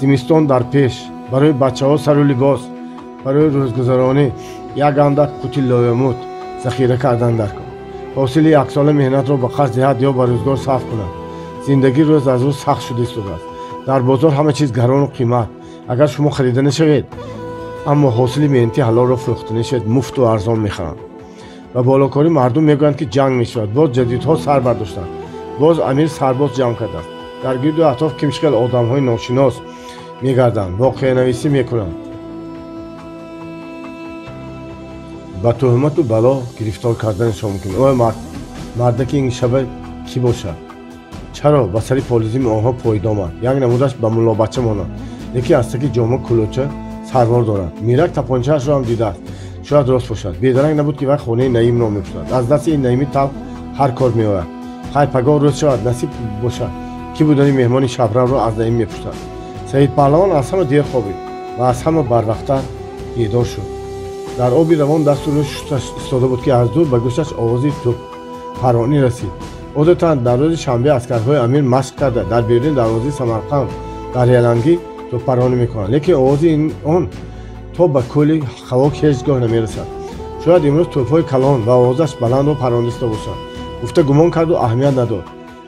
Зимистон дар пеш, барои бачаҳо сару либос, барои рӯзгузаронӣ як андак қути лоямут захира кардан дар кор. Ҳосили яксола меҳнатро ба қарз диҳад ё ба рӯзгор сарф кунад. Зиндагӣ рӯз аз рӯз сахт шуда истодааст. Дар бозор ҳама чиз гарону қимат. Агар шумо харида нашавед, аммо ҳосили меҳнати ҳалолро фурӯхта нашавед, муфту арзон мехаранд. Ба болокорӣ мардум мегӯянд, ки ҷанг мешавад. Боз ҷадидҳо сар бардоштанд. Боз амир сарбоз ҷамъ кардааст. Дар гирду атроф кимшикал одамҳои ношинос мегарданд, воқеанависӣ мекунанд. Ба туҳмату бало гирифтор карданашон мумкин. Оё мардаки ин шаба кӣ бошад? Чаро ба сари полизими онҳо поида омад? Як намудаш ба муллобача монанд, лекин аз таки ҷома кулоча сарвор дорад. Мирак тапончаашро ҳам дидааст. Шояд рост бошад. Бедаранг набуд, ки вай хонаи Наимро мепурсад. Аз дасти ин Наими талх ҳар кор меояд. Хайр, пагоҳ рӯз шавад, насиб бошад, кӣ будани меҳмони шабравро аз Наим мепурсад. Саид Паҳлавон аз ҳама дер хобид ва аз ҳама барвақттар бедор шуд. Дар оби равон дасту рӯз шусташ истода буд, ки аз дур ба гӯшаш овози тӯбпаронӣ расид. Одатан дар рӯзи шанбе аскарҳои амир машқ карда дар беруни дарвозаи Самарқанд дар ялангӣ тӯбпаронӣ мекунанд, лекин овози он то ба кӯли Хавок ҳеҷ гоҳ намерасад. Шояд имрӯз тӯбҳои калон ва овозаш баландро парониста бошанд, гуфта гумон карду аҳамият надод.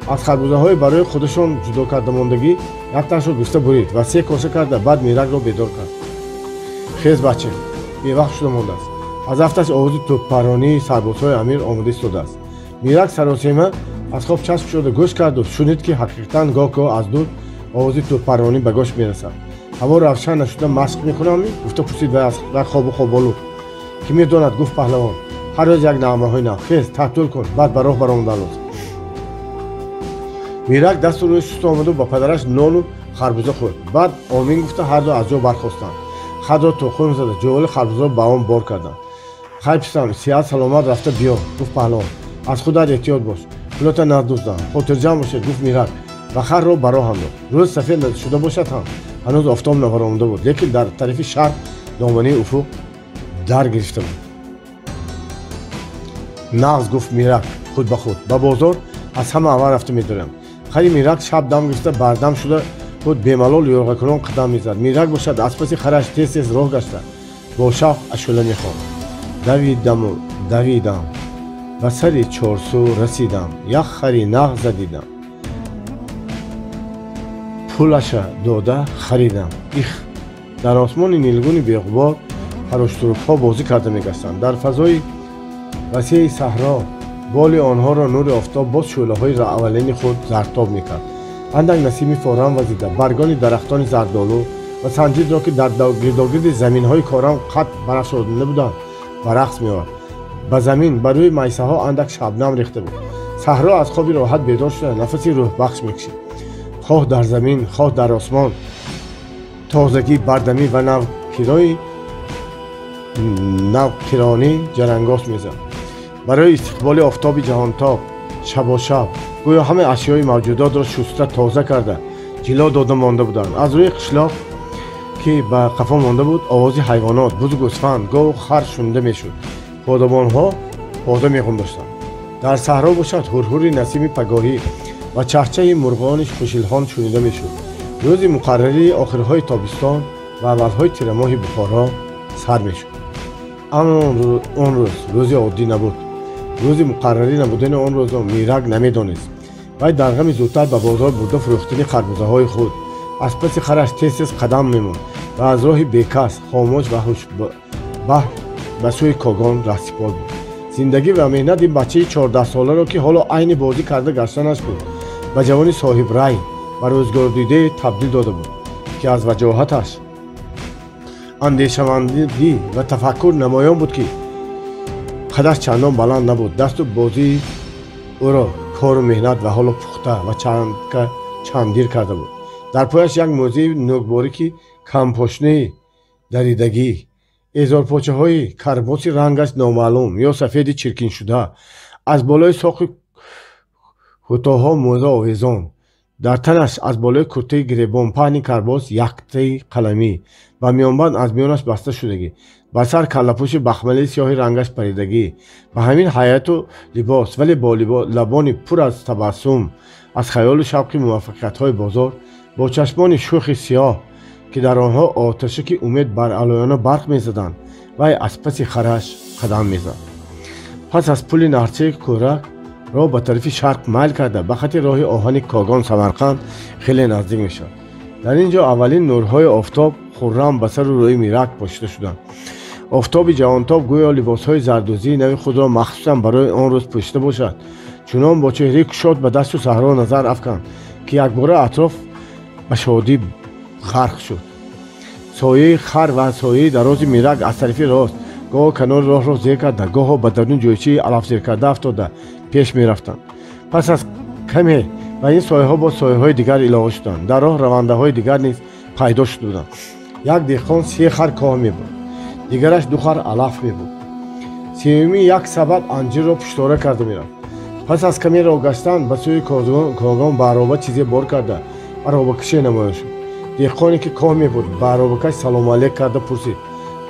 Аз харбузаҳои барои худашон ҷудо карда мондагӣ якташро гуфта бурид ва се коса карда баъд Миракро бедор кард. Хез, бача, бевақт шуда мондааст. Аз афташ овози тӯбпаронии сарбозҳои амир омода истодааст. Мирак саросема аз хоб чашм шуда гӯш карду шунид, ки ҳақиқатан гоҳ-гоҳ аз дур овози тӯбпаронӣ ба гӯш мерасад. Ҳаво равшан нашуда машқ мекунам? Гуфта пурсид вай аз хобу хоболуд. Кӣ медонад, гуфт паҳлавон. Ҳар рӯз як нағмаҳои нав. Хез, таътул кун, баъд ба роҳ баромадан лозим. Мирак дасту рӯи шуста омаду ба падараш нону харбуза хӯрд. Баъд омин гуфта ҳарду аз ҷо бархостанд. Хадро то хун зада ҷоволи харбузаро ба он бор карданд. Хайр, писарам, сиҳат саломат рафта биё, гуфт паҳлавон. Аз худат эҳтиёт бош, пулота надузданд. Хотирҷамъ бошед, гуфт Мирак ва харро ба роҳ андохт. Рӯз сафед шуда бошад ҳам ҳанӯз офтоб набаромада буд, лекин дар тарафи шарқ доманаи уфуқ дар гирифта буд. Нағз, гуфт Мирак худ ба худ, ба бозор аз ҳама аввал рафта медорам. Хари Мирак шаб дам гирифта бардам шуда худ бемалол ёрғакунон қадам мезад. Мирак бошад аз паси хараш тез тез роҳ гашта бо шавқ ашӯла мехонд. Давидаму давидам, ба сари Чорсу расидам, як хари нағза дидам, пулаша дода харидам. Их, дар осмони нилгуни беғубор фароштурубҳо бозӣ карда мегаштанд. Дар фазои васеи саҳро боли онҳоро нури офтоб боз шӯълаҳои аввалини худ зардтоб мекард. Андак насими форам вазида баргони дарахтони зардолу ва санҷидро, ки дар гирдогирди заминҳои корам қад барафшода буданд, ба рақс меовард. Ба замин ба рӯи майсаҳо андак шабнам рехта буд. Саҳро аз хоби роҳат бедор шуда нафаси рӯҳбахш мекашид. Хоҳ дар замин, хоҳ дар осмон тозагӣ, бардамӣ ва навқиронӣ ҷарангос мезад. Барои истиқболи офтоби ҷаҳонтоб шабошаб гӯё ҳамаи ашёи мавҷудотро шуста тоза карда ҷило дода монда буданд. Аз рӯи қишлоқ, ки ба қафо монда буд, овози ҳайвонот, бузу гӯсфанд, гову хар шунида мешуд. Подобонҳо пода мехӯндоштанд. Дар саҳро бошад ҳурҳури насими пагоҳӣ ва чахчаи мурғони хушилҳон шунида мешуд. Рӯзи муқаррарии охирҳои тобистон ва аввалҳои тирамоҳи Бухоро сар мешуд. Аммо он рӯз рӯзи оддӣ набуд. Рӯзи муқаррарӣ набудани он рӯзро Мирак намедонист. Вай дар ғами зудтар ба бозор бурда фурӯхтани харбузаҳои худ аз паси хараш тез-тез қадам мемонд ва аз роҳи бекас, хомӯш ва ҳушбаҳр ба сӯи Когон раҳсипор буд. Зиндагӣ ва меҳнат ин бачаи 14-соларо, ки ҳоло айни бозӣ карда гаштанаш буд, ба ҷавони соҳибрай ва рӯзгордидае табдил дода буд, ки аз ваҷоҳаташ андешамандӣ ва тафаккур намоён буд, ки қадаш чандон баланд набуд. Дасту бозии ӯро кору меҳнат ва ҳоло пухта ва чандир карда буд. Дар пояш як мӯзаи нӯкборики кампошнаи даридагӣ, эзорпочаҳои карбоси рангаш номаълум ё сафеди чиркиншуда, аз болои соқи кӯтоҳҳо мӯза овезон. Дар танаш аз болои куртаи гиребонпаҳни карбос яктаи қаламӣ ба миёнбанд аз миёнаш баста шудагӣ, ба сар каллапӯши бахмалии сиёҳи рангаш паридагӣ. Ба ҳамин ҳайату либос, вале бо лабони пур аз табассум, аз хаёлу шавқи муваффақиятҳои бозор, бо чашмони шӯхи сиёҳ, ки дар онҳо оташаки умед баръалоёна барқ мезаданд, вай аз паси хараш қадам мезад. Пас аз пули нарчаи кӯрак роҳ ба тарафи шарқ майл карда ба хати роҳи оҳани Когон Самарқанд хеле наздик мешавад. Дар ин ҷо аввалин нурҳои офтоб хуррам ба сару рӯи Мирак пошида шуданд. Офтоби ҷавонтоб гӯё либосҳои зардӯзии нави худро махсусан барои он рӯз пӯшида бошад. Чунон бо чеҳраи кушод ба дашту саҳро назар афканд, ки якбора атроф ба шодӣ ғарқ шуд. Сояи хар ва сояи дарози Мирак аз тарафи рост гоҳо канори роҳро зер карда, гоҳо ба даруни ҷойчаи алафзеркарда афтода пеш мерафтанд. Пас аз каме ба ин сояҳо бо сояҳои дигар илова шуданд. Дар роҳ равандаҳои дигар низ пайдо шуда буданд. Як деҳқон се хар коҳ мебурд, дигараш ду хар алаф мебурд, сеюмӣ як сабад анҷирро пуштора карда мерафт. Пас аз каме роҳ гаштан ба сӯи Когон ба ароба чизе бор карда аробакаше намоён шуд. Деҳқоне ки коҳ мебурд ба аробакаш салому алейк карда пурсид: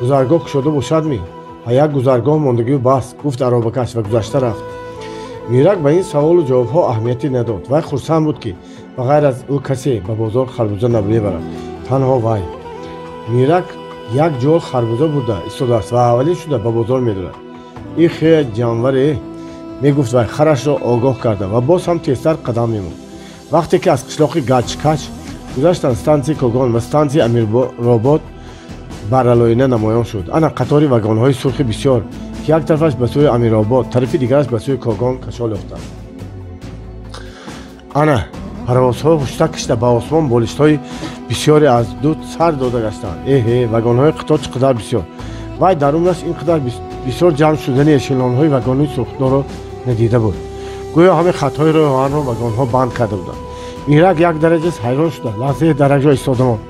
гузаргоҳ кушода бошад ми? Ҳа, як гузаргоҳ мондагию бас, гуфт аробакаш ва гузашта рафт. Мирак ба ин саволу ҷавобҳо аҳамияте надод. Вай хурсанд буд, ки ба ғайр аз ӯ касе ба бозор харбуза намебарад, танҳо вай. Мирак як ҷол харбуза бурда истодааст ва аввалин шуда ба бозор медорад. Ин хе ҷанваре, мегуфт вай, харашро огоҳ карда ва боз ҳам тезтар қадам мемонд. Вақте ки аз қишлоқи Гачкач гузаштанд, стансияи Когон ва стансияи Амиробод баралоина намоён шуд. Ана қатори вагонҳои сурхи бисёр, ки як тарафаш ба сӯи Амиробод, тарафи дигараш ба сӯи Когон кашол ёфтанд. Ана парвозҳо ҳушта кашида ба осмон болиштҳои бисёре аз дуд сар дода гаштанд. Эҳе, вагонҳои қитор чӣ қадар бисёр! Вай дар умраш ин қадар бисёр ҷамъ шудани эшелонҳои вагонҳои сурхдорро надида буд. Гӯё ҳамаи хатҳои роҳи оҳанро вагонҳо банд карда буданд. Мирак як дараҷа ҳайрон шуда лаҳзае дар як ҷо истода монд.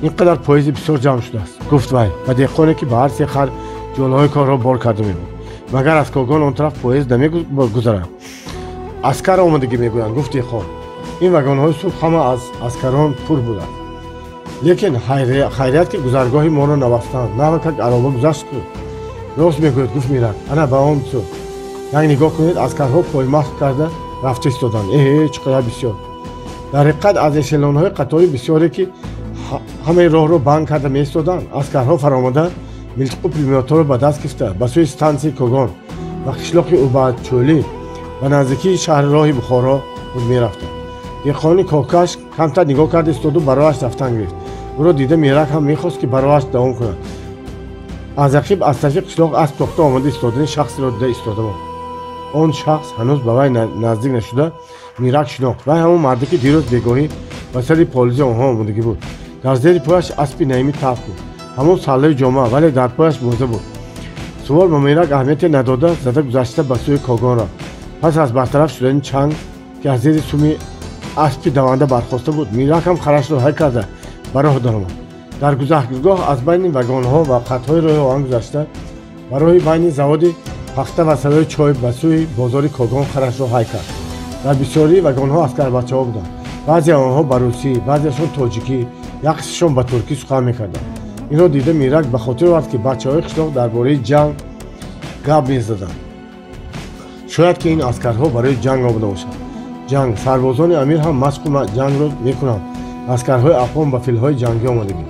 Ин қадар поезди бисёр ҷамъ шудааст, гуфт вай ба деҳқоне, ки ба ҳар се хар ҷолҳои корро бор карда мебуд. Магар аз Когон он тараф поезд намегузарад? Аскар омадагӣ мегӯянд, гуфт деҳқон. Ин вагонҳои сурх ҳама аз аскарон пур буданд. Лекин хайрият, ки гузаргоҳи моро набастанд. Навакак ароба гузашт ку. Рост мегӯяд, гуфт Мирак. Ана ба он сӯ як нигоҳ кунед, аскарҳо поймахт карда рафта истоданд. Эҳе, чӣ қадар бисёр! Дар ҳақиқат аз эшелонҳои қатори бисёре, ки ҳамаи роҳро банд карда меистоданд, аскарҳо фаромада милтиқу пулемётҳоро ба даст гирифта ба сӯи стансияи Когон ва қишлоқи Убадчӯлӣ ба наздикии шаҳри роҳи Бухоро буд мерафтанд. Деҳқони кокаш камтар нигоҳ карда истоду ба роҳаш рафтан гирифт. Ӯро дида Мирак ҳам мехост, ки ба роҳаш давом кунад. Аз ақиб аз тарафи қишлоқ асп тохта омада истодани шахсеро дида истода монд. Он шахс ҳанӯз ба вай наздик нашуда Мирак шинохт. Вай ҳамон марде, ки дирӯз бегоҳӣ ба сари полизи онҳо омодагӣ буд. Дар зери пояш аспи наимӣ тафт буд, ҳамон саллаи ҷома, вале дар пояш мӯза буд. Сувор ба Мирак аҳамияте надода зада гузашта ба сӯи Когон рафт. Пас аз бартараф шудани чанг, ки аз зери суми аспи даванда бархоста буд, Мирак ҳам харашро ҳай карда ба роҳ даромад. Дар гузаргоҳ аз байни вагонҳо ва хатҳои роҳи оҳан гузашта ба роҳи байни заводи пахта ва сарои чой ба сӯи бозори Когон харашро ҳай кард. Дар бисёрии вагонҳо аскарбачаҳо буданд. Баъзе онҳо ба русӣ, баъзеашон тоҷикӣ, як қисмашон ба туркӣ сухан мекарданд. Инро дида Мирак ба хотир овард, ки бачаҳои қишлоқ дар бораи ҷанг гап мезаданд. Шояд ки ин аскарҳо барои ҷанг омода бошанд. Ҷанг. Сарбозони амир ҳам машқу ҷангро мекунанд. Аскарҳои афғон ба филҳои ҷангӣ омодагӣ.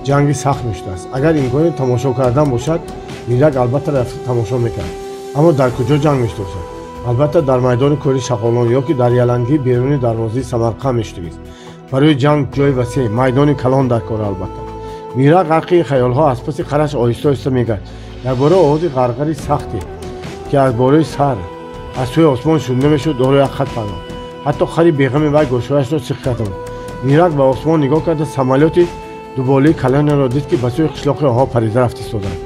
Ҷанги сахт мешудааст. Агар имкони тамошо кардан бошад, Мирак албатта рафта тамошо мекард. Аммо дар куҷо ҷанг мешуда бошад? Албатта дар майдони кӯли Шақолон ё ки дар ялангии беруни дарвозаи Самарқанд мешудагист. Барои ҷанг ҷои васеъ, майдони калон дар кор албатта. Мирак ғарқи ин хаёлҳо аз паси хараш оҳиста оҳиста мегашт. Якбора овози ғарғари сахте, ки аз болои сар аз сӯи осмон шунида мешуд, ӯро як хат паронд. Ҳатто хари беғами вай гӯшҳояшро сих карда буд. Мирак ба осмон нигоҳ карда самолёти дуболии калонеро дид, ки ба сӯи қишлоқи онҳо парида рафта истоданд.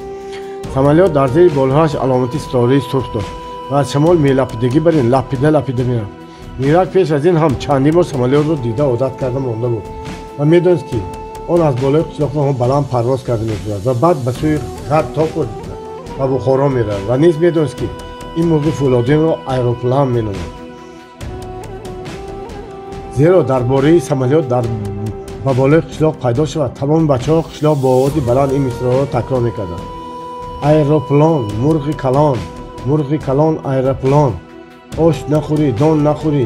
Самолёт дар зери болҳояш аломати ситораи сурх дошт ва аз шамол мелапидагӣ бар ин лапида лапида мерафт. Мирак пеш аз ин ҳам чандин бор самолётро дида одат карда монда буд ва медонист, ки он аз болои қишлоқи онҳо баланд парвоз карда мешудад ва баъд ба сӯи ғарб тоб хӯрд ба Бухоро меравад, ва низ медонист, ки ин мурғи фӯлодинро аэроплан меноманд. Зеро дар бораи самолёт дар ба болои қишлоқ пайдо шавад, тамоми бачаҳо қишлоқ бо овози баланд ин мисраҳоро такрор мекарданд: аэроплан, мурғи калон, мурғи калон, аэроплан, ош нахӯрӣ, дон нахӯрӣ,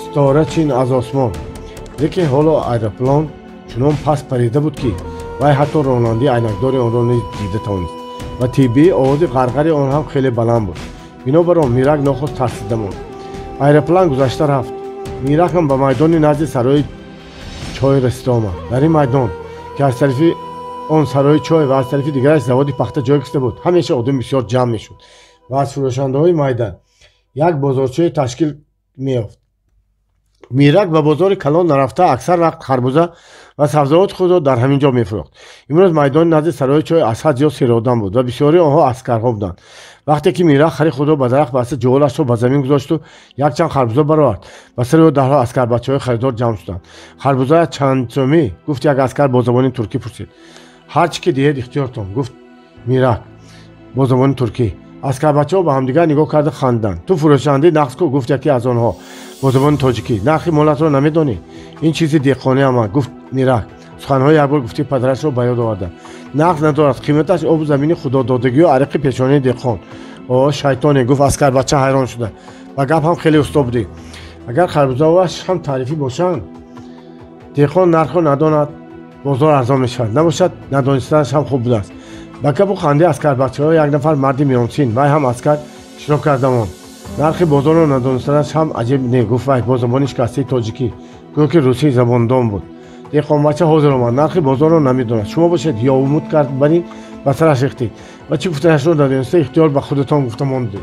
ситора чин аз осмон. Лекин ҳоло аэроплан чунон паст парида буд, ки вай ҳатто ронандаи айнакдори онро низ дида тавонист ва тиббии овози ғарғари он ҳам хеле баланд буд. Бинобар он Мирак нохост тарсида монд. Аэроплан гузашта рафт. Мирак ҳам ба майдони назди сарои Чой расида омад. Дар ин майдон, ки аз тарафи он сарои чой ва аз тарафи дигараш заводи пахта ҷой гирифта буд, ҳамеша одам бисёр ҷамъ мешуд ва аз фурӯшандаҳои майда як бозорчае ташкил меёфт. Мирак ба бозори калон нарафта, аксар вақт харбуза ва сабзавоти худро дар ҳамин ҷо мефурӯхт. Имрӯз майдони назди сарои чой аз ҳад зиёд серодам буд ва бисёрии онҳо аскарҳо буданд. Вақте ки Мирак хари худро ба дарахт баста, ҷуволашро ба замин гузошту якчанд харбуза баровард, ба сари ӯ даҳҳо аскарбачаҳои харидор ҷамъ шуданд. Харбуза чанд сомӣ? Гуфт як аскар бо забони туркӣ пурсид. Ҳар чӣ ки диҳед ихтиёртон, гуфт Мирак бо забони туркӣ. Аскарбачаҳо ба ҳамдигар нигоҳ карда хандиданд. Ту фурӯшандаи нақс ку, гуфт яке аз онҳо бо забони тоҷикӣ. Нархи молатро намедонӣ? Ин чизи деҳқониам, гуфт Мирак. Суханҳои якбор гуфтии падарашро ба ёд оварда. Нақс надорад, қиматаш обу замини худододагию ариқи пешонии деҳқон. О, шайтоне, гуфт аскарбача ҳайрон шуда. Ба гап ҳам хеле усто будӣ. Агар харбузаҳояш ҳам таърифӣ бошанд, деҳқон нархро надонад, бозор арзон мешавад. Набошад, надонистанаш ҳам хуб будааст. Ба гапу хандаи аскарбачаҳо як нафар марди миёнсин, вай ҳам аскар, иштирок карда монд. Нархи бозорро надонистанаш ҳам аҷиб не, гуфт вай бо забони шикастаи тоҷикӣ, гӯё ки русии забондон буд. Деҳқонбача ҳозир омад, нархи бозорро намедонад. Шумо бошед, ёвмуд кард бар ин ба сараш рехтед ва чӣ гуфтанашро надониста ихтиёр ба худатон гуфта мондед.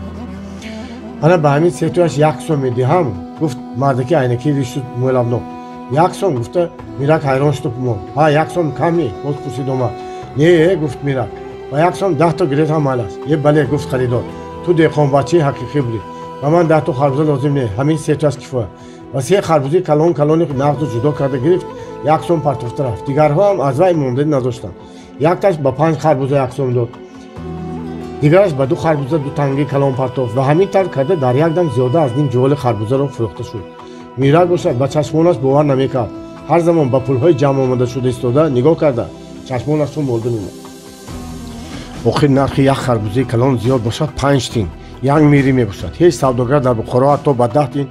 Ана ба ҳамин сетояш як сом медиҳам, гуфт мардаки айнакӣ ришту мӯйлабнок. Як сом, гуфта Мирак ҳайрон шуду монд. Ҳа, як сом кам не? Боз пурсид омад. Не, гуфт Мирак, ба як сом 10 то гирет ҳам майл аст. Е, бале, гуфт харидор, ту деҳқонбачаи ҳақиқӣ будӣ. Ба ман 10 то харбуза лозим не, ҳамин сетояш кифоя. Ва се харбузаи калон калони нағзу ҷудо карда гирифт, як сом партофта рафт. Дигарҳо ҳам аз вай монданӣ надоштанд. Якташ ба панҷ харбуза як сом дод, дигараш ба ду харбуза ду тангаи калон партофт ва ҳамин тавр карда дар як дам зиёда аз ним ҷуволи харбузаро фурӯхта шуд. Мирак бошад, ба чашмонаш бовар намекард. Ҳар замон ба пулҳои ҷамъ омада шуда истода нигоҳ карда, чашмонашро молда мемонд. Охир нархи як харбузаи калон зиёд бошад 5 тин, як мири мебошад. Ҳеҷ савдогар дар Бухоро ҳатто ба 10 тин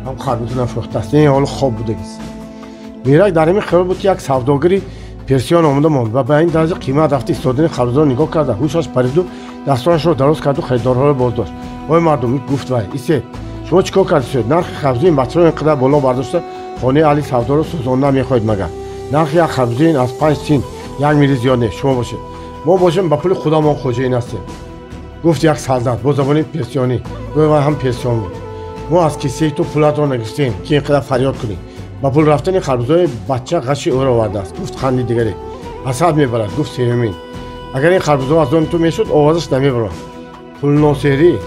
ҳам харбуза нафурӯхтааст. Ин ҳоло хоб будагист. Мирак дар ҳамин хаёл буд, ки як савдогари персиён омада монд ва ба ин дараҷа қимат рафта истодани харбузаро нигоҳ карда, ҳушаш париду дастонашро дароз карду харидорҳоро боздошт. Ой мардум, гуфт вай, истед, шумо чӣ кор кардед? Нархи харбузаи ин бачаро ин қадар боло бардошта, хонаи аҳли савдоро сӯзонда мехоҳед магар? Нархи як харбузаи ин аз 5 тин, як мири зиёд нест. Шумо бошед, мо бошем, ба пули худамон хоҷаин ҳастем, гуфт як солдат бо забони персиёнӣ, гӯё вай ҳам персиён буд. Мо аз кисаи ту пулатро нагирифтем, ки ин қадар фарёд кунӣ. Ба пул рафтани харбузаҳои бача ғаши ӯро овардааст, гуфт ханди дигаре. Ҳасад мебарад, гуфт сеюмин. Агар ин харбузаҳо аз они ту мешуд, овозаш намебарад. Пулносерӣ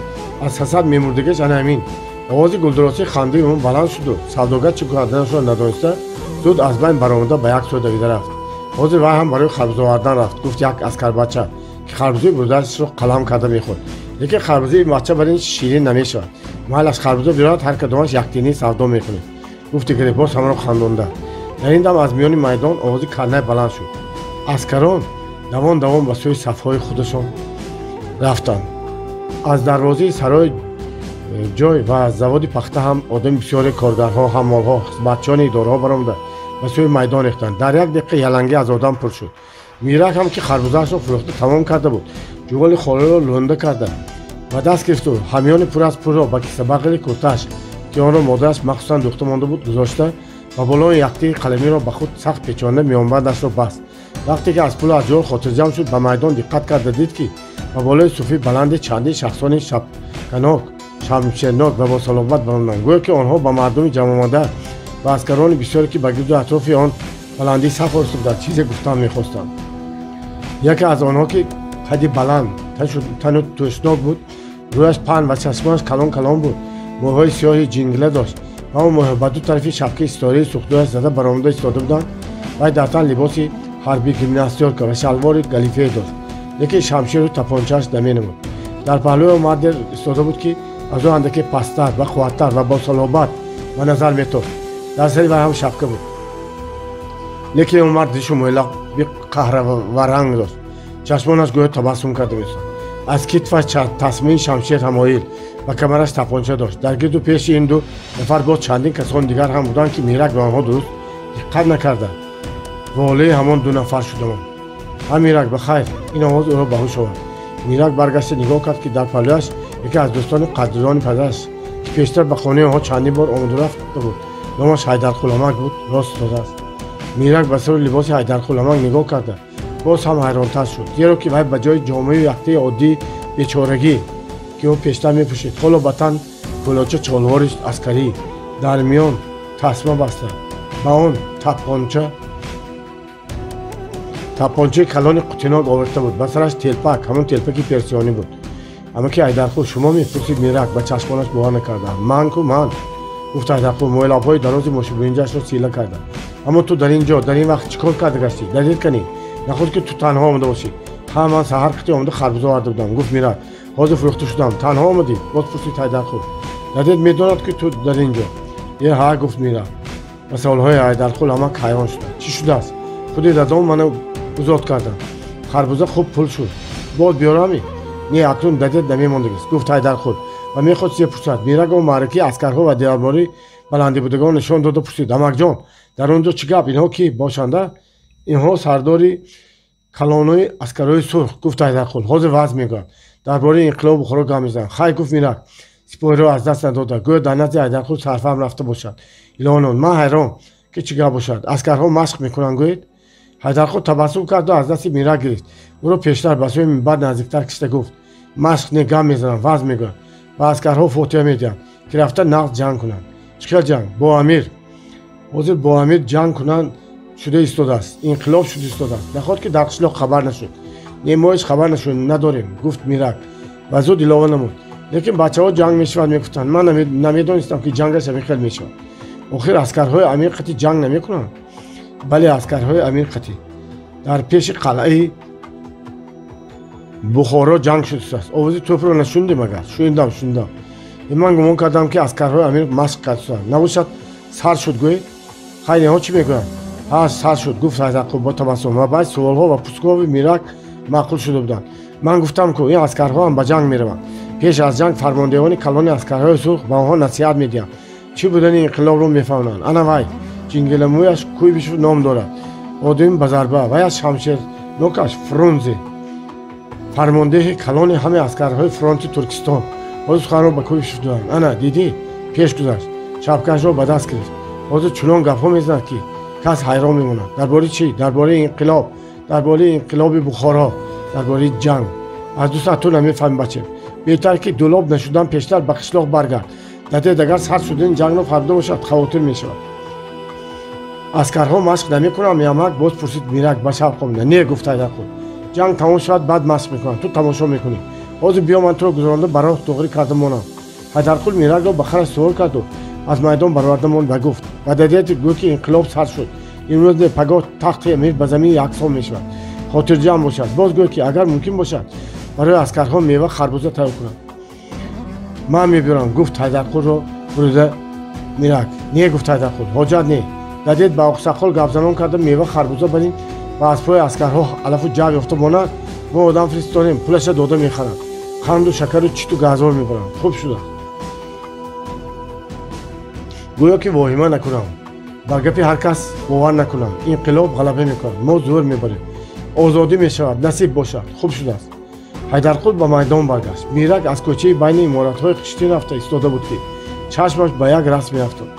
аз ҳасад мемурдагиш ана ҳамин. Овози гулдуросии хандаи ӯ баланд шуду савдогар чӣ карданашро надониста, зуд аз байн баромада ба як сӯ давида рафт. Ҳозир вай ҳам барои харбуза овардан рафт, гуфт як аскарбача, ки харбузаи бурдаашро қалам карда мехӯрд. Лекин харбузаи бача бар ин ширин намешавад. Майлаш, харбуза биёрад, ҳар кадомаш яктинӣ савдо мекунед, гуфт дигаре, боз ҳамаро хандонда. Дар ин дам аз миёни майдон овози карнай баланд шуд. Аскарон давон давон ба сӯи сафҳои худашон рафтанд. Аз дарвозаи сарои ҷой ва аз заводи пахта ҳам одами бисёре, коргарҳо, ҳаммолҳо, хизматчиёни идораҳо баромада ба сӯи майдон рехтанд. Дар як дақиқа ялангӣ аз одам пур шуд. Мирак ҳам, ки харбузаашро фурӯхта тамом карда буд, ҷуволи холиро лӯнда карда ба даст гирифту ҳамёни пур аз пулро ба кисабағали куртааш, ки онро модараш махсусан дӯхта монда буд, гузошта, ба болои яктии қаламиро ба худ сахт печонда, миёнбандашро баст. Вақте ки аз пулу аз ҷувол хотирҷамъ шуд, ба майдон диққат карда дид, ки ба болои суфи баланде чандин шахсони шапканок, шамшернок ва босалобат баромаданд, гӯё ки онҳо ба мардуми ҷамъомада ва аскарони бисёре, ки ба гирду атрофи он баландӣ саф ороста буданд, чизе гуфтан мехостанд. Яке аз онҳо, ки қади баланд, тану тӯшнок буд, рӯяш паҳн ва чашмонаш калон калон буд, мӯйҳои сиёҳи ҷингила дошт ва он мӯйҳо ба ду тарафи шапкаи ситораи сӯхтуяш зада баромада истода буданд. Вай дар тан либоси ҳарби, гимнастёрка ва шалвори галифе дошт, лекин шамшеру тапончааш наменамуд. Дар паҳлӯи он марде истода буд, ки аз ӯ андаке пасттар ва қувваттар ва босалобат ба назар метофт. Дар сари вай ҳам шапка буд, лекин он мард ришу мӯйлақ қаҳваранг дошт, чашмонаш гӯё табассум карда месод, аз китфаш тасмаи шамшер ҳамоил, ба камараш тапонча дошт. Дар гирду пеши ин ду нафар боз чандин касони дигар ҳам буданд, ки Мирак ба онҳо дуруст диққат накарда, волеи ҳамон ду нафар шудамон. Ҳа, Мирак, ба хайр! Ин овоз ӯро ба ҳуш овард. Мирак баргашта нигоҳ кард, ки дар паҳлӯяш яке аз дӯстони қадрдони падараш, ки пештар ба хонаи онҳо чандин бор омаду рафта буд, номаш Ҳайдарқуломак буд, рост истодааст. Мирак ба сари либоси Ҳайдарқул амак нигоҳ карда боз ҳам ҳайронтар шуд, зеро ки вай ба ҷои ҷомаю яхтаи оддии бечорагӣ, ки ӯ пештар мепӯшид, ҳоло ба тан кӯлоча чолвори аскарӣ, дар миён тасма баста, ба он тапончаи калони қутинок овехта буд. Ба сараш телпак, ҳамон телпаки персионӣ буд. Амаки Ҳайдарқул, шумо мепурсид Мирак, ба чашмонаш бовар накарда. Ман ку ман, гуфт Ҳайдарқул, мӯйлабҳои дарози мошибуринҷашро сила карда. Аммо ту дар ин ҷо дар ин вақт чӣ кор карда гаштӣ? Далел канӣ, наход ки ту танҳо омада бошӣ. Ҳа, ман саҳар қити омада харбуза оварда будам, гуфт Мирак. Ҳозир фурӯхта шудам. Танҳо омадӣ? Боз пурсид Ҳайдарқул. Дадет медонад, ки ту дар ин ҷо? Е, ҳа, гуфт Мирак. Ба саволҳои Ҳайдарқул амак ҳайрон шуда. Чӣ шудааст? Худи дадом мана озод кардам. Харбуза хуб пул шуд. Боз биёрами? Не, акнун дадет намемондагист, гуфт Ҳайдарқул ва мехост чизе пурсад. Мирак о маъракаи аскарҳо ва дарбори баландибудагон нишон дода пурсид: амакҷон, дар он ҷо чӣ гап? Инҳо кӣ бошанда? Инҳо сардори калонои аскарҳои сурх, гуфт Ҳайдарқул. Ҳозир вазъ мегӯяд. Дар бораи инқилоби Бухоро гап мезананд. Хай, гуфт Мирак, сипоҳиро аз даст надода, гӯё дар назди Ҳайдарқул сарфаҳм рафта бошад. Илонон, ман ҳайрон, ки чӣ гап бошад. Аскарҳо машқ мекунанд, гӯед? Ҳайдарқул табассум карду аз дасти Мирак гирифт. Ӯро пештар ба сӯи минбар наздиктар кишида гуфт: машқ не, гап мезананд, вазъ мегӯянд. Ба аскарҳо фотиҳа медиҳанд, ки рафта нағз ҷанг кунанд. Чӣ хел ҷанг? Бо амир. Ҳозир бо амир ҷанг кунанд шуда истодааст. Инқилоб шуда истодааст. Наход ки дар қишлоқ хабар нашуд. Не, мо ҳеҷ хабар нашуд надорем, гуфт Мирак ва зуд илова намуд: лекин бачаҳо ҷанг мешавад мегуфтанд. Ман намедонистам, ки ҷангаш ҳамин хел мешавад. Охир аскарҳои амир қатӣ ҷанг намекунанд? Бале, аскарҳои амир қатӣ. Дар пеши қалъаи Бухоро ҷанг шудааст. Овози тӯпро нашунидем агар? Шунидам, шунидам. Ман гумон кардам, ки аскарҳои амир машқ карданд. Набошад, сар шуд, гӯед? Хайр, инҳо чӣ мегӯянд? Ҳа, сар шуд, гуфт Ҳайдарқул бо табассум ва баъд суолҳо ва пурсгоҳи Мирак маъқул шуда буданд. Ман гуфтам, ку ин аскарҳо ҳам ба ҷанг мераванд. Пеш аз ҷанг фармондеҳони калони аскарҳои сурх ба онҳо насиҳат медиҳанд. Чӣ будани инқилобро мефаҳмонанд. Ана вай, ҷингиламӯяш Куйбишев ном дорад. Одами ба зарба, вай аз шамшернокаш Фрунзе, фармондеҳи калони ҳамаи аскарҳои фронти Туркистон. Ҳозир суханро ба Куйбишев доданд. Ана, дидӣ, пеш гузашт, шапкашро ба даст гирифт. Ҳозир чунон гапҳо мезанад, ки кас ҳайрон мемонад. Дар бораи чӣ? Дар бораи инқилоб, дар бораи инқилоби Бухоро, дар бораи ҷанг. Аз ду саат ту намефаҳмӣ, бачем. Беҳтар ки дулоб нашудан пештар ба қишлоқ баргард. Дадет агар сар шудани ҷангро фаҳмида бошад, хавотир мешавад. Аскарҳо машқ намекунанд, амак? Боз пурсид Мирак ба шавқ омада. Не, гуфт Ҳайдарқул. Ҷанг тамом шавад, баъд машқ мекунанд. Ту тамошо мекунӣ. Ҳозир биё, ман туро гузаронда ба роҳ туғрӣ карда монам. Ҳайдарқул Миракро ба хараш суол карду аз майдон бароварда монд ва гуфт: ба дадет гӯ, ки инқилоб сар шуд. Имрӯз не, пагоҳ тахти амир ба замин яксон мешавад. Хотирҷамъ бошад. Боз гӯ, ки агар мумкин бошад, барои аскарҳо мева харбуза тайёр кунанд. Ман мебиёрам, гуфт Ҳайдарқулро бурида Мирак. Не, гуфт Ҳайдарқул, ҳоҷат не. Дадет ба оқсақол гапзанон карда мева харбуза барин ва аз пои аскарҳо алафу ҷав ёфта монад, мо одам фиристонем, пулаша дода мехаранд. Қанду шакару читу газор мебаранд. Хуб шудааст. Гӯё ки воҳима накунам, ба гапи ҳар кас бовар накунам. Инқилоб ғалаба мекунад, мо зӯр мебарем, озодӣ мешавад, насиб бошад. Хуб шудааст. Ҳайдарқул ба майдон баргашт. Мирак аз кӯчаи байни иморатҳои хиштӣ рафта истода буд, ки чашмаш ба як расм меафтод,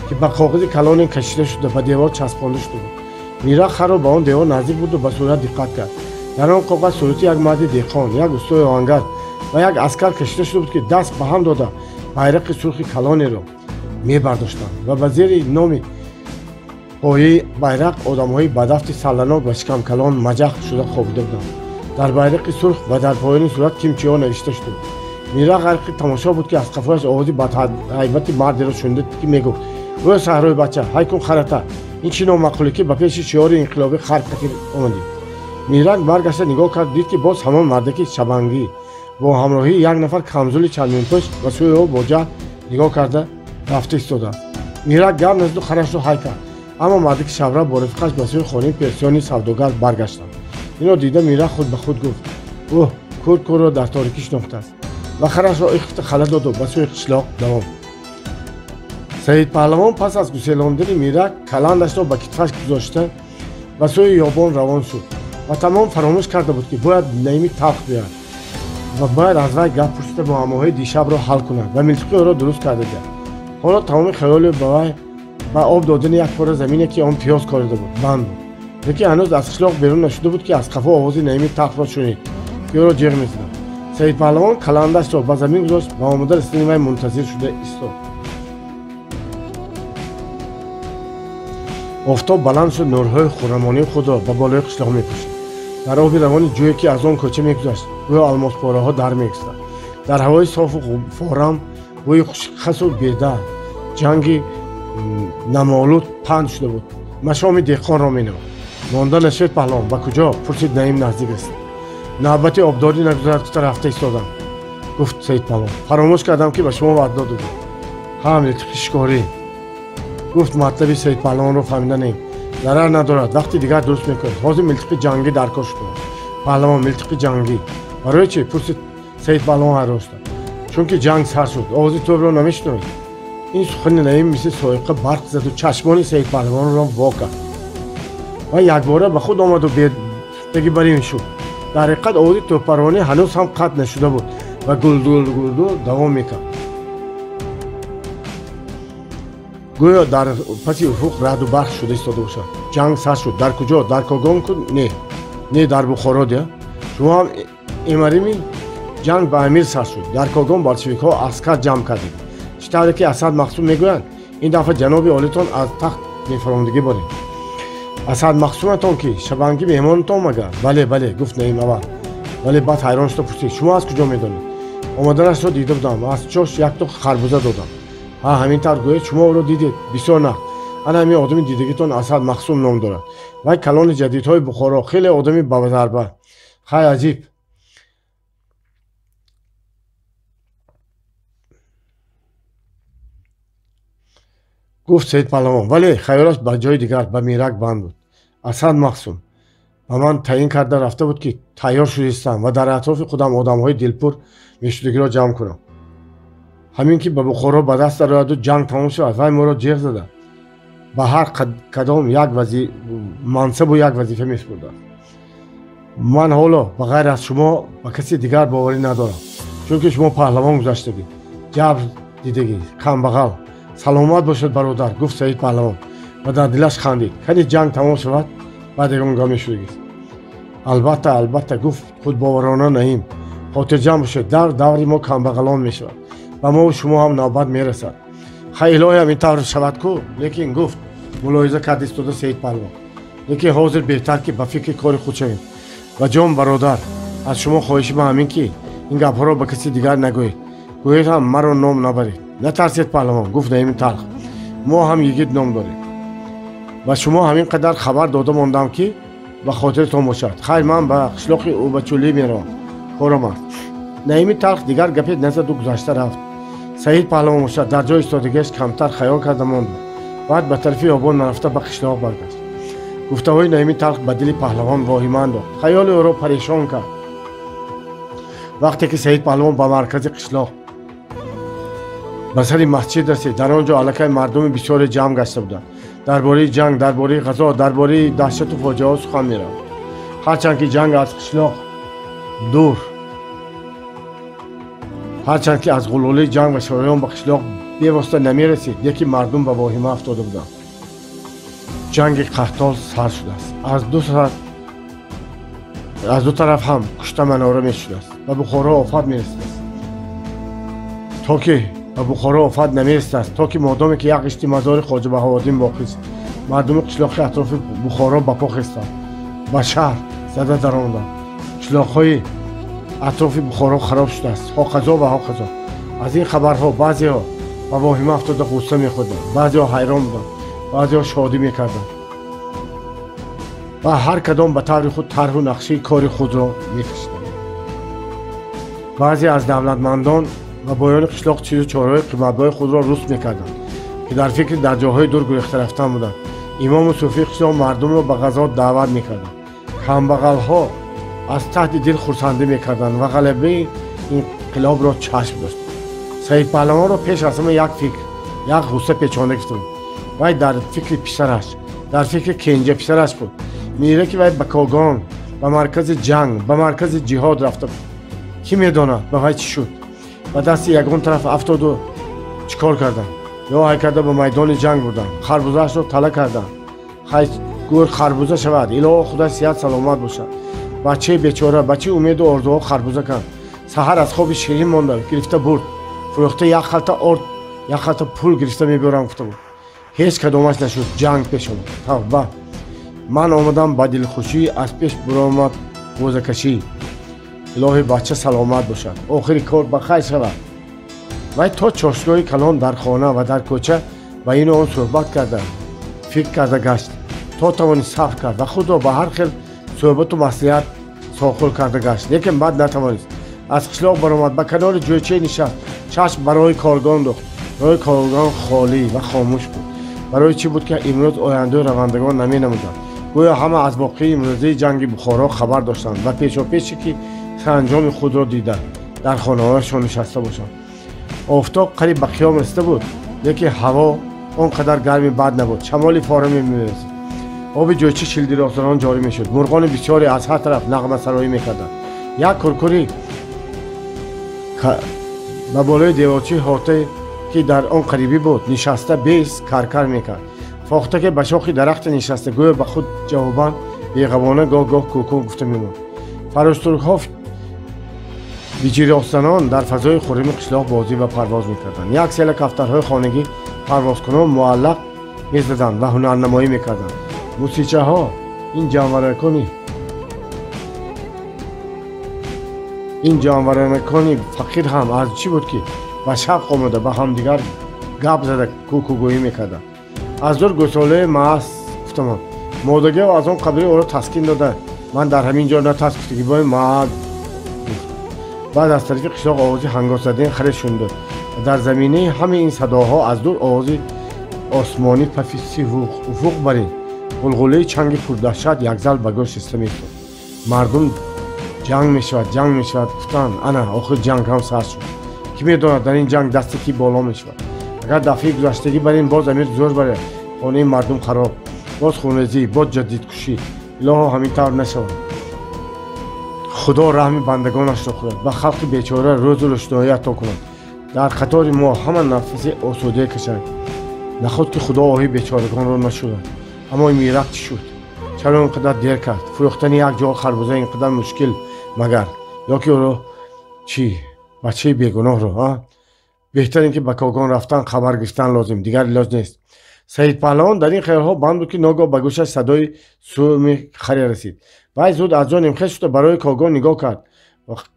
ки ба коғизи калоне кашида шуда ба девор часпонда шуда буд. Мирак харро ба он девор наздик бурду ба сурат диққат кард. Дар он коғаз сурати як марди деҳқон, як устои оҳангар ва як аскар кашида шуда буд, ки даст ба ҳам дода байрақи сурхи калонеро мебардоштанд ва ба зери номи пояи байрақ одамҳои бадафти салланок ва шикамкалон маҷах шуда хобида буданд. Дар байрақи сурх ва дар поёни сурат кимчиҳо навишта шуда буд. Мирак ғарқи тамошо буд, ки аз қафояш овози бадҳайбати мардеро шунида, ки мегуфт: ӯ саҳрои бача, ҳай кун харата, ин чӣ номаъқуле, ки ба пеши шиори инқилобӣ хар қатир омадӣ? Мирак баргашта нигоҳ кард, дид, ки боз ҳамон мардаки шабангӣ бо ҳамроҳии як нафар камзули чарминпӯш ба сӯи ӯ бо ҷаҳл нигоҳ карда рафта истодааст. Мирак гап назду харашро ҳай кард, аммо мардаки шабра бо рафиқаш ба сӯи хонаи персиони савдогар баргаштанд. Инро дида Мирак худ ба худ гуфт: ӯҳ, кӯр кӯрро дар торикӣ шинохтааст, ва харашро ихта хала доду ба сӯи қишлоқ давом. Саид Паҳлавон пас аз гуселондани Мирак каландашро ба китфаш гузошта ба сӯи ёбон равон шуд ва тамом фаромӯш карда буд, ки бояд Наими талх биёяд ва бояд аз вай гап пурсида муаммоҳои дишабро ҳал кунад ва милтиқи ӯро дуруст карда диҳад. Ҳоло тамоми хаёли ба вай Ба об додани як пора замине, ки он пиёз корида буд, банд буд. Лекин ҳанӯз аз қишлоқ берун нашуда буд, ки аз қафо овози Наими Талхро шунид, ки ӯро ҷеғ мезаданд. Саид Паҳлавон каландашро ба замин гузошт, ба омода расидани вай мунтазир шуда истод. Офтоб баланд шуд, нурҳои хуррамонии худро ба болои қишлоқ мепӯшид. Дар оби равони ҷӯе, ки аз он кӯча мегузашт, гӯё алмоспораҳо дар мегустанд. Дар ҳавои софу форам бӯи хушхасу беда ҷанги намолуд панд шуда буд. Машоми деҳқонро менамуд. Монда нашавед, паҳлавон. Ба куҷо? Пурсид Наим наздик расид. Навбати обдорӣ нагузарад, кута рафта истодам, гуфт Саид Паҳлавон. Фаромӯш кардам, ки ба шумо ваъда дода будам. Ҳа, милтиқи шикорӣ, гуфт матлаби Саид Паҳлавонро фаҳмида Наим. Зарар надорад, вақти дигар дуруст мекунед. Ҳозир милтиқи ҷангӣ дар кор шуда. Паҳлавон, милтиқи ҷангӣ барои чӣ? Пурсид Саид Паҳлавон ҳайрон шуда. Чунки ҷанг сар шуд. Овози тӯбро намешунавед? Ин сухани Наим мисли соиқа барқ заду чашмони Саид Паҳлавонро во кард. Ва якбора ба худ омаду бедаги барин шуд. Дар ҳақиқат овози тӯбпарвонӣ ҳанӯз ҳам қатъ нашуда буд ва гулдул гулдул давом мекард. Гӯё дар паси уфуқ раъду барқ шуда истода бошад. Ҷанг сар шуд. Дар куҷо? Дар Когон? Не, не, дар Бухоро. Дия, шумо ҳам эмарими? Ҷанг ба Амир сар шуд. Дар Когон болшевикҳо аскар ҷамъ кардед. Чӣ тавре ки Асад Мақсум мегӯянд, ин дафъа ҷаноби олитон аз тахт мефаромдагӣ боред. Асад Мақсуматон ки шабангӣ меҳмонатон магар? Бале, бале, гуфт Наим аввал, вале баъд ҳайрон шуда пурсид: шумо аз куҷо медонед? Омаданашро дида будам, аз чош якто харбуза додам. Ҳа, ҳамин тавр гӯед, шумо ӯро дидед. Бисёр нақд. Ана ҳамин одами дидагитон Асад Мақсум ном дорад. Вай калони ҷадидҳои Бухоро, хеле одами базарба. Хай, аҷиб. Гуфт Саид Паҳлавон, вале хаёлаш ба ҷои дигар, ба Мирак банд буд. Асад Мақсум ба ман таъин карда рафта буд, ки тайёр шудистам ва дар атрофи худам одамҳои дилпур мешудагиро ҷамъ кунам. Ҳамин ки ба Бухоро ба даст дарояду ҷанг тамом шавад, вай моро ҷеғ зада ба ҳар кадом як мансабу як вазифа месупурдааст. Ман ҳоло ба ғайр аз шумо ба каси дигар боварӣ надорам, чунки шумо паҳлавон гузаштагӣ, ҷабр дидагӣ, камбағал. Саломат бошад, бародар, гуфт Саид Паҳлавон ва дар дилаш хандид. Кани ҷанг тамом шавад, баъд ягон гап мешудагист. Албатта, албатта, гуфт худбоварона Наим. Хотирҷамъ бошед, дар даври мо камбағалон мешавад, ба мову шумо ҳам навбат мерасад. Хай, илоҳиам ин тавр шавад ку, лекин, гуфт мулоҳиза кард истода Саид Паҳлавон, лекин ҳозир беҳтар, ки ба фикри кори худ шавем. Ва ҷон бародар, аз шумо хоҳиши ман ҳамин, ки ин гапҳоро ба каси дигар нагӯед, гӯед ҳам маро ном набаред. Натарсед, паҳлавон, гуфт Наими Талх, мо ҳам йигит ном дорем. Ба шумо ҳамин қадар хабар дода мондам, ки ба хотиртон бошад. Хайр, ман ба қишлоқи Убачулӣ меравам, корам аст. Наими Талх дигар гапе назаду гузашта рафт. Саид Паҳлавон бошад дар ҷои истодагиаш камтар хаёл карда монд, баъд ба тарафи обон нарафта ба қишлоқ баргашт. Гуфтаҳои Наими Талх ба дили паҳлавон воҳима андохт, хаёли ӯро парешон кард. Вақте ки Саид Паҳлавон ба маркази қишлоқ ба сари масҷид расид, дар он ҷо аллакай мардуми бисёре ҷамъ гашта буданд. Дар бораи ҷанг, дар бораи ғазо, дар бораи даҳшату фоҷиаҳо сухан меравад. Ҳарчанд ки ҷанг аз қишлоқ дур, ҳарчанд ки аз ғулғулаи ҷанг ва шориён ба қишлоқ бевосита намерасид, лекин мардум ба воҳима афтода буданд. Ҷанги қаҳтол сар шудааст. Аз ду тараф ҳам кушта манора мешудааст. Ба Бухоро офат мерасидааст, то ки ба Бухоро офат намерасидааст, то ки модоме ки як қишти мазори Хоҷа Баҳоуддин боқист, мардуми қишлоқи атрофи Бухоро ба по хестанд, ба шаҳр зада даромаданд. Қишлоқҳои атрофи Бухоро хароб шудааст, ҳоказо ва ҳоказо. Аз ин хабарҳо баъзеҳо ба воҳима афтода ғусса мехӯрданд, баъзеҳо ҳайрон буданд, баъзеҳо шодӣ мекарданд ва ҳар кадом ба таври худ тарҳу нақшаи кори худро мекашиданд. Баъзе аз давлатмандон ва боёни қишлоқ чизу чораҳои қиматбои худро руст мекарданд, ки дар фикри дар ҷоҳои дур гурехта рафтан буданд. Имому суфии қишлоқ мардумро ба ғазо даъват мекарданд. Камбағалҳо аз таҳти дил хурсандӣ мекарданд ва ғалабаи инқилобро чашм доштанд. Саид Паҳлавонро пеш аз ҳама як фикр, як ғусса печонда гирифта буд. Вай дар фикри писараш, дар фикри кенҷа писараш буд. Мира ки вай ба Когон, ба маркази ҷанг, ба маркази ҷиҳод рафта буд. Кӣ медонад, ба вай чӣ шуд? Ба дасти ягон тараф афтоду чӣ кор карданд? Ё ҳай карда ба майдони ҷанг бурданд, харбузаашро тала карданд. Хай гӯр харбуза шавад, илоҳо худаш сиҳат саломат бошад. Бачаи бечора ба чӣ умеду орзуҳо харбуза кард. Саҳар аз хоби ширин монда гирифта бурд, фурӯхта як халта орд, як халта пул гирифта мебиёрам гуфта буд. Ҳеҷ кадомаш нашуд, ҷанг пеш омад. Тавба, ман омадам ба дилхушӣ, аз пеш буромад бозакашӣ. Илоҳи бача саломат бошад, охири кор ба хайр шавад. Вай то чошгоҳи калон дар хона ва дар кӯча ба ину он суҳбат карда, фикр карда гашт, то тавонист сабр кард ва худро ба ҳар хел суҳбату маслиҳат сохил карда гашт, лекин баъд натавонист. Аз қишлоқ баромад, ба канори ҷӯйчае нишаст, чашм ба роҳи коргон духт. Роҳи коргон холӣ ва хомӯш буд. Барои чӣ буд, ки имрӯз ояндаи равандагон наменамуданд. Гӯё ҳама аз воқеаи имрӯзаи ҷанги Бухоро хабар доштанд ва пешопеше ки саранҷоми худро дида дар хонаҳояшон нишаста бошанд. Офтоб қариб ба қиём расида буд, лекин ҳаво он қадар гарми бад набуд. Шамоли фораме мерасид. Оби ҷӯйчи шилдиросонон ҷорӣ мешуд. Мурғони бисёре аз ҳар тараф нағмасароӣ мекарданд. Як куркурӣ ба болои деворчии ҳотае ки дар он қарибӣ буд нишаста бес каркар мекард. Фохта ки ба шохи дарахте нишаста гӯё ба худ ҷавобан беғамона гоҳ-гоҳ кӯкун гуфта мемонд. Фароштуркҳо биҷиросанон дар фазои хуррами қишлоқ бозӣ ва парвоз мекарданд. Як села кафтарҳои хонагӣ парвозкунон муаллақ мезаданд ва ҳунарнамоӣ мекарданд. Мусичаҳо ин ҷонваранакони фақир ҳам аз чӣ буд, ки ба шавқ омада ба ҳамдигар гап зада кӯкугӯӣ мекарданд. Аз дур гӯсолаи маъас гуфтамон. Модагиҳо аз он қабри ӯро таскин дода, ман дар ҳамин ҷо натарс гуфтагибои маа гуфт. Баъд аз тарафи қишлоқ овози ҳангосзадани харе шунида. Дар заминаи ҳамаи ин садоҳо аз дур овози осмонӣ пафи уфуқ барин ғулғулаи чанги пурдаҳшат якзал ба гӯш риста меистод. Мардум ҷанг мешавад, ҷанг мешавад гуфтанд. Ана охир ҷанг ҳам сар шуд. Кӣ медонад дар ин ҷанг дасти кӣ боло мешавад. Агар дафъаи гузаштагӣ бар ин боз амир зӯр барад, хонаи мардум хароб, боз хунрезӣ, боз ҷадидкушӣ. Илоҳо ҳамин тавр нашавад. Худо раҳми бандагонашро хӯрад, ба халқи бечора рӯзу рӯшноӣ ато кунад. Дар қатори мо ҳама нафаси осудае кашанд. Наход ки худо оҳи бечорагонро нашудад. Аммо мирак чӣ шуд? Чаро ин қадар дер кард? Фурӯхтани як ҷол харбуза ин қадар мушкил магар? Ё ки ӯро чӣ? Бачаи бегуноҳро, а? Беҳтар ин ки ба когон рафтан, хабар гирифтан лозим, дигар илоҷ нест. Саид Паҳлавон дар ин хаёлҳо банд буд, ки ногоҳ ба гӯшаш садои суми харе расид. Вай зуд аз ҷо нимхез шуда барои когон нигоҳ кард,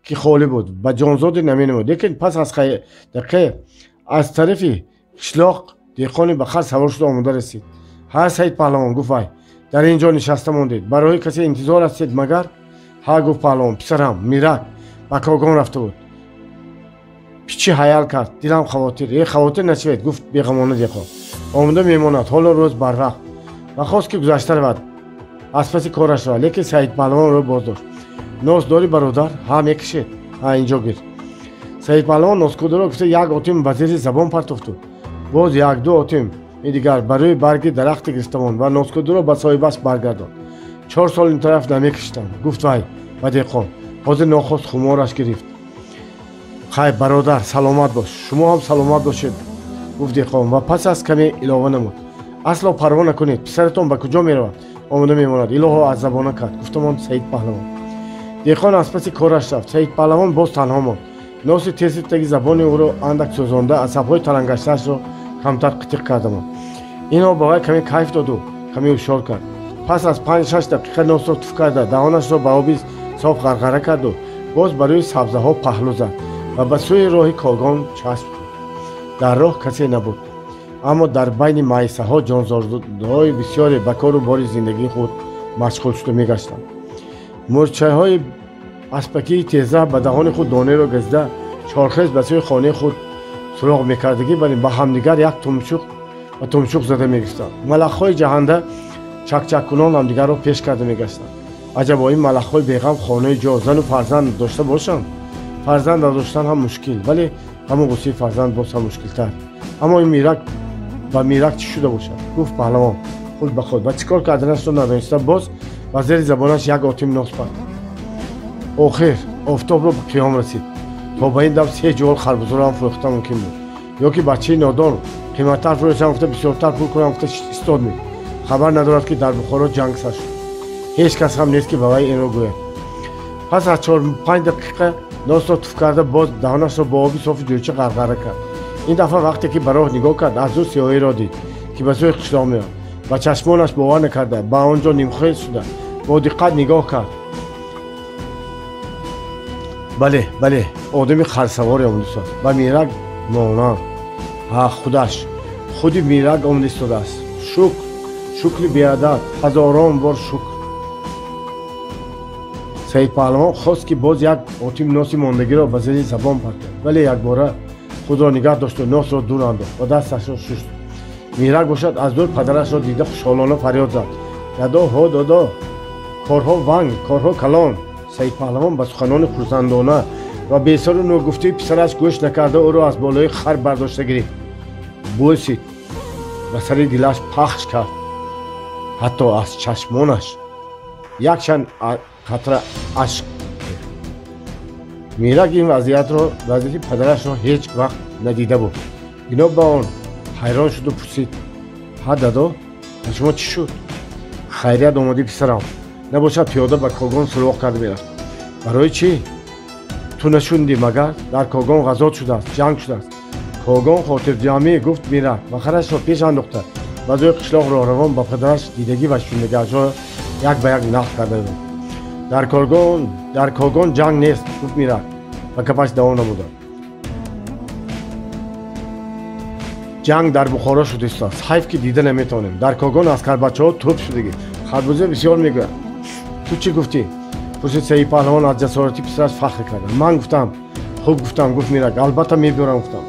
ки холӣ буд, ба ҷонзоде наменамуд. Лекин пас аз дақиқе аз тарафи қишлоқ деҳқони ба хар савор шуда омода расид. Ҳа, Саид Паҳлавон, гуфт вай, дар ин ҷо нишаста мондед, барои касе интизор ҳастед магар? Ҳа, гуфт паҳлавон, писарам Мирак ба когон рафта буд. Пичи ҳаял кард, дилам хавотир. Э, хавотир нашавед, гуфт беғамона деҳқон. Омода мемонад, ҳоло рӯз барвақт. Ва хост ки гузашта равад, аз паси кораш равад, лекин Саид Паҳлавон ӯро боздошт. Нос дорӣ, бародар? Ҳа, мекашед. Ҳа, инҷо гир. Саид Паҳлавон носкударо гуфта як отим ба зери забон партофту боз як-ду отим дигар барои барги дарахте гирифта монд ва носкудуро ба соҳибаш баргардонд. 4 сол ин тараф намекашидам, гуфт вай ба деҳқон. Ҳозир нохост хумораш гирифт. Хай, бародар, саломат бош. Шумо ҳам саломат бошед, гуфт деҳқон ва пас аз каме илова намуд. Асло парво накунед, писаратон ба куҷо меравад? Омода мемонад. Илоҳо аз забона кард, гуфтамон Саид Паҳлавон. Деҳқон аз паси кораш рафт. Саид Паҳлавон боз танҳо монд. Носи тези таги забони ӯро андак сӯзонда, асабҳои талангаштаашро камтар қитиқ карда монд. Ино ба вай каме кайф доду каме ҳушёр кард. Пас аз 5-6 дақиқа носро туф карда, даҳонашро ба оби соф ғарғара карду боз ба рӯи сабзаҳо паҳлӯ зад ва ба сӯи роҳи когон часп шуд. Дар роҳ касе набуд, аммо дар байни майсаҳо ҷонзодҳои бисёре ба кору бори зиндагии худ машғул шуда мегаштанд. Мӯрчаҳои аспакии теза ба даҳони худ донеро газида чорхез ба сӯи хонаи худ суроғ мекардагӣ барин ба ҳамдигар як тумшуқ ва тумшуқ зада мегирифтанд. Малахҳои ҷаҳанда чакчаккунон ҳамдигарро пеш карда мегаштанд. Аҷабо, ин малахҳои беғам хонаи ҷо, зану фарзанд дошта бошанд? Фарзанд надоштан ҳам мушкил, вале ҳамон ғуссаи фарзанд боз ҳам мушкилтар. Аммо ин мирак ба мирак чӣ шуда бошад? Гуфт паҳлавон худ ба худ ва чӣ кор карданашро надониста боз ба зери забонаш як отим нос пард. Охир офтобро ба қиём расид. То ба ин дам 3 ҷувол харбузаро ҳам фурӯхта мумкин буд. Ё ки бачаи нодон Қиматтар фурӯшам гуфта бисёртар пул кунам гуфта истод ми. Хабар надорад, ки дар Бухоро ҷанг сар шуд. Ҳеҷ кас ҳам нест, ки ба вай инро гӯяд. Пас аз 4-5 дақиқа носро туф карда, боз даҳонашро бо оби софи ҷӯйча ғарғара кард. Ин дафъа вақте ки ба роҳ нигоҳ кард, аз дур сиёҳиро дид, ки ба сӯи қишлоқ меояд. Ба чашмонаш бовар накарда, ба он ҷо нимхел шуда, бо диққат нигоҳ кард. Бале, бале, одами харсаворе омада истодааст. Ба Мирак монанд. Ҳа, худаш, худи Мирак омада истодааст. Шукр, шукри беадад, ҳазорон бор шукр. Саид Паҳлавон хост, ки боз як отим носи мондагиро ба зери забон партояд, вале якбора худро нигаҳ дошту носро дур андохт ва дасташро шушт. Мирак бошад, аз дур падарашро дида, хушҳолона фарёд зад: «Дадо, ҳо додо, корҳо ванг, корҳо калон!» Саид Паҳлавон ба суханони хурсандона ва бесару ногуфтии писараш гӯш накарда, ӯро аз болои хар бардошта гирифт, бӯсид, ба сари дилаш пахш кард. Ҳатто аз чашмонаш якчанд қатра ашк. Мирак ин вазъиятро, вазъияти падарашро ҳеҷ вақт надида буд. Бино ба он ҳайрон шуду пурсид: «Ҳа дадо, ба шумо чӣ шуд?» «Хайрият омадӣ, писарам, набошад пиёда ба Когон суроғ карда мерафт». «Барои чӣ? Ту нашунидӣ магар? Дар Когон ғазот шудааст, ҷанг шудааст». «Когон хотирҷамъӣ», гуфт Мирак ва харашро пеш андохта, ба сӯи қишлоқ роҳравон ба падараш дидагӣ ва шунидагиашро як ба як нақл карда буд. Дар Когон ҷанг нест», гуфт Мирак ва гапаш давом намуда: «Ҷанг дар Бухоро шуда истодааст. Ҳайф, ки дида наметавонем. Дар Когон аскарбачаҳо тӯб шудагӣ, харбуза бисёр мегӯяд». «Ту чӣ гуфтӣ?» пурсид Саид Паҳлавон, аз ҷасорати писараш фахр карда. «Ман гуфтам, хуб гуфтам», гуфт Мирак. «Албатта мебиёрам», гуфтам.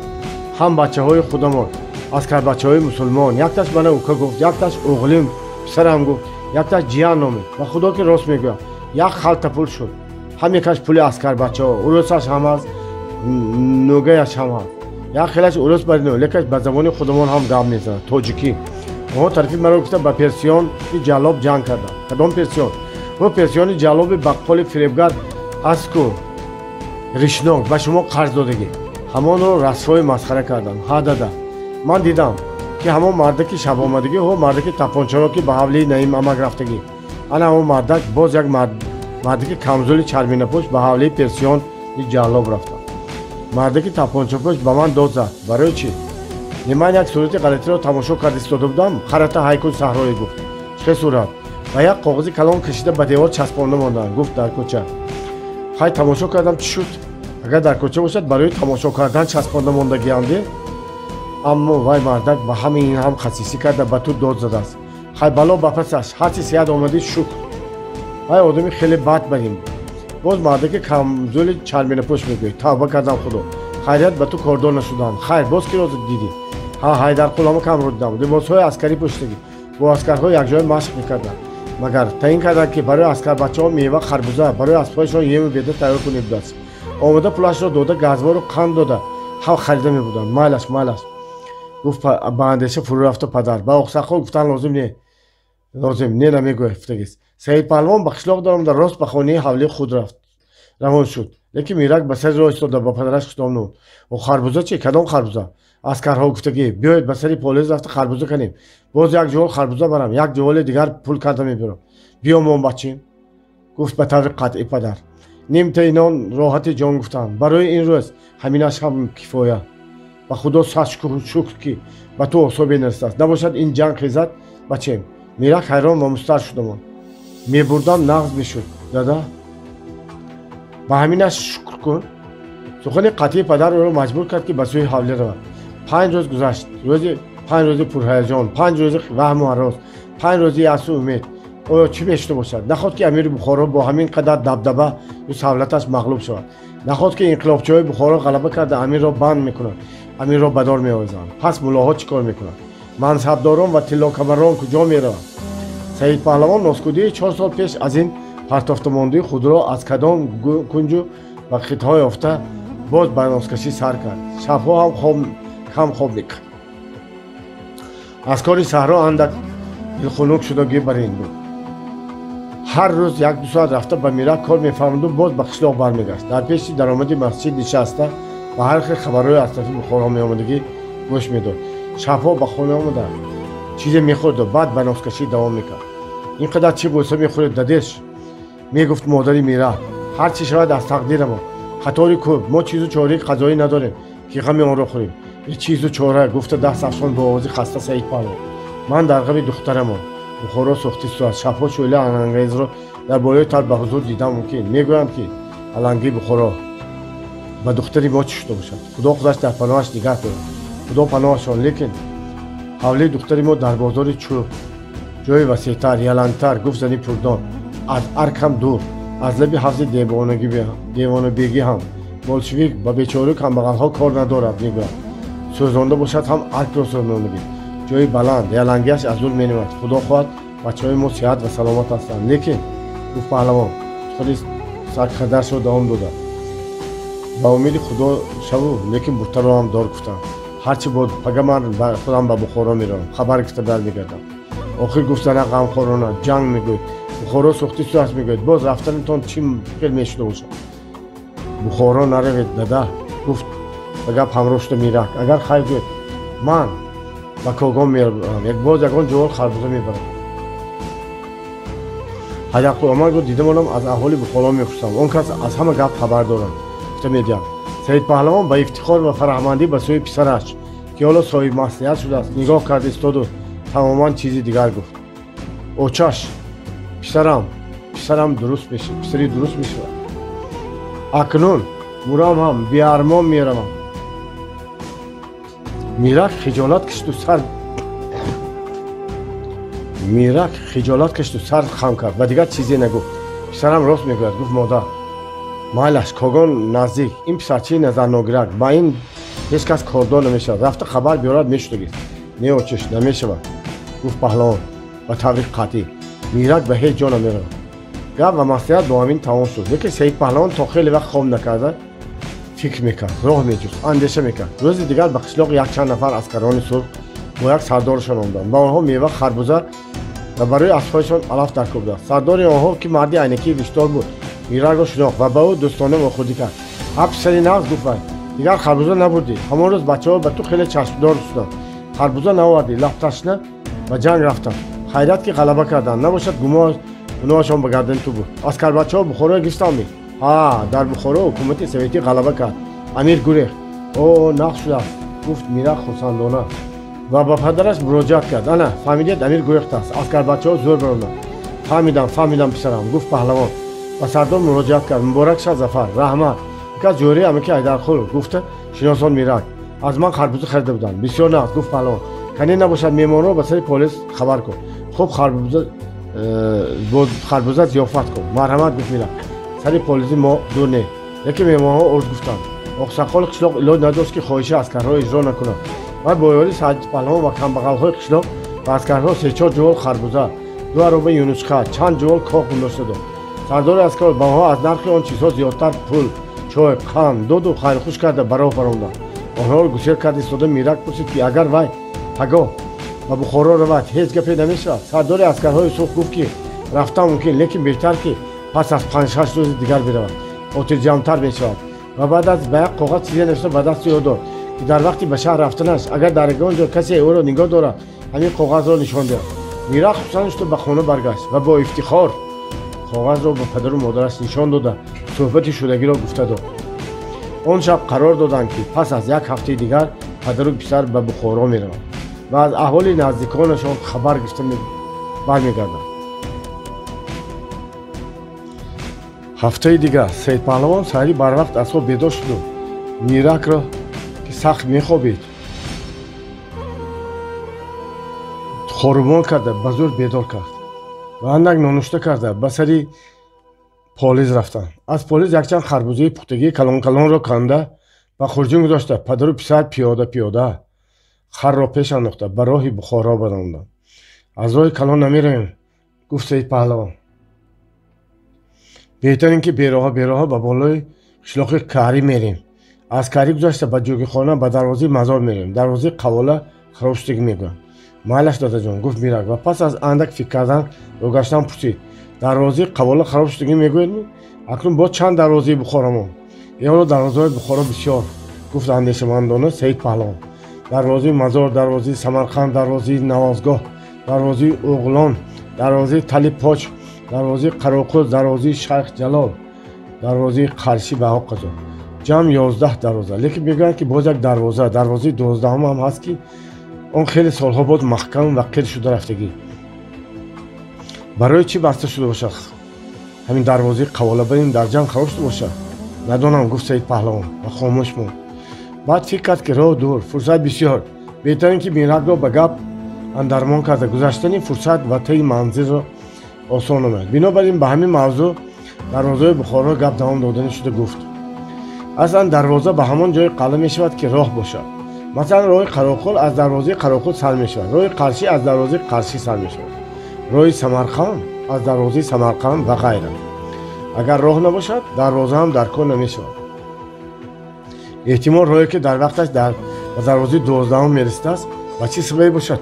«Ҳам бачаҳои худамон, аскарбачаҳои мусулмон. Якташ мана ука гуфт, якташ оғлим, писарам гуфт, якташ ҷиян номид. Ба худо, ки рост мегӯям, як халта пул шуд, ҳам якаш пули аскарбачаҳо. Урусаш ҳам аст, нӯгаяш ҳам ҳаст. Як хелаш урус барино, лекаш ба забони худамон ҳам гап мезанад, тоҷикӣ. Онҳо тарафи маро гуфта, ба персиёни ҷаллоб ҷанг карданд». «Кадом персиён?» «Ӯ персиёни ҷаллоби баққоли фиребгар аст ку, ришнок, ба шумо қарз додагӣ. Ҳамонро расвою масхара карданд». «Ҳа дада, ман дидам, ки ҳамон мардаки шабомадагӣ, ҳо, мардаки тапончаро, ки ба ҳавлии Наим амак рафтагӣ, ана ҳамон мардак, боз як мардаки камзули чарминапӯш ба ҳавлии персиёни ҷаллоб рафтанд. Мардаки тапончапӯш ба ман дод зад. Барои чӣ? Не, ман як сурати ғалатиро тамошо карда истода будам. Харата ҳайкун саҳроӣ гуфт. Чӣ сурат? Ва як коғази калон кашида, ба девор часпонда монданд, гуфт, дар кӯча. Хай, тамошо кардам, чӣ шуд? Агар дар кӯча бошад, барои тамошо кардан часпонда мондагиамде. Аммо вай мардак ба ҳамаи ин ҳам хасисӣ карда, ба ту дод задааст. Хай, бало ба пасаш, ҳарчи сеҳат омадӣ, шукр. Вай одами хеле бад барин буд. Боз мардаки камзули чарминапӯш мегӯяд. Тавба кардам, худо, хайрият ба ту кордор нашудам. Хайр, боз киро дидӣ? Ҳа, Ҳайдарқулама камро дидам. Либосҳои аскарӣ пӯшидагӣ, бо аскарҳо якҷоя машқ мекарданд. Магар таъин карданд, ки барои аскарбачаҳо мева, харбуза, барои аспҳояшон ему беда тайёр кунед будааст. Омода пулашро дода, газвору қанд дода, ҳам харида мебуданд. Майлаш, майлаш», гуфт ба андеша фурӯ рафта падар. «Ба оқсақол гуфтан лозим не, лозим не, намегӯяд», гуфтагист. Саид Паҳлавон ба қишлоқ даромада, рост ба хонаи ҳавлии худ рафт, равон шуд. Лекин Мирак ба сари роҳ истода, ба падараш хитоб намуд: «О, харбуза чӣ? Кадом харбуза?» «Аскарҳо гуфтагӣ, биёед ба сари полез рафта харбуза канем. Боз як ҷувол харбуза барам, як ҷуволи дигар пул карда мебиёрам. Биё мон, бачим», гуфт ба таври қатъӣ падар. Нимтаи нон роҳати ҷон гуфтанд. Барои ин рӯз ҳаминаш ҳам кифоя. Ба худо сад шукр, ки ба ту особе нарасидааст. Набошад ин ҷанг хезад, бачем. Мирак ҳайрон ва мустар шуда монд. «Мебурдам, нағз мешуд, дада». «Ба ҳаминаш шукр кун». Сухани қатъии падар ӯро маҷбур кард, ки ба сӯи ҳавлӣ равад. 5 рӯз гузашт. Рӯзи 5 рӯзи пурҳаяҷон, 5 рӯзи ваҳму ҳарос, 5 рӯзи яъсу умед. Оё чӣ мешуда бошад? Наход ки амири Бухоро бо ҳамин қадар дабдаба ю савлаташ мағлуб шавад? Наход ки инқилобчиҳои Бухоро ғалаба карда, амирро банд мекунанд, амирро ба дор меовезанд? Пас муллоҳо чӣ кор мекунанд? Мансабдорон ва тиллокамарон куҷо мераванд? Саид Паҳлавон носкудии 4 сол пеш аз ин партофтамондии худро аз кадом кунҷу ва қитъҳо ёфта, боз ба носкашӣ сар кард. Шабҳо ҳам кам хоб мекард. Аз кори саҳро андак дилхунук шудагӣ бар ин буд. Ҳар рӯз 1-2 соат рафта, ба Мирак кор мефаҳмаду боз ба қишлоқ бармегашт. Дар пеши даромади масҷид нишаста, ба ҳар хел хабарҳои аз тарафи Бухоро меомадагӣ гӯш медод. Шабҳо ба хона омада чизе мехӯрду баъд ба носкашӣ давом мекард. Ин қадар чӣ ғусса мехӯред, дадеш? Мегуфт модари Мирак. Ҳар чӣ шавад аз тақдирамо. Қатори кӯб, мо чизу чораи қазоӣ надорем, ки ғами онро хӯрем. Е чизу чора, гуфта даст афшон бо овози хаста Саид Паҳлавон. Ман дар ғами духтарамон. Бухоро сӯхтисту аст. Шабҳо шӯъла алангезро дар болои тал ба ҳузур дидам мумкин. Мегӯянд, ки аланги Бухоро ба духтари мо чӣ шуда бошад. Худо худаш дар паноҳаш нигаҳ дорад. Худо паноҳашон. Лекин ҳавлии духтари мо дар бозори чӯб, ҷои васеътар, ялангтар, гуфт зани пурдон. Аз арк ҳам дур, аз лаби ҳавзи девонабегӣ ҳам. Болшевик ба бечору камбағалҳо кор надорад, мегӯяд. Сӯзонда бошад ҳам аркро сӯзондагӣ. Ҷои баланд, ялангиаш аз дур менамояд. Худо хоҳад бачаҳои мо сиҳат ва саломат ҳастанд. Лекин, гуфт паҳлавон, сухани саркадаршро давом дода. Ба умеди Худо шаву, лекин буртаро ҳам дор гуфтам. Ҳарчи бод, пага ман худам ба Бухоро меравам, хабар гирифта бармегардам. Охир гуфт зана ғамхорона, ҷанг мегӯед, Бухоро сӯхтисту аст мегӯед, боз рафтанатон чӣ хел мешуда бошад? Бухоро наравед, дада, гуфт ба гап ҳамроҳ шуда Мирак. Агар хайр гӯед, ман ба Когон меравам, боз ягон ҷувол харбуза мебарам. Ҳайдарқул омад, гуфт дидамонам аз аҳоли Бухоро мепурсам, он кас аз ҳама гап хабар дорам, гуфта медиҳам. Саид Паҳлавон ба ифтихор ва фараҳмандӣ ба сӯи писараш, ки ҳоло соҳиби маслиҳат шудааст, нигоҳ кард истоду тамоман чизи дигар гуфт. Очаш, писарам, писарам дуруст мешавад, писари дуруст мешавад. Акнун мурам ҳам беармон меравам. Мирак хиҷолат кашиду сар Мирак хиҷолат кашиду сар хам кард ва дигар чизе нагуфт. Писарам рост мегӯяд, гуфт модар. Майлаш, Когон наздик, ин писарчаи назарногирак, ба ин ҳеҷ кас кордор намешавад. Рафта хабар биёрад мешудагист. Не, очеш, намешавад, гуфт паҳлавон ба таври қатъӣ. Мирак ба ҳеҷ ҷо намеравад. Гап ва маслиҳат бо ҳамин тамом шуд. Лекин Саид Паҳлавон то хеле вақт хоб накарда фикр мекард, роҳ меҷуст, андеша мекард. Рӯзи дигар ба қишлоқ якчанд нафар аскарони сурх бо як сардорашон омаданд. Ба онҳо мева, харбуза ва барои аспҳояшон алаф даркор будааст. Сардори онҳо, ки марди айнакии виштор буд, Миракро шинохт ва ба ӯ дӯстона вохӯрдӣ кард. Ҳа писари нағз, гуфт вай, дигар харбуза набурдӣ. Ҳамон рӯз бачаҳо ба ту хеле чашмдор шуданд. Харбуза наовардӣ, лабташна ба ҷанг рафтанд. Хайрат ки ғалаба карданд, набошад гуноҳашон ба гардани ту буд. Аскарбачаҳо Бухороро гирифтанд. Ҳа, дар Бухоро ҳукумати советӣ ғалаба кард. Амир гурехт. О, нағз шудааст, гуфт Мирак хурсандона ва ба падараш муроҷиат кард. Ана, фаҳмидед, амир гурехтааст. Аскарбачаҳо зӯр баромаданд. Фаҳмидам, фаҳмидам, писарам, гуфт паҳлавон. Ба сардор муроҷиат кард. Муборак шад зафар, раҳмат. Яке аз ҷӯраи амаки Ҳайдарқул, гуфта шиносон Мирак. Аз ман харбуза харида буданд. Бисёр нағз, гуфт паҳлавон. Кане набошад меҳмонро ба сари полис хабар кун. Хуб харбуза зиёфат кун. Марҳамат, гуфт Мирак. Сари полиси мо дур не. Яке меҳмонҳо урд гуфтанд. Оқсақоли қишлоқ илоҷ надошт, ки хоҳиши аскарҳоро иҷро накунад. Вай бо ёрии Саид Паҳлавон ва камбағалҳои қишлоқ ба аскарҳо се-чор ҷувол харбуза, ду ароба юнучқа, чанд ҷувол кох гузошта дод. Сардори аскар ба онҳо аз нархи он чизҳо зиёдтар пул, чой, қанд доду хайрхуш карда ба роҳ баромаданд. Онҳоро гусел карда истода Мирак пурсид, ки агар вай пагоҳ ба Бухоро равад, ҳеҷ гапе намешавад. Сардори аскарҳои сурх гуфт, ки рафтан мумкин, лекин беҳтар ки пас аз 5-6 рӯзи дигар биравад, хотирҷамътар мешавад. Ва баъд аз ба як коғаз чизе навишта ба дасти ӯ дод, ки дар вақти ба шаҳр рафтанаш агар дар ягон ҷо касе ӯро нигоҳ дорад, ҳамин коғазро нишон диҳад. Мирак хурсанд шуду ба хона баргашт ва бо ифтихор коғазро ба падару модараш нишон дода суҳбати шудагиро гуфта дод. Он шаб қарор доданд, ки пас аз як ҳафтаи дигар падару писар ба Бухоро мераванд ва аз аҳволи наздиконашон хабар гирифта бармегарданд. Ҳафтаи дигар Саид Паҳлавон саҳарӣ барвақт аз хоб бедор шуду Миракро, ки сахт мехобид, хорумон карда ба зӯр бедор кард ва андак нонушта карда ба сари полиз рафтанд. Аз полиз якчанд харбузаи пухтагии калон-калонро канда ба хурҷин гузошта падару писар пиёда-пиёда харро пеш андохта ба роҳи Бухоро баромаданд. Аз роҳи калон намеравем, гуфт Саид Паҳлавон. Беҳтар ин ки бероҳа-бероҳа ба болои қишлоқи Карӣ мерем. Аз Карӣ гузашта ба ҷӯгихона ба дарвозаи мазор мерем. Дарвозаи қавола хароб шудагӣ мегӯянд. Майлаш, дадаҷон, гуфт Мирак ва пас аз андак фикр кардан рогаштан пурсид. Дарвозаи қавола хароб шудагӣ мегӯед? Акнун боз чанд дарвозаи Бухоро монд? Е ҳоло дарвозаҳои Бухоро бисёр, гуфт андешамандона Саид Паҳлавон. Дарвозаи Мазор, дарвозаи Самарқанд, дарвозаи Навозгоҳ, дарвозаи Оғлон, дарвозаи Талипоч, дарвозаи Қароқул, дарвозаи Шайх Ҷалол, дарвозаи Қаршӣ ва ҳоказо. Ҷамъ 11 дарвоза. Лекин мегӯянд, ки боз як дарвоза, дарвозаи 12-ум ҳам ҳаст, ки он хеле солҳо боз маҳкам ва қир шуда рафтагӣ. Барои чӣ баста шуда бошад? Ҳамин дарвозаи қавола барин дар ҷанг хароб шуда бошад? Надонам, гуфт Саид Паҳлавон ва хомӯш монд. Баъд фикр кард, ки роҳ дур, фурсат бисёр. Беҳтар ин ки Миракро ба гап андармон карда, гузаштани фурсат ва таи манзилро осон намояд. Бинобар ин ба ҳамин мавзӯъ дарвозаи Бухоро гап давом доданӣ шуда гуфт. Аслан дарвоза ба ҳамон ҷои қалъа мешавад, ки роҳ бошад. Масалан, роҳи Қароқул аз дарвозаи Қароқул сар мешавад, роҳи Қаршӣ аз дарвозаи Қаршӣ сар мешавад, роҳи Самарқанд аз дарвозаи Самарқанд ва ғайра. Агар роҳ набошад, дарвоза ҳам дар кор намешавад. Эҳтимол роҳе, ки дар вақташ ба дарвозаи 12-ум мерасидааст, ба чӣ сабабе бошад,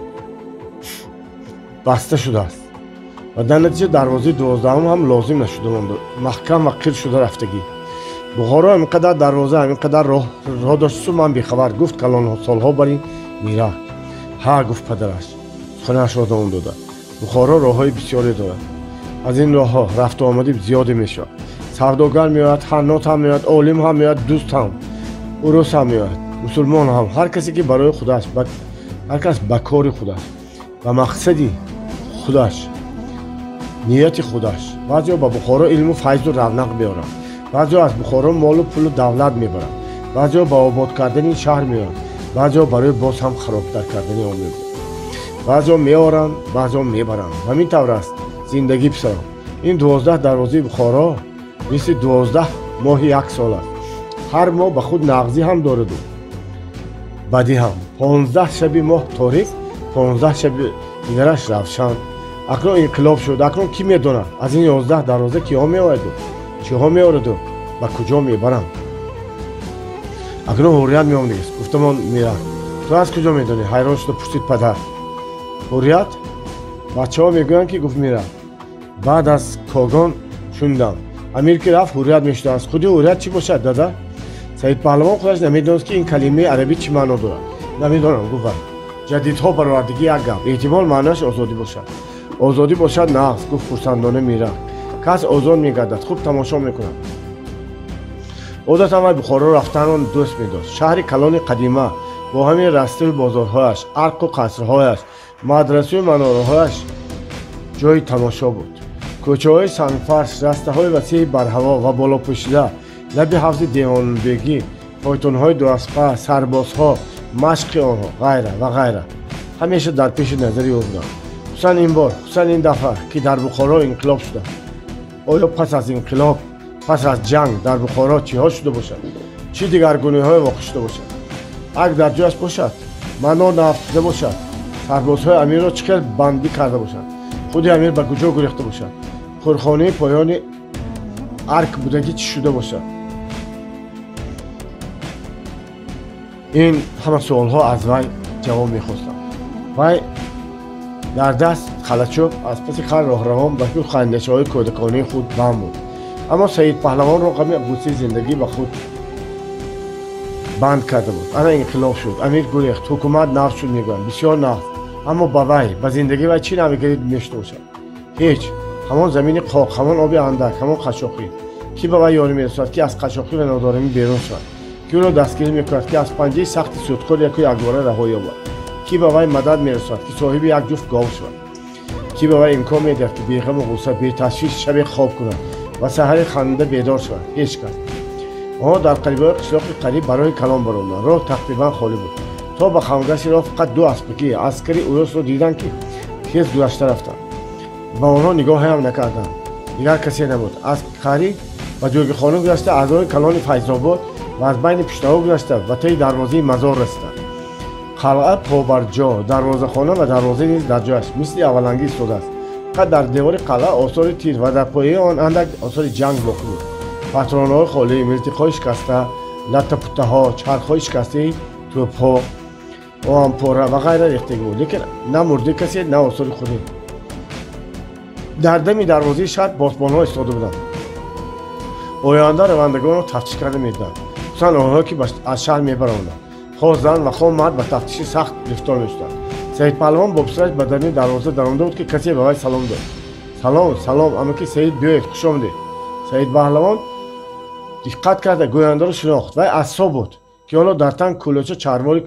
баста шудааст ва дар натиҷа дарвозаи 12-ум ҳам лозим нашуда монда, маҳкам ва қир шуда рафтагӣ. Бухоро ҳамин қадар дарвоза, ҳамин қадар роҳ доштсу ман бехабар, гуфт калонсолҳо барин Мирак. Ҳа, гуфт падараш, суханашро давом дода. Бухоро роҳҳои бисёре дорад. Аз ин роҳҳо рафту омади зиёде мешавад. Савдогар меояд, ҳаннот ҳам меояд, олим ҳам меояд, дӯст ҳам, урус ҳам меояд, мусулмон ҳам. Ҳар касе ки барои худаш, ҳар кас ба кори худаш, ба мақсади худаш, нияти худаш. Баъзеҳо ба Бухоро илму файзу равнақ меоранд, баъзеҳо аз Бухоро молу пулу давлат мебаранд, баъзеҳо ба обод кардани шаҳр меоранд, баъзеҳо барои боз ҳам харобтар кардани он мебаранд, баъзеҳо меоранд, баъзеҳо мебаранд. Ҳамин тавр аст зиндагӣ, писарам. Ин 12 дарвозаи Бухоро мисли 12 моҳи як сол аст. Ҳар моҳ ба худ нағзӣ ҳам дораду бадӣ ҳам. 15 шаби моҳ торик, 15 шаби дигараш равшан. Акнун инқилоб шуд. Акнун кӣ медонад, аз ин 11 дарвоза киҳо меояду, чиҳо меораду, ба куҷо мебаранд? Акнун ҳуррият меомадист, гуфтамон Мирак. Ту аз куҷо медонӣ? Ҳайрон шуда пурсид падар. Ҳуррият? Бачаҳо мегӯянд, ки, гуфт Мирак, баъд аз Когон шунидам, амир ки рафт, ҳуррият мешудааст. Худи ҳуррият чӣ бошад, дада? Саид Паҳлавон худаш намедонист, ки ин калимаи арабӣ чӣ маъно дорад. Намедонам, гуфт вай. Ҷадидҳо баровардагӣ як гап. Эҳтимол маъноаш озодӣ бошад. Озодӣ бошад нағз, гуфт хурсандона Мирак. Кас озод мегардад, хуб тамошо мекунад. Одатан вай Бухоро рафтанро дӯст медошт. Шаҳри калони қадима бо ҳамин растаю бозорҳояш, арқу қасрҳояш, мадрасаю манораҳояш ҷои тамошо буд. Кӯчаҳои сангфарш, растаҳои васеи барҳаво ва болопӯшида, лаби ҳавзи Девонбегӣ, фойтонҳои дуаспа, сарбозҳо, машқи онҳо, ғайра ва ғайра ҳамеша дар пеши назари ӯ буданд. Хусусан ин бор, хусусан ин дафъа, ки дар Бухоро инқилоб шуда. Оё пас аз инқилоб, пас аз ҷанг дар Бухоро чиҳо шуда бошад? Чӣ дигаргуниҳое воқеъ шуда бошад? Ак дар ҷояш бошад, манор наафтида бошад, сарбозҳои амирро чӣ хел бандӣ карда бошад, худи амир ба куҷо гурехта бошад, хӯрхонаи поёни арк будагӣ чӣ шуда бошад? Ин ҳама суолҳо аз вай ҷавоб мехостанд. Вай дар даст халачӯб аз паси хар роҳравон ба фикру андешаҳои кӯдаконаи худ банд буд. Аммо Саид Паҳлавонро ғами ғуссаи зиндагӣ ба худ банд карда буд. Ана инқилоб шуд, амир гурехт, ҳукумат нав шуд, мегӯянд, бисёр нав. Аммо ба вай, ба зиндагии вай чӣ навигарӣ мешуда бошад? Ҳеҷ. Ҳамон замини қоқ, ҳамон оби андак, ҳамон қашшоқӣ. Кӣ ба вай ёрӣ мерасонад, ки аз қашшоқӣ ва нодорамӣ берун шавад? Кӣ ӯро дастгирӣ мекунад, ки аз панҷаи сахти судхӯр яку якбора раҳо ёбад? Кӣ ба вай мадад мерасонад, ки соҳиби як ҷуфт гов шавад? Кӣ ба вай имкон медиҳад, ки беғаму ғусса, беташвиш шабе хоб кунад ва саҳари ханда бедор шавад? Ҳеҷ кас. Онҳо дар қарибаҳои қишлоқи қариб барои калон баромаданд. Роҳ тақрибан холӣ буд. То ба хамгаши роҳ фақат ду аспакӣ аскари урусро диданд, ки тез гузашта рафтанд. Ба онҳо нигоҳеам накарданд. Дигар касе набуд. Аскари ба ҷойгихона гузашта, аз роҳи калони Файзобод ва аз байни пуштаҳо гузашта ба таи дарвозаи Мазор расиданд. Қалъа побарҷо, дарвозахона ва дарвоза низ дар ҷояш мисли аввалангӣ истодааст. Фақат дар девори қалъа осори тир ва дар пояи он андак осори ҷанг боқӣ буд. Патронҳои холӣ, милтиқҳои шикаста, латтапуттаҳо, чархҳои шикастаи тӯбҳо, оҳанпора ва ғайра рехтагӣ буд. Лекин на мурдаи касе, на осори худӣ. Дар дами дарвозаи шаҳр посбонҳо истода буданд. Оянда равандагонро тафтиш карда медиданд, хусусан онҳое ки аз шаҳр мебаромаданд. Хоҳ зан ва хоҳ мард ба тафтиши сахт гирифтор мешуданд. Саид Паҳлавон бо писараш ба даруни дарвоза даромада буд, ки касе ба вай салом дод. Салом, салом, амаки Саид, биёед, хуш омадед. Саид Паҳлавон диққат карда гӯяндаро шинохт. Вай Ассо буд, ки ҳоло дар тан кӯлоча чарвори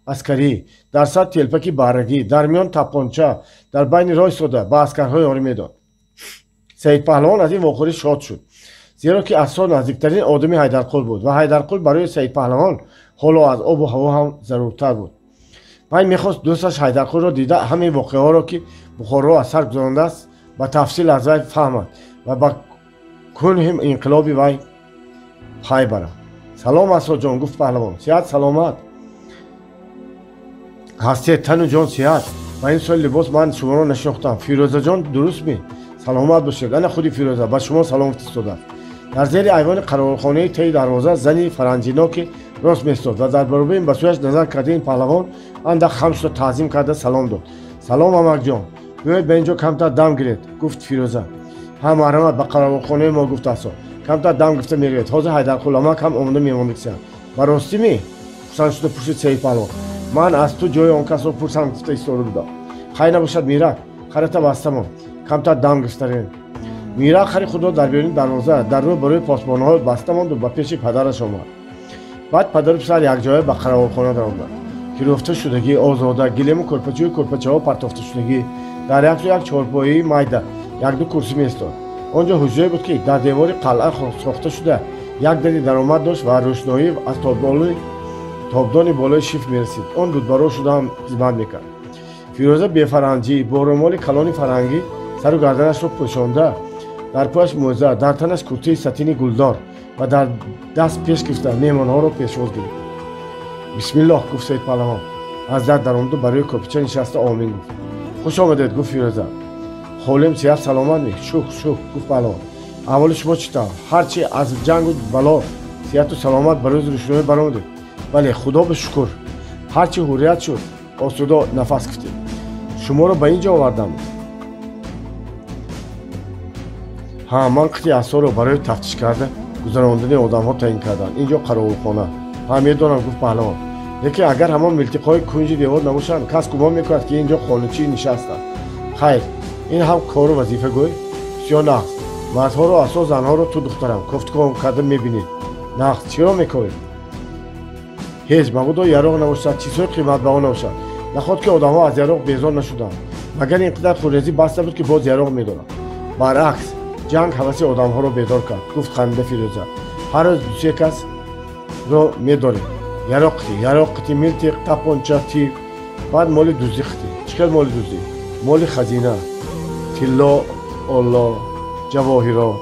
аскарӣ, дар сар телпаки баррагӣ, дар миён тапонча, дар байни роҳ истода ба аскарҳо ёрӣ медод. Саид Паҳлавон аз ин вохӯрӣ шод шуд, зеро ки Ассо наздиктарин одами Ҳайдарқул буд ва Ҳайдарқул барои Саид Паҳлавон ҳоло аз обу ҳаво ҳам заруртар буд. Вай мехост дӯсташ Ҳайдарқулро дида ҳамин воқеаҳоро, ки Бухороро аз сар гузарондааст, ба тафсил аз вай фаҳмад ва ба кунҳи инқилоби вай пай барад. Салом, Ассоҷон, гуфт паҳлавон. Сиҳат саломат ҳастед, тану ҷон сиҳат. Ба ин соли либос ман шуморо нашинохтам. Фирӯзаҷон, дуруст ми? Саломат бошед. Ана худи Фирӯза ба шумо салом фиристодааст. Дар зери айвони қарорхонаи таи дарвоза зани фаранҷиноки рост меистод ва дар баробари ба сӯяш назар кардаи паҳлавон андак хам шуда таъзим карда салом дод. Салом, амакҷон, биёед ба ин ҷо камтар дам гиред, гуфт Фирӯза. Ҳа, марҳамат, ба қарорхонаи мо, гуфт Ассо. Камтар дам гирифта меравед. Ҳозир Ҳайдарқул амак ҳам омода мемондагисиянд. Ба ростӣ ми? Хурсанд шуда пурсид Саид Паҳлавон. Ман аз ту ҷои он касро пурсам гуфта истода будам. Хай набошад, Мирак, харата бастамон. Камтар дам гирифта равем. Мирак хари худро дар беруни дарвоза дар рӯ барои посбонҳо баста монду ба пеши падараш омад. Баъд падару писар якҷоя ба қаровулхона даромаданд. Гирифта шудагӣ, озода, гилему кӯрпачаю кӯрпачаҳо партофта шудагӣ, дар як ҷо як чорпоии майда, якду курсӣ меистод. Он ҷо ҳуҷрае буд, ки дар девори қалъа сохта шуда, як дари даромад дошт ва рӯшноӣ аз тобдони болои шифт мерасид. Он дудбаро шуда ҳам хизмат мекард. Фирӯза бефаранҷӣ, бо рӯмоли калони фарангӣ сару гарданашро пӯшонда, дар пояш мӯза, дар танаш куртии сатини гулдор ва дар даст пеш гирифта меҳмонҳоро пешвоз гирифт. Бисмиллоҳ, гуфт Саид Паҳлавон. Аз дар даромаду барои кӯрпича нишаста омин гуфт. Хуш омадед, гуфт Фирӯза. Холем сиҳат саломат ми? Шукр, шукр, гуфт паҳлавон. Аҳволи шумо чӣ тавр? Ҳарчи аз ҷангу бало сиҳату саломат ба рӯзи рӯшноӣ баромадед. Бале, худо ба шукр. Ҳарчи ҳуррият шуд, осуда нафас гирифтем. Шуморо ба ин ҷо овардам. Ҳа, ман қити Ассоро барои тафтиш карда гузарондани одамҳо таъин кардам. Ин ҷо қаровулхона. Ҳа, медонам, гуфт паҳлавон. Лекин агар ҳамон милтиқҳои кунҷи девор набошанд, кас гумон мекунад, ки ин ҷо хоначӣ нишастанд. Хайр, ин ҳам кору вазифа гӯй. Бисёр нағз. Мардҳоро Ассо, занҳоро ту духтарам кофтуков карда мебинед. Нағз, чиро мекоред? Ҳеҷ, мабодо яроқ набошад, чизҳои қиматбаҳо набошад. Наход ки одамҳо аз яроқ безор нашуданд. Магар ин қадар хунрезӣ баста буд, ки боз яроқ медоранд. Баръакс, ҷанг ҳаваси одамҳоро бедор кард, гуфт хандида Фирӯза. Ҳар рӯз дусе касро медорем. Яроқ қитӣ, яроқ қитӣ, милтиқ, тапонча, тир. Баъд моли дуздӣ қитӣ. Чӣ хел моли дуздӣ? Моли хазина, тилло, олло, ҷавоҳирот.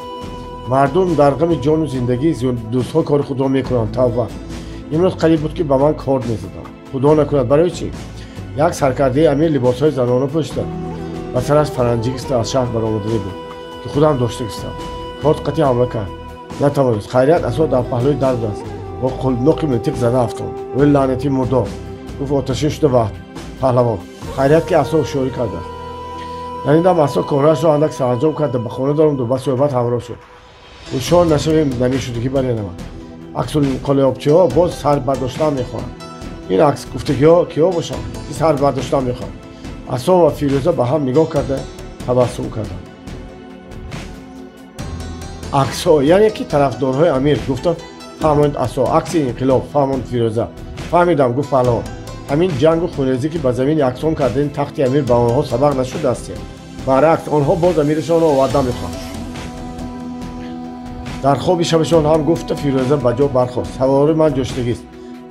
Мардум дар ғами ҷону зиндагӣ дӯстҳо кори худро мекунанд. Тавба. Имрӯз қариб буд, ки ба ман кор мезаданд. Худо накунад. Барои чӣ? Як саркардаи амир либосҳои занона пӯшида ба сараш фаранҷӣ гирифта аз шаҳр баромаданӣ буд, ки худам дошта гирифтам. Корт қатъи ҳамла кард. Натавонист. Хайрият Ассо дар паҳлӯи дар будааст. Бо қулноқи милтиқ зада афтод. Ӯ лаънати мурдор, гуфт оташин шуда вақт паҳлавон. Хайрият ки Ассо ҳушёрӣ кардааст. Дар ин дам Ассо корашро андак саранҷом карда ба хона даромаду ба суҳбат ҳамроҳ шуд. Ҳушёр нашавем, намешудагӣ баренамад. Аксулинқилобчиҳо боз сар бардоштан мехоҳанд. Ин акс гуфтагиҳо киҳо бошанд, ки сар бардоштан мехоҳанд? Ассо ва Фирӯза ба ҳам нигоҳ карда табассум карданд. Аксҳо, яъне ки тарафдорҳои амир, гуфта фаҳмонд Ассо. Акси инқилоб, фаҳмонд Фирӯза. Фаҳмидам, гуфт паҳлавон. Ҳамин ҷангу хунрезӣ, ки ба замин яксон кардани тахти амир ба онҳо сабақ нашудааст. Баръакс, онҳо боз амирашонро оварда мехоҳанд. Дар хоби шабашон ҳам, гуфта Фирӯза ба ҷо бархост. Савори ман ҷӯштагист.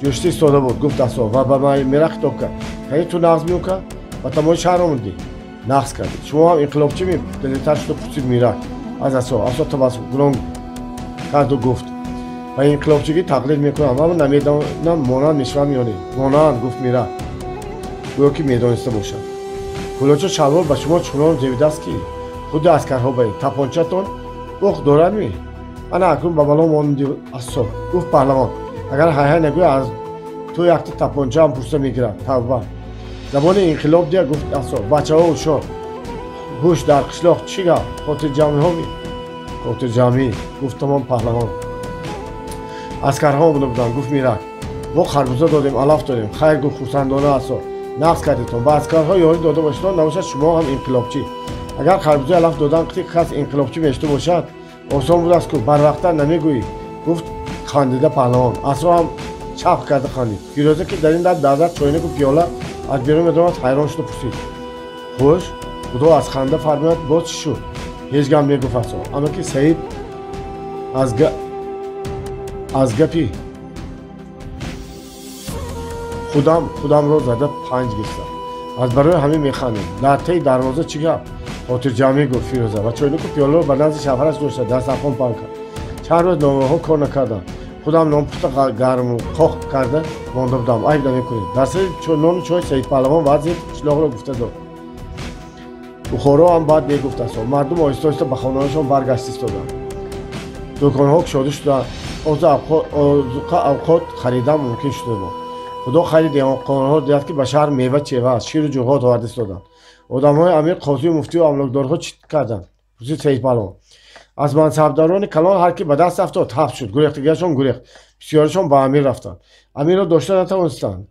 Ҷӯштӣ истода буд, гуфт Ассо ва ба Мира хитоб кард. Кани ту нағз меюка? Ба тамоми шаҳр омадӣ? Нағз кардӣ. Шумо ҳам инқилобчӣ ми? Далертар шуда пурсид Мирак аз Ассо. Ассо табассум карду гуфт: ба инқилобчигӣ тақлид мекунам, аммо намедонам монанд мешавам ё не. Монанд, гуфт Мирак, гӯё ки медониста бошад. Кулоча шалвор ба шумо чунон зебидааст, ки худи аскарҳо ба ин тапончатон уқ дорад ми? Ана акнун ба бало монди Ассо, гуфт паҳлавон. Агар ҳайҳай нагӯя, аз ту якта тапончаам пурса мегирад. Тавба. Забони инқилоб дия, гуфт Ассо. Бачаҳо ҳушёр. Ҳуш, дар қишлоқ чӣ гап? Хотирҷамъиҳо ми? Хотирҷамъӣ, гуфт тамом паҳлавон. Аскарҳо омада буданд, гуфт Мирак. Мо харбуза додем, алаф додем. Хайр, гуфт хурсандона Асо, нақс кардетон, ба аскарҳо ёрӣ дода бошедон, набошад шумо ҳам инқилобчӣ. Агар харбузаи алаф додан қити кас инқилобчӣ мешуда бошад, осон будааст ку, барвақттар намегӯӣ, гуфт хандида паҳлавон. Асо ҳам чавқ карда хандид. Фирӯза ки дар ин дам дар чойнику пиёла аз берун медомад, ҳайрон шуда пурсид: хуш, худо аз ханда фармояд, боз чӣ шуд? Ҳеҷ гап мегуфт Асо. Аммо ки Саид аз гапи худам худамро зада панҷ гирифтам. Аз барои ҳамин механдем. Дар таи дарвоза чӣ гап? Хотирҷамъӣ, гуфт Фирӯза ва чойнику пиёларо ба назди шавҳараш гузошта дастархон паҳн кард. Чанд рӯз номаҳо кор накардам. Худам нонпухта гарму қоқ карда монда будам. Айб намекунед. Дар сари нону чой Саид паҳлавон вазъи қишлоқро гуфта дод. Бухоро ҳам баъд мегуфт Асо. Мардум оҳиста оҳиста ба хонаҳояшон баргашт истоданд. Дуконҳо кушода шуданд. Озуқа авқот харидан мумкин шуда буд. Худо хайри деҳқонҳо диҳад, ки ба шаҳр мева, чева, ширу ҷуғот оварда истоданд. Одамҳои амир, қозию муфтию амлокдорҳо чӣ карданд? Пурсид Саид паҳлавон. Аз мансабдорони калон ҳар ки ба даст афтод, ҳабс шуд. Гурехтагиашон гурехт, бисёрашон ба амир рафтанд. Амирро дошта натавонистанд,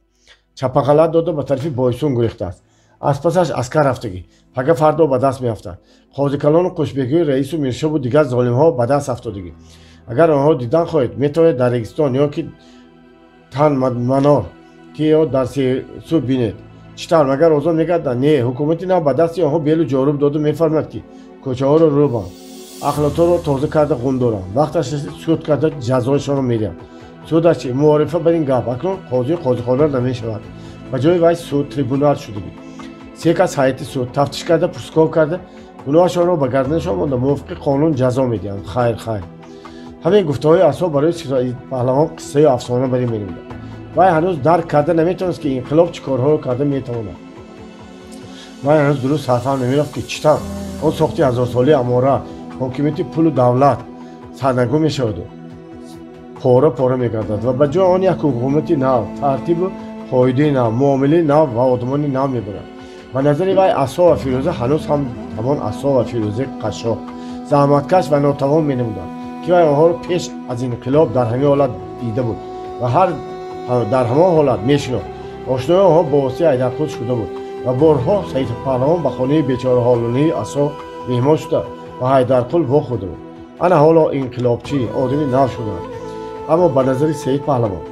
чапағалат дода ба тарафи Бойсун гурехтааст. Аз пасаш аскар рафтагӣ, пага фардо ба даст меафтад. Қозикалону қушбегию раису миршобу дигар золимҳо ба даст афтодагӣ. Агар онҳо дидан хоҳед, метавонед дар Регистон ё ки Тан Манор ки ё дар Сесу бинед. Чӣ тавр, магар озод мегарданд? Не, ҳукумати нав ба дасти онҳо белу ҷоруб доду мефармояд, ки кӯчаҳоро рӯбанд, ахлотҳоро тоза карда ғун доранд. Вақташ расид, суд карда ҷазоишонро медиҳанд. Судаш чи? Муорифа бар ин гап. Акнун қозии қозихона намешавад, ба ҷои вай суд, трибунал шудагӣ. Се кас ҳайати суд тафтиш карда, пурсков карда, гуноҳашонро ба гарданашон монда, мувофиқи қонун ҷазо медиҳанд. Хайр, хайр. Ҳамин гуфтаҳои Асо барои паҳлавон қиссаю афсона барӣ менамуданд. Вай ҳанӯз дарк карда наметавонист, ки инқилоб чӣ корҳоро карда метавонад. Вай ҳанӯз дуруст сарфаҳм намеёфт, ки чӣ тавр он сохти ҳазорсолаи амора, ҳокимияти пулу давлат сарнагун мешаваду пора пора мегардад ва ба ҷои он як ҳукумати нав, тартибу қоидаи нав, муомилаи нав ва одамони нав мебарад. Ба назари вай Асо ва Фирӯза ҳанӯз ҳам ҳамон Асо ва Фирӯзаи қашшоқ, заҳматкаш ва нотавон менамуданд, ки вай онҳоро пеш аз инқилоб дар ҳамин ҳолат дида буд ва ҳар дар ҳамон ҳолат мешинохт. Ошнои онҳо бо воситаи Ҳайдарқул шуда буд ва борҳо Саид паҳлавон ба хонаи бечораҳолунии Асо меҳмон шуда ва Ҳайдарқул вохӯрда буд. Ана ҳоло инқилобчӣ, одами нав шуданд. Аммо ба назари Саид паҳлавон,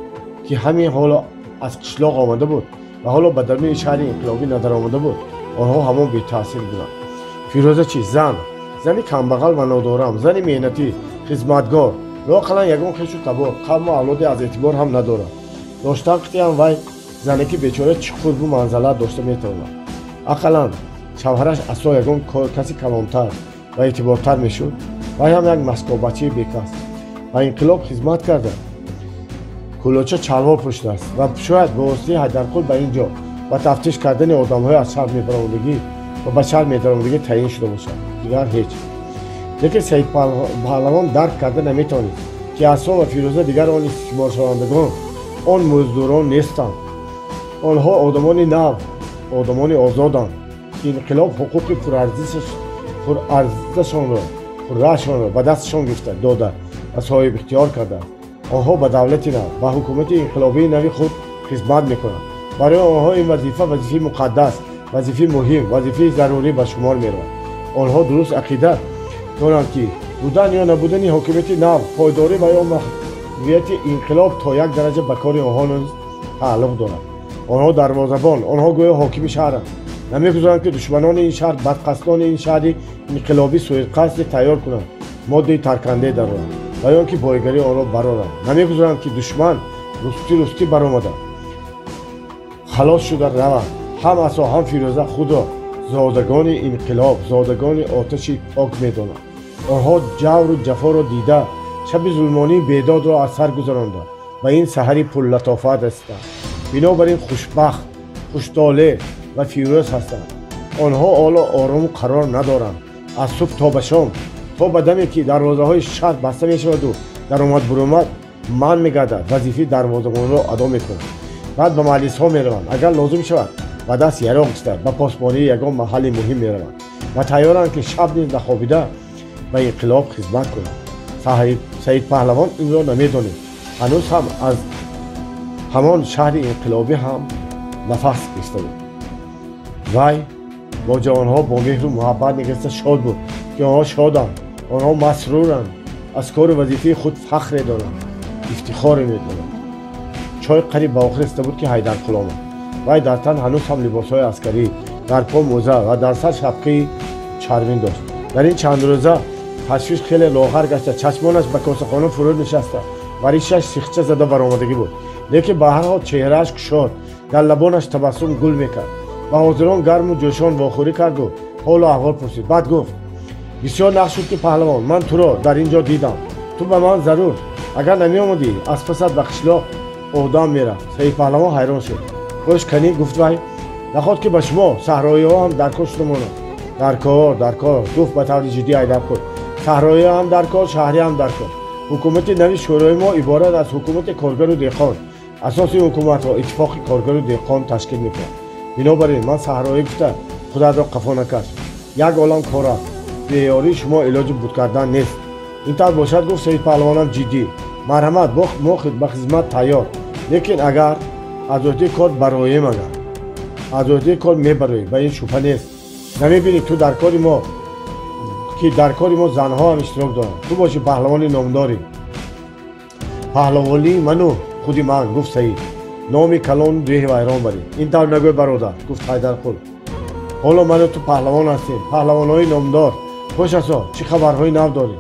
ки ҳамин ҳоло аз қишлоқ омада буд ва ҳоло ба даруни шаҳри инқилобӣ надаромада буд, онҳо ҳамон бетаъсир буданд. Фирӯза чӣ? Зан, зани камбағал ва нодорам, зани меҳнатӣ, хизматгор, лоақаллан ягон хешу табор, қавму авлоде аз эътибор ҳам надорад. Доштан қитиам вай занеки бечора чӣ қурбу манзалат дошта метавонад? Ақаллан шавҳараш Асо ягон каси калонтар ва эътибортар мешуд. Вай ҳам як маскобачаи бекас, ба инқилоб хизмат карда, кулоча чалвор пӯшидааст ва шояд ба воситаи Ҳайдарқул ба ин ҷо ба тафтиш кардани одамҳои аз шаҳр мебаромадагӣ ва ба шаҳр медаромадагӣ таъин шуда бошад. Дигар ҳеҷ. Лекин Саид паҳлавон дарк карда наметавонист, ки Асо ва Фирӯза дигар он истисморшавандагон, он муздурон нестанд. Онҳо одамони нав, одамони озоданд, ки инқилоб ҳуқуқи пурарзашонро, пурраашонро ба дасташон гирифта дода ва соҳибихтиёр кардааст. Онҳо ба давлати нав, ба ҳукумати инқилобии нави худ хизмат мекунанд. Барои онҳо ин вазифа вазифаи муқаддас, вазифаи муҳим, вазифаи зарурӣ ба шумор меравад. Онҳо дуруст ақида доранд, ки будан ё набудани ҳокимияти нав, пойдорӣ ва ё маҳвияти инқилоб то як дараҷа ба кори онҳо низ тааллуқ дорад. Онҳо дарвозабон, онҳо гӯё ҳокими шаҳранд. Намегузоранд, ки душманони ин шаҳр, бадқасдони ин шаҳри инқилобӣ суиқасде тайёр кунанд, моддаи таркандае дароранд ва ё ки боигарии онро бароранд. Намегузоранд, ки душман рустӣ рустӣ баромада халос шуда равад. Ҳам Асо, ҳам Фирӯза худро зодагони инқилоб, зодагони оташи пок медонанд. Онҳо ҷавру ҷафоро дида, шаби зулмонии бедодро аз сар гузаронда, ба ин саҳари пурлатофат расиданд. Бинобар ин хушбахт, хуштолеъ ва фирӯз ҳастанд. Онҳо ҳоло орому қарор надоранд. Аз субҳ то ба шом, то ба даме ки дарвозаҳои шаҳр баста мешаваду даромад буромад манъ мегардад, вазифаи дарвозабонро адо мекунанд. Баъд ба маҷлисҳо мераванд, агар лозим шавад, ба даст яроқ гирифта ба посбонии ягон маҳалли муҳим мераванд ва тайёранд, ки шаб низ нахобида ба инқилоб хизмат кунанд. Саид паҳлавон инро намедонист. Ҳанӯз ҳам аз Ҳамон шаҳри инқилобӣ ҳам нафас гирифта буд. Вай бо ҷавонҳо бо меҳру муҳаббат нигариста шод буд, ки онҳо шоданд, онҳо масруранд, аз кору вазифаи худ фахре доранд, ифтихоре медоранд. Чой қариб ба охир расида буд, ки Ҳайдарқул омад. Вай дар тан ҳанӯз ҳам либосҳои аскарӣ, дар по мӯза ва дар сар шапкаи чармин дошт. Дар ин чанд рӯза ташвиш хеле лоғар гашта, чашмонаш ба косахона фурӯ нишаста ва ришаш сихча зада баромадагӣ буд. Лекин ба ҳар ҳол чеҳрааш кушод, дар лабонаш табассум гул мекард. Ба ҳозирон гарму ҷӯшон вохӯрӣ карду ҳолу аҳвол пурсид. Баъд гуфт: бисёр нағз шуд, ки паҳлавон, ман туро дар ин ҷо дидам. Ту ба ман зарур. Агар намеомадӣ, аз пасат ба қишлоқ одам мерафт. Саид паҳлавон ҳайрон шуд. Хӯш канӣ, гуфт вай, наход ки ба шумо саҳроиҳо ҳам дар кор шуда монанд. Дар кор, дар кор, гуфт ба таври ҷиддӣ Ҳайдарқул. Саҳроиҳо ҳам дар кор, шаҳрӣ ҳам дар кор. Ҳукумати нави шӯрои мо иборат аз ҳукумати коргару деҳқон. Асоси ҳукуматро иттифоқи коргару деҳқон ташкил мекунад. Бинобар ин ман саҳроӣ гуфта худатро қафо накаш. Як олам кор аст. Беёрии шумо илоҷи буд кардан нест. Ин тавр бошад, гуфт Саид паҳлавонам ҷиддӣ. Марҳамат, мо ба хизмат тайёр. Лекин агар аз ӯҳдаи кор бароем, агар аз ӯҳдаи кор мебароӣ, ба ин шубҳа нест. Намебинӣ ту дар кори мо, ки дар кори мо занҳо ҳам иштирок доранд. Ту боши паҳлавони номдорӣ. Паҳлавонии ману худи ман, гуфт Саид. Номи калону деҳи вайрон баред. Ин тавр нагӯй, бародар, гуфт Ҳайдарқул. Ҳоло ману ту паҳлавон ҳастем, паҳлавонҳои номдор. Хуш асо, чӣ хабарҳои нав дорӣ?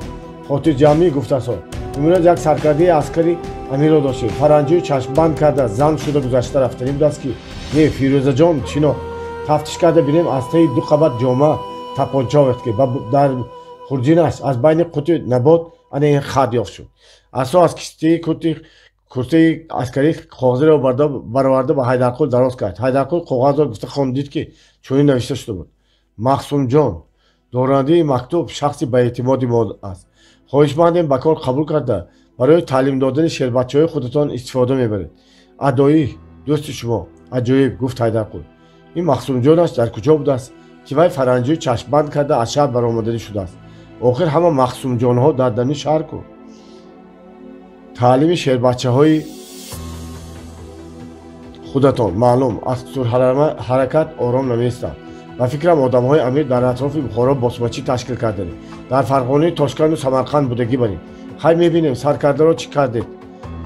Хотирҷамъӣ, гуфт асо. Имрӯз як саркардаи аскари амирро доштем. Фаранҷию чашмбанд карда зан шуда гузашта рафтанӣ будааст, ки не, Фирӯзаҷон шинохт. Тафтиш карда бинем, аз таи ду қабат ҷома тапонча овехт, ки дар хурҷинаш аз байни қути набот ана ин хат ёфт шуд. Асо аз киштии куртаи аскарӣ коғазеро бароварда ба Ҳайдарқул дароз кард. Ҳайдарқул коғазро гуфта хонд, дид, ки чунин навишта шуда буд: Махсумҷон, дорандаи мактуб шахси баэътимоди мо аст. Хоҳишмандем ба кор қабул карда барои таълим додани шербачаҳои худатон истифода мебаред. Адоӣ дӯсти шумо. Аҷоиб, гуфт Ҳайдарқул. Ин Махсумҷонаш дар куҷо будааст, ки вай фаранҷию чашмбанд карда аз шаҳр баромаданӣ шудааст? Охир ҳама махсумҷонҳо дар дами шаҳр ку. Таълими шербачаҳои худатон маълум аз сурҳаракат ором намеистанд. Ба фикрам, одамҳои амир дар атрофи Бухоро босмачӣ ташкил карданд. Дар Фарғонӣ, Тошканду Самарқанд будагӣ барем. Хай мебинем, саркардаро чӣ кардед?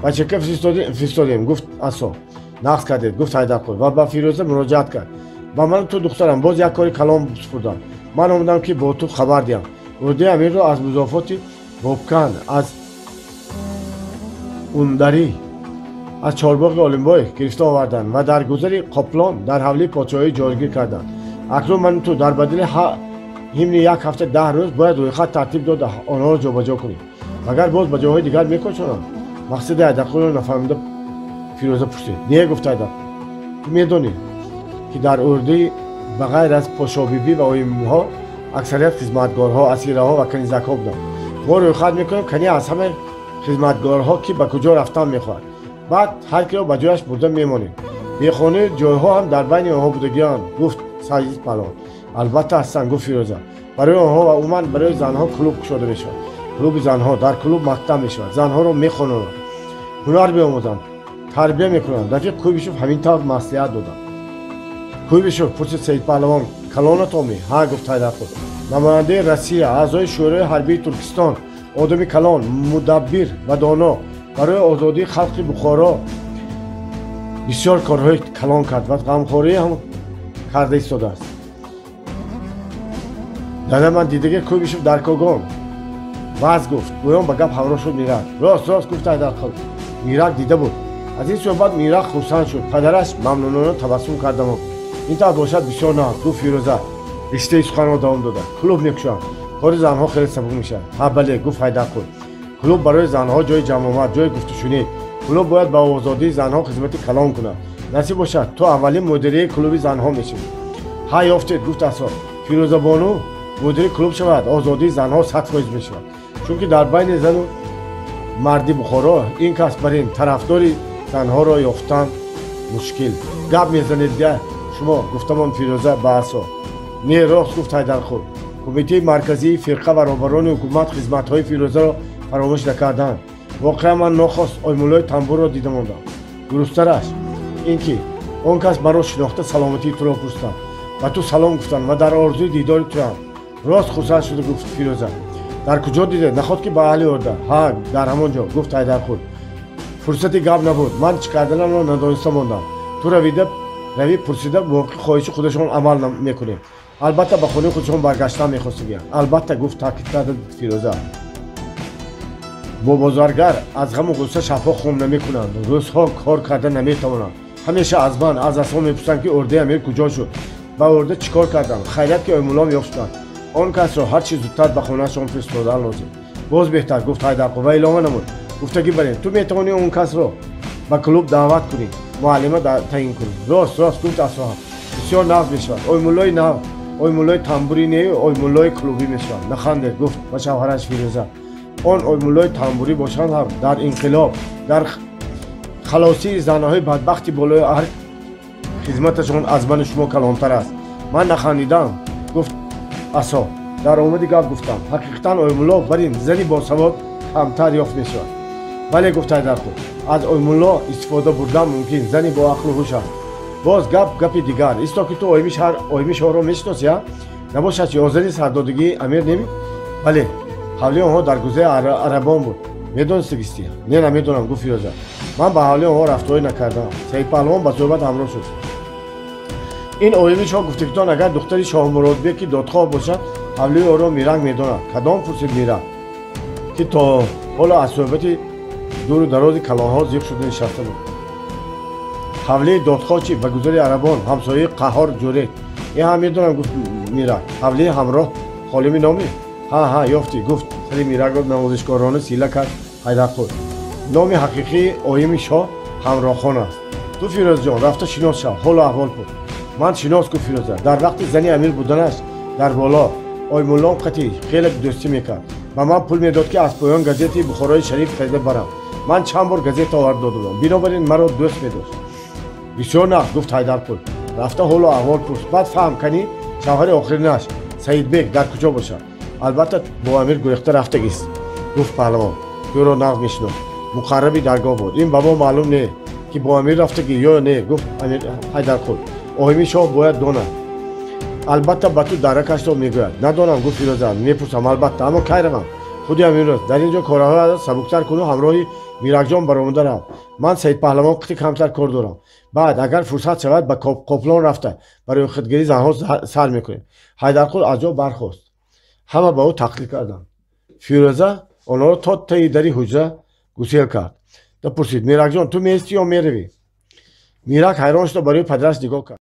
Ба чека фиристодем, гуфт асо. Нағз кардед, гуфт Ҳайдарқул ва ба Фирӯза муроҷиат кард. Ба ман ту, духтарам, боз як кори калон супурдам. Ман омадам, ки бо ту хабар диҳам. Урдаи амирро аз музофоти Бобкан, аз Ундарӣ, аз Чорбоғи Олимбой гирифта оварданд ва дар гузари Qoplon дар ҳавлии подшоҳӣ ҷойгир карданд. Акнун ман ту дар бадали ҳимни як ҳафта 10 рӯз бояд рӯйхат тартиб дода онҳоро ҷобаҷо кунем. Магар боз ба ҷойҳои дигар мекӯчонанд? Мақсади Ҳайдарқулро нафаҳмида Фирӯза пурсид. Не, гуфт Ҳайдарқул. Ту медонӣ, ки дар урдуи ба ғайр аз пошобибӣ ва оимҳо аксарият хизматгорҳо, асираҳо ва канизакҳо буданд. Мо рӯйхат мекунем, кани аз ҳама хизматгорҳо ки ба куҷо рафтан мехоҳад. Баъд ҳар киро ба ҷояш бурда мемонем. Бехонаи ҷойҳо ҳам дар байни онҳо будагианд, гуфт Саид паҳлавон. Албатта ҳастанд, гуфт Фирӯза. Барои онҳо ва умуман барои занҳо клуб кушода мешавад. Клуби занҳо. Дар клуб мактаб мешавад. Занҳоро мехононанд, ҳунар меомӯзанд, тарбия мекунанд. Рафиқ Куйбишев ҳамин тавр маслиҳат доданд. Куйбишев, пурсид Саид паҳлавон, калонатоми? Ҳа, гуфт Ҳайдарқул. Намояндаи Россия, аъзои Шӯрои ҳарбии Туркистон, одами калон, мудаббир ва доно, барои озодии халқи Бухоро бисёр корҳои калон кард ва ғамхорӣ ҳам карда истодааст. Дада, ман дидаги Куйбишев дар Когон ваз гуфт. Гӯён ба гап ҳамроҳ шуд Мирак. Рост, рост, гуфт Ҳайдарқул. Мирак дида буд. Аз ин суҳбат Мирак хурсанд шуд. Падараш мамнунона табассум кардамон. Ин тавр бошад бисёр нағз, гуфт Фирӯза. Риштаи суханро давом дода. Клуб мекушоям. Кори занҳо хеле сабук мешавад. Ҳа, бале, гуфт Ҳайдарқул. Клуб барои занҳо ҷои ҷамъомад, ҷои гуфтушунид. Клуб бояд ба озодии занҳо хизмати калон кунад. Насиб бошад, ту аввалин мудирии клуби занҳо мешавӣ. Ҳа, ёфтед, гуфт асо. Фирӯзабону мудири клуб шавад, озодии занҳо 100% мешавад. Чунки дар байни зану марди Бухоро ин кас бар ин тарафдори занҳоро ёфтан мушкил. Гап мезанед шумо, гуфтамон Фирӯза ба асо. Не, рост, гуфт Ҳайдарқул. Кумитаи марказии фирқа ва роҳбарони ҳукумат хизматҳои Фирӯзаро фаромӯш накарданд. Воқеан ман нохост Оймуллои Тамбурро дида мондам. Дурусттараш ин ки он кас маро шинохта саломатии туро пурсиданд, ба ту салом гуфтанд ва дар орзуи дидори туям. Рост хурсанд шуда гуфт Фирӯза. Дар куҷо диде? Наход ки ба аҳли орда? Ҳа, дар ҳамон ҷо, гуфт Ҳайдарқул. Фурсати гап набуд, ман чӣ карданамро надониста мондам. Ту равида равӣ пурсида мувофиқи хоҳиши худашон амал мекунем. Албатта ба хонаи худшон баргаштан мехостагиям. Албатта, гуфт таъкид карда Фирӯза. Бобозаргар аз ғаму ғусса шабҳо хом намекунанд, рӯзҳо кор карда наметавонанд. Ҳамеша аз ман, аз асҳо мепурсанд, ки ордаи амир куҷо шуд, ба орда чӣ кор карданд. Хайрият ки Оймуллом ёфтанд. Он касро ҳарчи зудтар ба хонаашон фиристодан лозим. Боз беҳтар, гуфт Ҳайдарқул ва илова намуд. Гуфтагӣ барем, ту метавонӣ он касро ба клуб даъват кунӣ, муаллима таъин кунӣ. Рост, рост, гуфт Асоҳаб. Бисёр нағз мешавад. Оймуллои нав, Оймуллои тамбурӣ не, Оймуллои клубӣ мешавад. Нахандед, гуфт ба шавҳараш Фирӯза. Он Оймуллои тамбурӣ бошанд ҳам дар инқилоб, дар халосии занҳои бадбахти болои арк хизматашон аз ману шумо калонтар аст. Ман нахандидам, гуфт Асо. Дар омади гап гуфтам. Ҳақиқатан Оймулло барин зани босавод камтар ёфт мешавад. Бале, гуфт Ҳайдарқул. Аз Оймулло истифода бурдан мумкин, зани бо ақлу ҳуш аст. Боз гап гапи дигар. Исто ки ту оими шоҳро мешиносӣ, а? Набошад чи озани сардодагии амир неми? Бале, ҳавлии онҳо дар гузаи арабон буд. Медонистагистӣ? Не, намедонам, гуфт Фирӯза. Ман ба ҳавлии онҳо рафторӣ накардам. Саидпаҳлавон ба суҳбат ҳамроҳ шуд. Ин оими шоҳ гуфтагитон агар духтари Шоҳмуродбеки додхоҳ бошад, ҳавлии ӯро Миранг медонад. Кадом? Пурсид Миранг, ки то ҳоло аз суҳбати дуру дарози калонҳо зиқ шуда нишаста буд. Ҳавлии додхоҳ чи? Ба гузари арабон, ҳамсояи Қаҳҳор Ҷуред. Ин ҳам медонам, гуфт Мирак. Ҳавлии ҳамроҳ Холими номи? Ҳа, ҳа, ёфтӣ, гуфт. Сари Миракро навозишкорона сила кард Ҳайдарқул. Номи ҳақиқии оими шоҳ Ҳамроҳхон аст. Ту Фирӯзҷон рафта шинос шав, ҳолу аҳвол пурс. Ман шинос, гуфт Фирӯза. Дар вақти зани амир буданаш дар боло Оймуллом қатӣ хеле дӯстӣ мекард. Ба ман пул медод, ки аз поён газетаи Бухорои Шариф харида барам. Ман чанд бор газета овард додам, бинобар ин маро дӯст медошт. Бисёр нағз, гуфт Ҳайдарқул. Рафта ҳолу аҳвол пурс, баъд фаҳм канӣ шавҳари охиринаш Саидбек дар куҷо бошад. Албатта бо амир гурехта рафтагист, гуфт паҳлавон, ки ӯро нағз мешинохт. Муқарраби даргоҳ буд. Ин ба мо маълум не, ки бо амир рафтагӣ ё не, гуфт амир Ҳайдарқул. Оими шоҳ бояд донад. Албатта ба ту даракашро мегӯяд. Надонам, гуфт Фирӯза. Мепурсам албатта, аммо кай равам? Худи ҳамин рӯз. Дар ин ҷо корҳоро сабуктар куну ҳамроҳи Миракҷон баромада рав. Ман Саидпаҳлавон қити камтар кор дорам. Баъд агар фурсат шавад ба Қоплон рафта барои худгирии занҳо сар мекунем. Ҳайдарқул аз ҷо бархост. Ҳама ба ӯ тақлид карданд. Фирӯза онҳоро то таи дари ҳуҷра гусел кард. Да пурсид: Миракҷон, ту меистӣ ё меравӣ? Мирак ҳайрон шуда барои падараш нигоҳ кард.